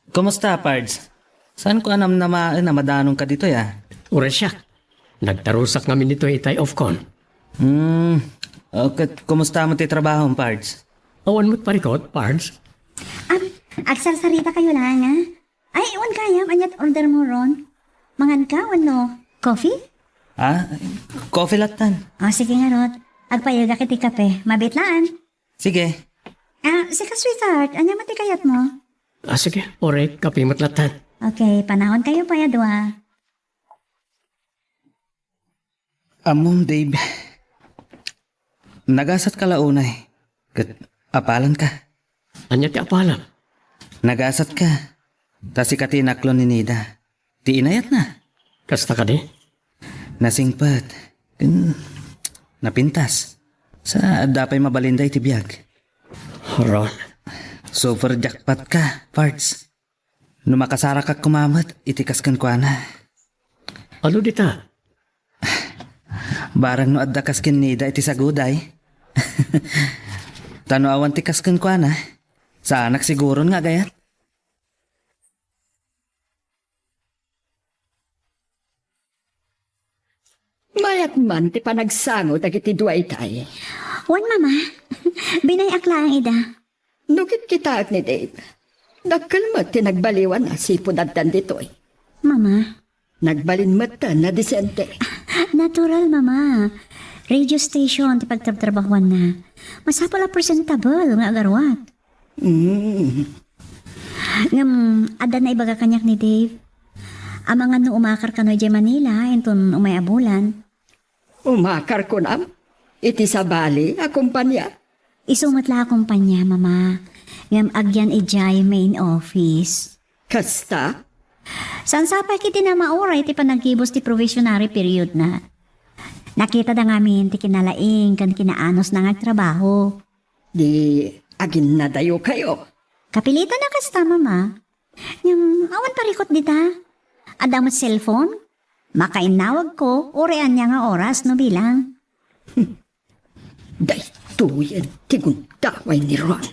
Kumusta, Pards? Saanko a namnamaen a madanonka ditoy, a? Uray siak. Nagtarusak ngamin ditoy itay ofkon. Hmm. O, ket kumusta met ti trabahom, Pards? Awan met parikut, Pards. Am, agsarsarita kayo lang, a? Ay, wen gayam, aniat order mo ron? Mangan ka wenno coffee? Ah, coffee lattan. O, sige ngarud. Agpayegak iti kape. Mabitlaan. Sige. Ah, sika, sweetheart, ania met ti kayatmo? Ah, sige. Uray, kape met lattan. Okay, panawan kayo pay a dua. Ammom, Dave. Nagasatka la unay. Ket apalanka. Ania ti apalam? Nagasatka. Ta sika ti inaklon ni Nida. Ti inayatna. Kasta kadi? Nasingpet. Ken napintas. Sa adda pay mabalinda iti biag. Ron. Super jackpot ka, Pards. No makasarakak koma met iti kas kenkuana. Adu dita? Barang no adda kas ken Nida iti saguday. Ta no awan ti kas kenkuana, saanak siguron nga agayat. Mayat man ti panagsango dagiti dua itay. Wen, Mama. Binay-ak laeng ida. No kitkitaek ni Dave, dakkel met ti nagbaliwan a sipud addan ditoy. Mama. Nagbalin met ta nadisente. Natural, Mama. Radio station ti pagtrabtrabahuanna. Masapul a presentable nga agaruat. Mm. Ngem, adda naibaga kaniak ni Dave. Amangan no umakar kano idiay Manila, inton umay a bulan. Umakar kunam? Iti sabali a kumpanya? Isu met la a kumpanya, Mama. Ngem agyan idiay main office. Kasta? Saan sapay ketdi a mauray ti panagibus ti probationary period na. Nakitada ngamin ti kinalaing ken kinaanosna nga agtrabaho. Di aginnadayo kayo? Kapilitan a kasta, Mama. Ngem, awan parikut dita. Adda met cellphone? Makainnawagko, uray ania nga oras no bilang. Daytoyen ti gundaway ni Ron.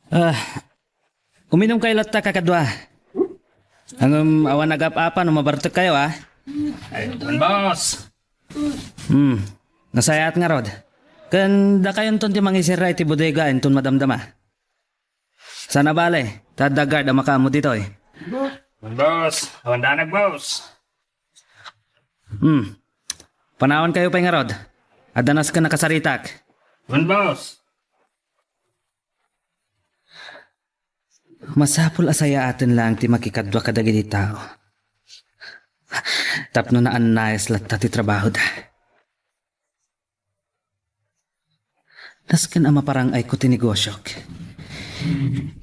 Ah, uminum kayo latta, kakadua. Ngem awan agap-apa no mabartek kayo, a? Ay, boss. Hmm, nasayaat ngarud. Ken dakayonton ti mangisirra iti bodega inton madamdama. Sana bale, ta adda guard a makaammo ditoy. Boss, awan danag, boss. Hmm. Panawan kayo pay ngarud. Adda nasken a kasaritak. Wen, boss. Masapul a sayaaten laeng ti makikadua kadagiti tao. Tapno naannayas latta ti trabahoda. Nasken a maparang-ayko ti negosiok.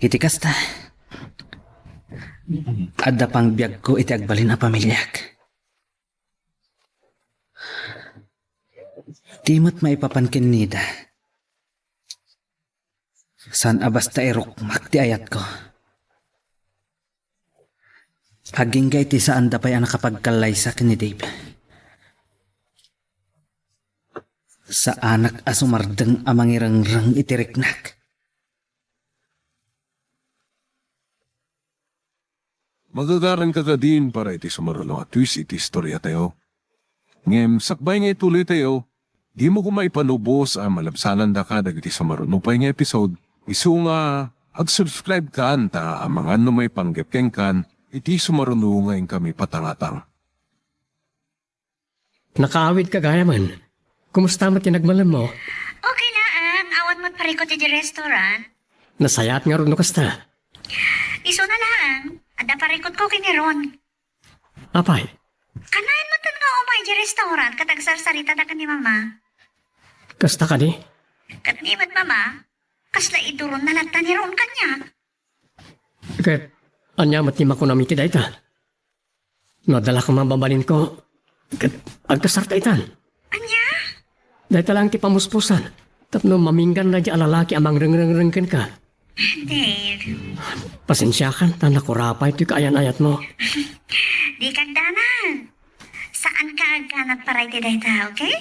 Iti kasta, adda pangbiagko iti agbalin a pamiliak. Di met maipapan ken Nida. Saan a basta irukmak ti ayatko. Agingga iti saanda pay a nakapagkallaysa ken ni Dave. Saanak a sumardeng a mangirengreng iti riknak. Magagaranka kadin para iti sumaruno a twist iti istoriatayo. Ngem sakbay nga ituloytayo, dimo koma ipanubos a malabsanandaka dagiti sumaruno pay nga episode, isu nga Ag-subscribe kan ta amangan no maipanggep kenkan iti sumaruno nga inkami patangatang. Nakaawidka gayamen. Kumusta met ti nagmalemmo? Okay laeng, awan met parikut iti restaurant. Nasayaat ngarud no kasta. Isuna laeng, adda parikutko ken ni Ron. Apay? Kanayon met nga umay iti restaurant ket agsarsarita dagiti mama. Kasta kadi? Ket ni met mama, kasla iduronna latta ni Ron kaniak. Ket ania met ti makunam iti dayta? No adda la koma mabalinko, ket agkasarta itan. Ania? Dayta laeng ti pamuspusan tapno maminggan daydi a lalaki a mangrengrengreng kenka. Dave. Pasensiakan ta nakurapay toy kaayan-ayatmo. Dika agdanag. Saanka agkanat para iti dayta, okay?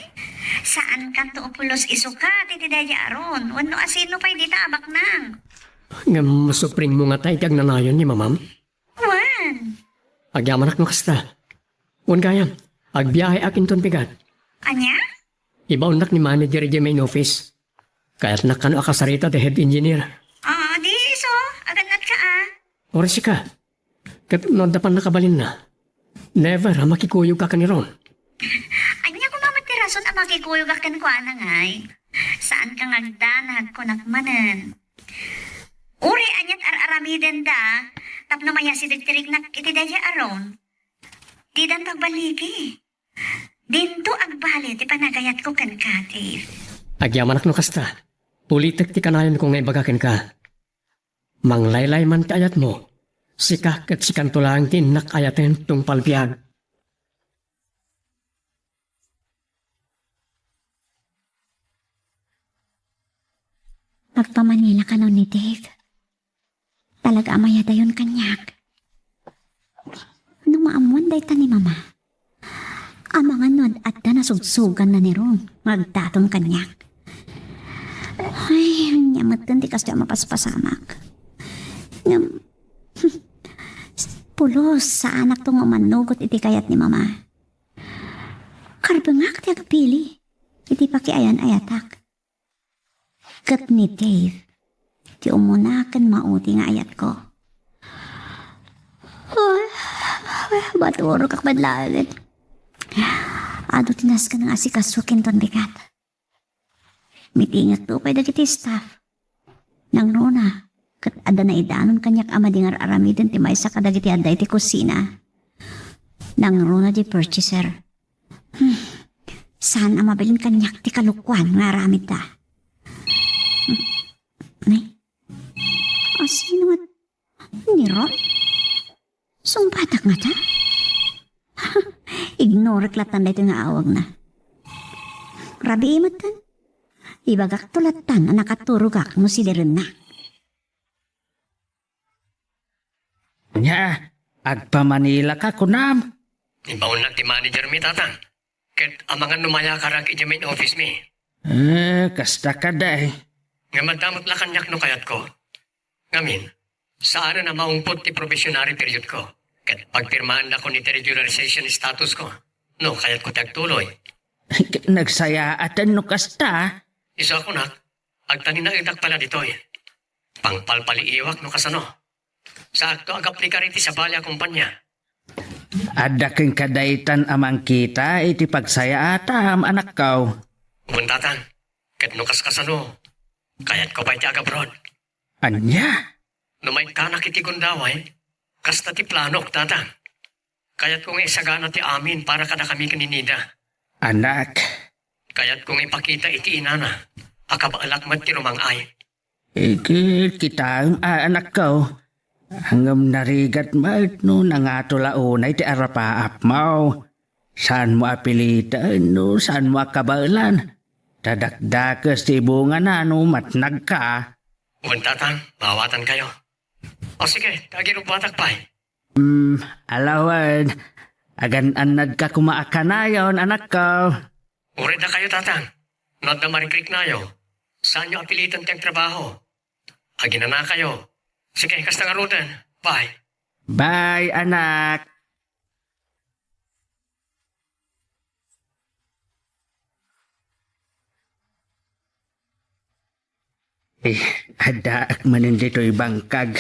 Saankanto upulos isukat iti daydi a Ron wenno asino pay dita a baknang. Ngem masupringmo ngata iti agnanayon ni mamam? Wen. Agyamanak no kasta. Wen gayam, agbiaheak inton bigat. Ania? Ibaonnak ni manager idiay main office. Kayatnak kano a kasarita ti head engineer. Ah, di isu, agannatka a. Oras sika. Ket no adda pannakabalinna, never a makikuyogka ken ni Ron. Ania koma met ti rason a makikuyogak kenkuana ngay? Saanka nga agdanag, kunak manen. Uray aniat ar-aramidenda tapno mayasideg ti riknak iti daydi a Ron, didanto agballigi. Dinto agbali ti panagayatko kenka, Dave. Agyamanak no kasta. Ulitek ti kanayonko nga ibaga kenka. Manglaylay man ti ayatmo, sika ket sikanto laeng ti innak ayaten tungpal biag. Agpamanila kano ni Dave. Talaga a mayadayon kaniak. No maammoan dayta ni Mama, amangan no ad-adda nasugsuganna ni Ron nga agdaton kaniak. Ay, ania metten ti kastoy a mapaspasamak. Ngem, pulos, saanakto nga umannugot iti kayat ni Mama. Karbengak ti agpili iti pakiayan-ayatak. Ket ni Dave ti umuna ken maudi nga ayatko. Ay, maturogak met laengen. Adu ti nasken nga asikaso ken ton bigat. Mitingekto pay dagiti staff. Nangruna, ket adda naidanon kaniak a madi nga ar-aramiden ti maysa kadagiti adda iti kusina. Nangruna di purchaser. Hmm. Saan a mabalin kaniak ti kalokoan nga aramidda. Hmm. Ay. Asino nga ni Ron? Sungbatak ngata? Ignorek lattan daytoy nga awagna. Rabii metten. Ibagakto lattan a nakaturogak no sidirenna. Ania, agpamanilaka kunam? Ibaonnak ti manager mi, Tatang. Ket amangan no mayakarak idiay main office mi. Eh, kasta kadi. Ngem adda met la kaniak no kayatko. Ngamin, saanen a maungpot ti probationary period ko. Ket pagpirmaandakon iti regularization status ko. No, kayatko ti agtuloy. Nagsayaaten no kasta. Isu a kunak, agtalinaedak pay la ditoy. Pangpalpaliiwak no kasano. Saakto agaplikar iti sabali a kompania. Adda kenka daytan a mangkita iti pagsayaatam, anakko. Wen, Tatang. Ket no kaskasano, kayatko pay ti agabroad. Ania? No maikkanak iti gundaway, kasta ti planok, Tatang. Kayatko nga isagana ti amin para kadakami ken ni Nida. Anak. Kayatko nga ipakita iti inana a kabaelak met ti rumang-ay. Iket kitaem a, anakko. Ngem narigat met no nangato la unay ti arapaapmo. Saanmo a piliten no saanmo a kabaelan. Ta dakdakes ti ibungana no matnagka. Wen, Tatang, maawatankayo. O sige, ta agirubbatak pay. Hmm, ala wen. Agan-annadka koma a kanayon, anakko. Uray dakayo, Tatang. No adda marikriknayo, saanyo a piliten ti agtrabaho. Aginanakayo. Sige, kasta ngaruden. Bye. Bye, anak. Ay, addaak manen ditoy bangkag.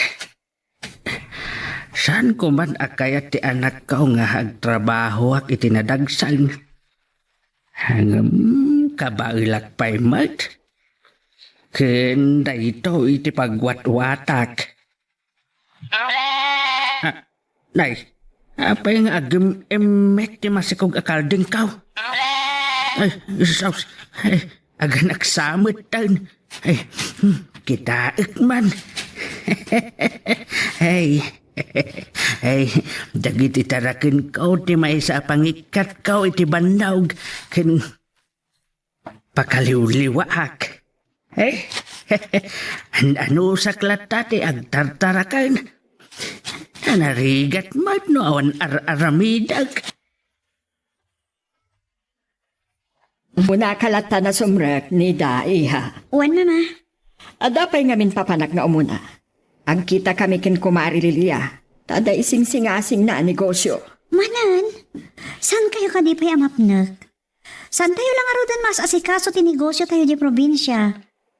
Saanko man a kayat ti anakko nga agtrabahoak iti nadagsan. Ngem kabaelak pay met ken daytoy ti pagwatwatak. Ah, nay, apay nga agim-immek ti masikog a kaldingko? Ay, sus, ay, aganaksamet tan. Ay, hmm, kitaek man. Ay, ay, dagiti tarakenko ti maysa a pangikkatko iti bannog ken pakaliwliwaak. Eh, an-anusak latta ti agtartaraken. Narigat met no awan ar-aramidek. Umuna ka latta nasumrek, Nida, iha. Wen, Mama. Adda pay ngamin papanak nga umuna. Agkita kami ken Kumari Lilia. Ta adda isingsingasingna a negosyo. Manen, saan kayo kadi pay a mapnek? Saantayo la ngaruden maas-asikaso ti negosyo tayo di probinsia.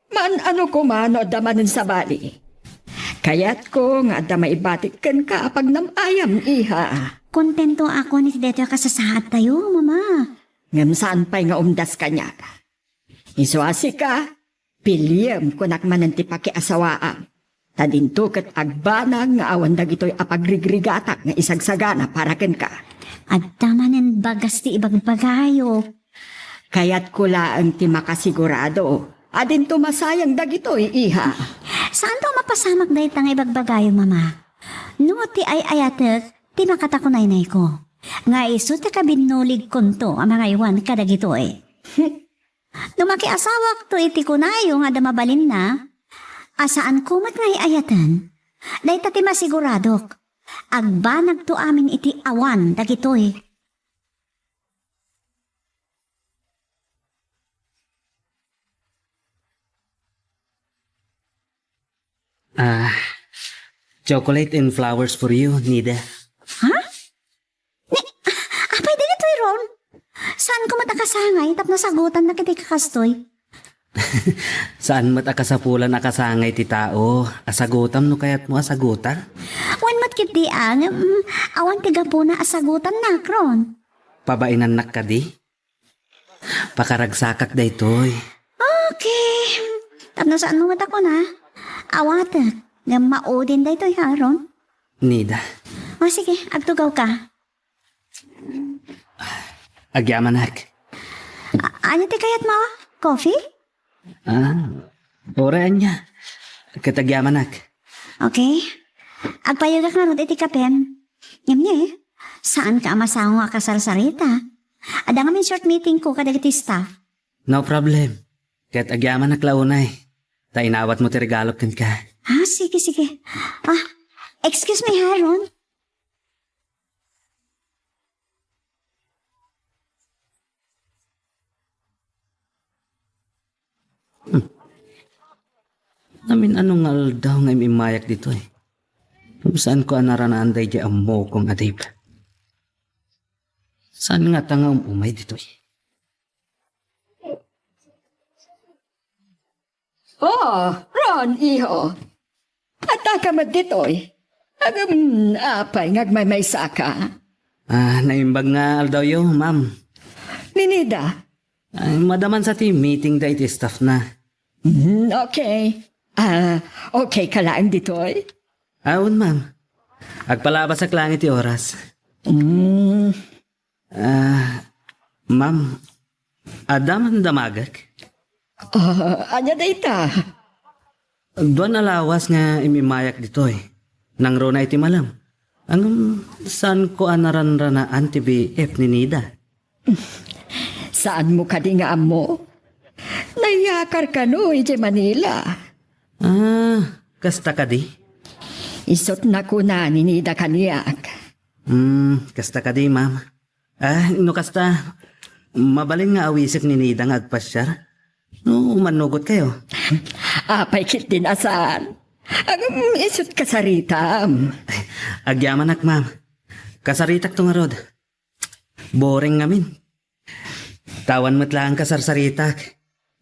Maan-ano koma no adda manen sabali. Kayatko nga adda maibatik kenka a pagnam-ayam, iha. Kontentoak iti daytoy a kasasaad tayo, Mama. Ngem saan pay nga umdas kaniak. Isu a sika, piliem kunak manen ti pakiasawaam. Ta dinto ket agbanag nga awan dagitoy a pagrigrigatak nga isagsagana para kenka. Adda manen bagas ti ibagbagayo. Kayatko laeng ti makasigurado a dinto masayang dagitoy, iha. Saanto a mapasamak dayta nga ibagbagayo, Mama? No ti ay-ayatek ti makatakunaynayko, nga isu ti kabinnuligkonto a mangaywan kadagitoy. No makiasawakto iti kunayo nga adda mabalinna, a saanko met nga ay-ayaten, dayta ti masiguradok, agbanagto amin iti awan dagitoy. Ah, chocolate and flowers for you, Nida. Ha? Ni, apay dagitoy, Ron? Saanko met a kasangay tapno sagutannak iti kakastoy? Saan met a kasapulan a kasangay ti tao a sagutam no kayatmo a saguta? Wen met ketdi, a, ngem, mm, awan ti gapuna a sagutannak, Ron. Pabainannak kadi? Pakaragsakak daytoy. Okay. Tapno saanmo met a kuna, awatek. Ngem maudin daytoy, ha, Ron? Nida. O, sige, agtugawka. Agyamanak. A-, ania ti kayatmo? Coffee? Ah, uray ania. Ket agyamanak. Okay. Agpayegak ngarud iti kapem. Ngem ni, saanka a masango a kasarsarita. Adda ngamin short meetingko kadagiti staff. No problem. Ket agyamanak la unay. Ta inawatmo ti regalok kenka. Ah, sige, sige. Ah, excuse me, ha, Ron. Hmm. Amin-ano nga aldaw nga im-immayak ditoy. Ngem saanko a naranaan daydiay ammokon a Dave. Saan ngata nga um-umay ditoy? Oh, Ron, iho. Addaka met ditoy. Agam, apay nga agmaymaysaka? Ah, naimbag nga aldawyo, ma'am. Ni Nida? Ay, madaman sa ti meeting da iti staff na. Hmm, okay. Ah, okay ka laeng ditoy? Awan, ma'am. Agpalabasak lang iti oras. Hmm. Ah, ma'am, adda man damagek? Ah, ania dayta? Dua a lawas nga im-immayak ditoy. Nangruna iti malem. Ngem, saanko a naranranaan ti B F ni Nida. Saanmo kadi nga ammo? Nayakar kano idiay Manila. Ah, kasta kadi? Isut' nakuna ni Nida kaniak. Hmm, kasta kadi, ma'am. Ah, no kasta, mabalin nga awisek ni Nida nga agpasiar? No, mannugotkayo. Apay ketdin a saan? Agam isut' kasaritam. Agyamanak, ma'am. Kasaritakto ngarud. Boring ngamin. Awan met laeng kasarsaritak.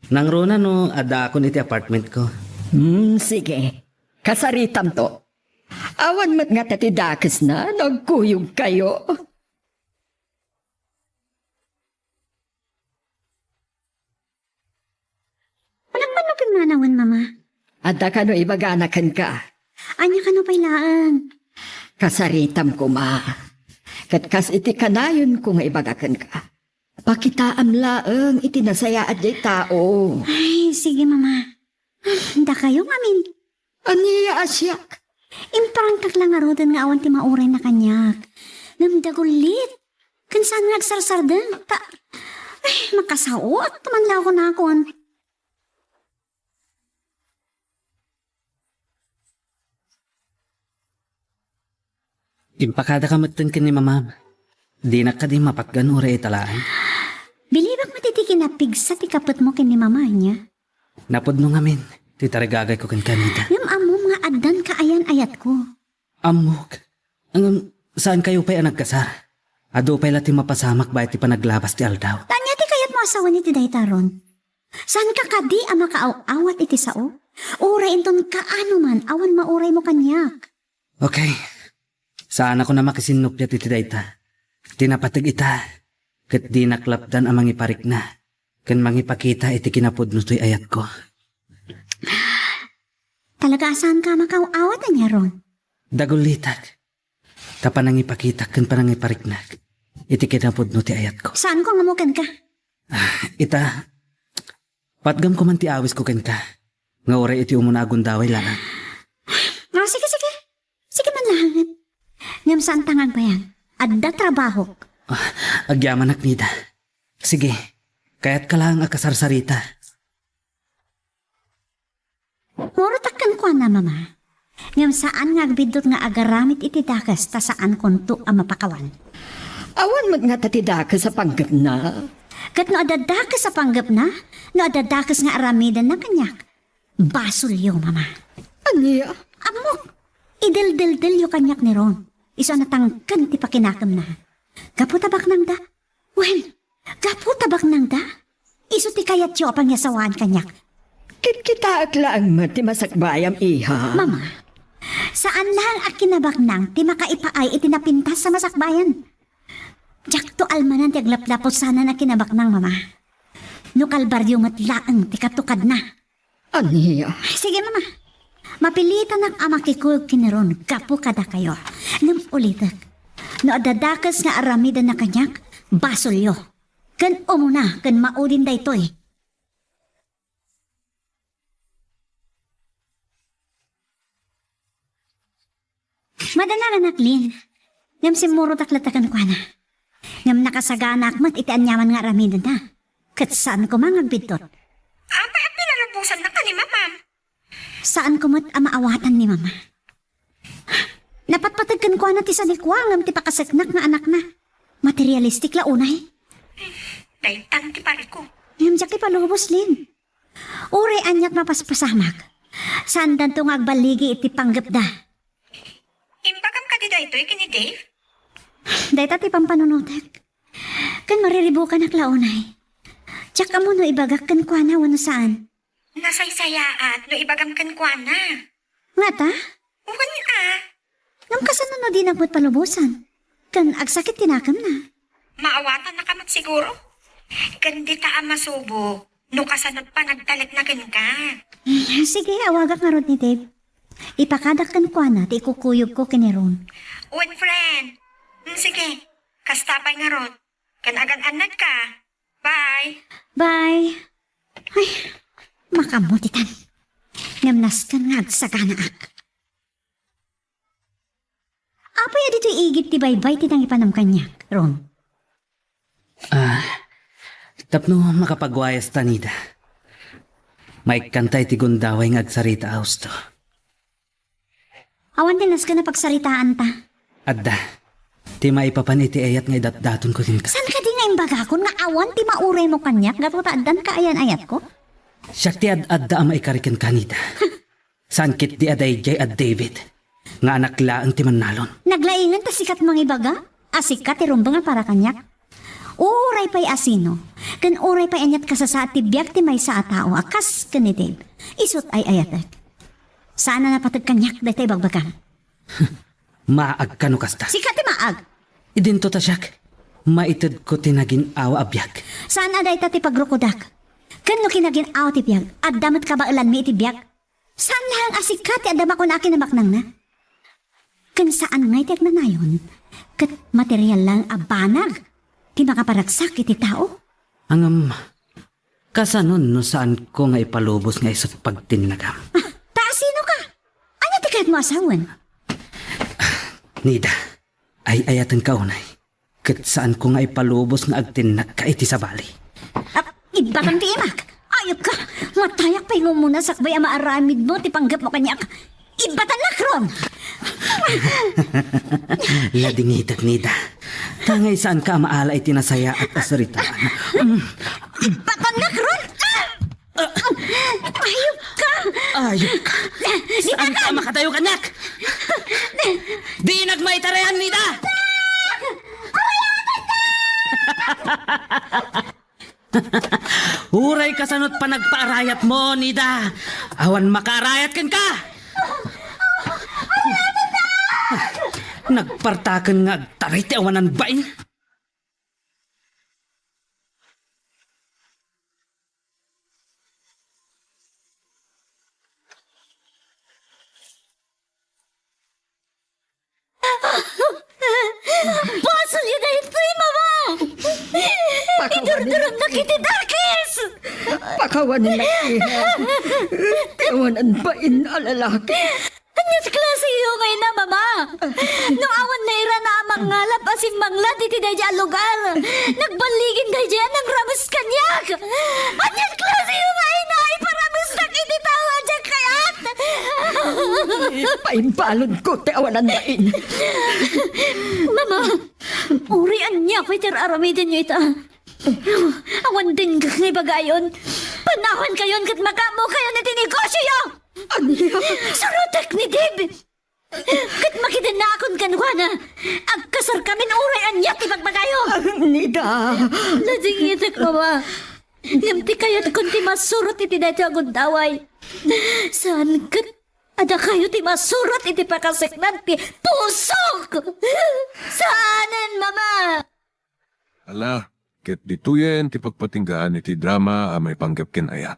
Nangruna no addaakon iti apartmentko. Hmm, sige. Kasaritamto. Awan met ngata ti dakesna no agkuyogkayo. Anak, mano pimmanawen, Mama? Adda kano ibagana kenka? Ania kano pay laeng? Kasaritam koma. Ket kas iti kanayonko nga ibaga kenka, pakitaam laeng iti nasayaat diay tao. Ay, sige, Mama. Dakayo ngamin. Ania a siak? Imparangkak la ngaruden nga awan ti maurayna kaniak. Ngem dagullit. Ken saan nga agsarsardeng. Ta, ay, makasaoak man la kunakon. Impakadaka metten ken ni Mamam. Dinak kadi mapatgan uray ita laeng. Bilibak met iti kinapigsa ti kapetmo ken ni Mama, ania? Napudno ngamin ti tarigagayko kenka, Nida. Ngem ammom nga addan kaayan-ayatko. Ammok. Ngem saankayo pay a nagkasar. Adu pay la ti mapasamak bayat ti panaglabas ti aldaw. Ta ania ti kayatmo a sawen iti dayta, Ron? Saanka kadi a makaaw-awat iti sao? Uray inton kaano man awan mauraymo kaniak. Okay. Saanakon a makisinnuppiat iti dayta. Ti napateg ita, ket dinak lapdan a mangiparikna ken mangipakita iti kinapudno toy ayatko. Talaga a saanka a makaaw-awat, ania, Ron? Dagullitak. Ta panangipakitak ken panangipariknak iti kinapudno ti ayatko. Saanko nga ammo kenka? Ah, ita, patgam koman ti awisko kenka, nga uray iti umuna a gundaway laeng. Ah, sige, sige. Sige man laengen. Ngem saanta nga agbayag. Adda trabahok. Ah, agyamanak, Nida. Sige, kayatka laeng a kasarsarita. Murotak kenkuana, Mama. Ngem saan nga agbiddut nga agaramid iti dakes ta saankonto a mapakawan. Awan met ngata ti dakes a panggepna. Ket no adda dakes a panggepna, no adda dakes nga aramidenna kaniak, basolyo, Mama. Ania? Ammok, ideldeldelyo kaniak ni Ron. Isu a natangken ti pakinakemna. Gapu ta baknangda. Wen, gapu ta baknangda, isu ti kayatyo a pangyasawaan kaniak. Kitkitaek laeng met ti masakbayam, iha. Mama, saan laeng a kinabaknang ti makaipaay iti napintas a masakbayan. Diakto almanan ti aglaplapos sanan a kinabaknang, Mama. No kalbaryo met laeng ti katukadna. Ania? Sige, Mama. Mapilitanak a makikuyog ken ni Ron gapu kadakayo. Ngem ulitek, no adda dakes nga aramidenna kaniak, basolyo. Ken umuna ken maudin daytoy. Madanagan, Aklin. Ngem simmurotak latta kenkuana. Ngem nakasaganaak met iti aniaman nga aramidenna. Ket saan koma nga agbiddut. Apay a pinalubosannak ni Mamam? Saanko met a maawatan ni Mama. Napatpateg kenkuana ti sanikua ngem ti pakaseknak nga anakna. Materialistik la unay. Daytan ti pariko. Ngem diak ipalubos, Lin. Uray aniat mapaspasamak, saandanto nga agballigi iti panggepda. Imbagam kadi daytoy ken ni Dave? Dayta ti pampanunotek. Ken mariribukanak la unay. Diak ammo no ibagak kenkuana wenno saan. Nasaysayaat no ibagam kenkuana. Ngata? Wen a. Ngem kasano no dinak met palubosan? Ken agsakit ti nakemna. Maawatannaka met siguro. Ken dita a masubo no kasano panagtalekna kenka. Sige, awagak ngarud ni Dave. Ipakadak kenkuana ti ikukuyogko ken ni Ron. Wen, friend. Hmm, sige. Kasta pay ngarud. Ken agan-annadka. Bye. Bye. Ay, makammutitan. Ngem nasken nga agsaganaak. Apay a ditoy igid ti baybay ti nangipanam kaniak, Ron? Ah, tapno makapagwayasta, Nida. Maikkanta iti gundaway nga agsarita a husto. Awan ti nasken a pagsaritaanta. Adda. Ti maipapan iti ayat nga idatdatonko kenka. Saan kadi nga imbagakon nga awan ti mauraymo kaniak gapu ta addan kaayan-ayatko? Siak ti ad-adda a maikari kenka, Nida. Saan ketdi a daydiay a David nga anak laeng ti mannalon. Naglaingen ta sika ti mangibaga a sika ti rumbeng a para kaniak. Uray pay a sino, ken uray pay aniat kasasaad ti biag ti maysa a tao a kas ken ni Dave, isut' ay-ayatek. Saan a napateg kaniak dayta ibagbagam. Maag kano kasta. Sika ti maag. Idinto ta siak, maitedko ti nagin-awa a biag. Saan a dayta ti pagrukodak. Ken no kinagin-awa ti biag, adda met kabaelanmi iti biag. Saan laeng a sika ti adda makuna a kinabaknangna. Ken saan ngay ti agnanayon, ket material laeng a banag ti makaparagsak iti tao. Ngem, kasanon no saanko nga ipalubos nga isu ti pagtinnagam? Ah, ta asino ka? Ania ti kayatmo a sawen? Nida, ay-ayatenka unay. Ket saanko nga ipalubos nga agtinnagka iti sabali. Ah, ibbatan ti imak! Ayupka! Matayak pay nga umuna sakbay a maaramidmo ti panggepmo kaniak. Ibbatannak, Ron! Ladingitek, Nida. Tangay saanka a maala iti nasayaat a saritaan. Mm. Ibbatannak, Ron! Ah! Ayupka! Ayupka! Saan ka makatayo kaniak? Dinak maitarayan, Nida! Uray kasano't panagpaarayatmo, Nida, awan makaarayat kenka! Nagpartaken nga agtaray ti awanan bain. Basolyo daytoy, Mama! Pakawanennak. Idurdurongnak iti dakes! Pakawanennak, iha. Ti awanan bain a lalaki. Ania't klase iyo nga ina, Mama? No awan nairana a mangngalap a simmanglad iti daydiay a lugar, nagballigin daydiay a nangrames kaniak. Ania't klase iyo nga ina a iparamesnak iti tao a diak kayat? Ipaimbalonko ti awanan bain. Mama, uray ania pay ti ar-aramidenyo ita. Awan dengngeg nga ibagayon. Panawankayon ket makaammokayon iti negosioyo! Ania? Surotek ni Dave! Ket makidannaakon kenkuana, agkasarkamin uray ania ti ibagbagayo. Nida. Ladingitek, Mama. Ngem ti kayatkon ti masurot iti daytoy a gundaway. Saan ket a dakayo ti masurot iti pakaseknan ti pusok. Saanen, Mama. Ala, ket ditoyen ti pagpatinggaan iti drama a maipanggep ken ayat.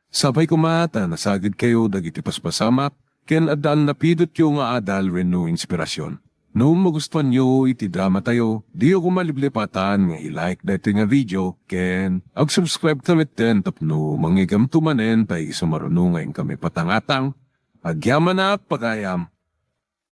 Sapay koma ta nasagidkayo dagiti paspasamak ken adda a napidotyo nga adal wenno inspirasion. No magustuanyo iti dramatayo, diyo koma liplipatan nga i-like daytoy nga video ken ag-subscribe ta metten tapno mangigamto manen pay isu maruno nga inkami patangatang. Agyamanak, pagayam.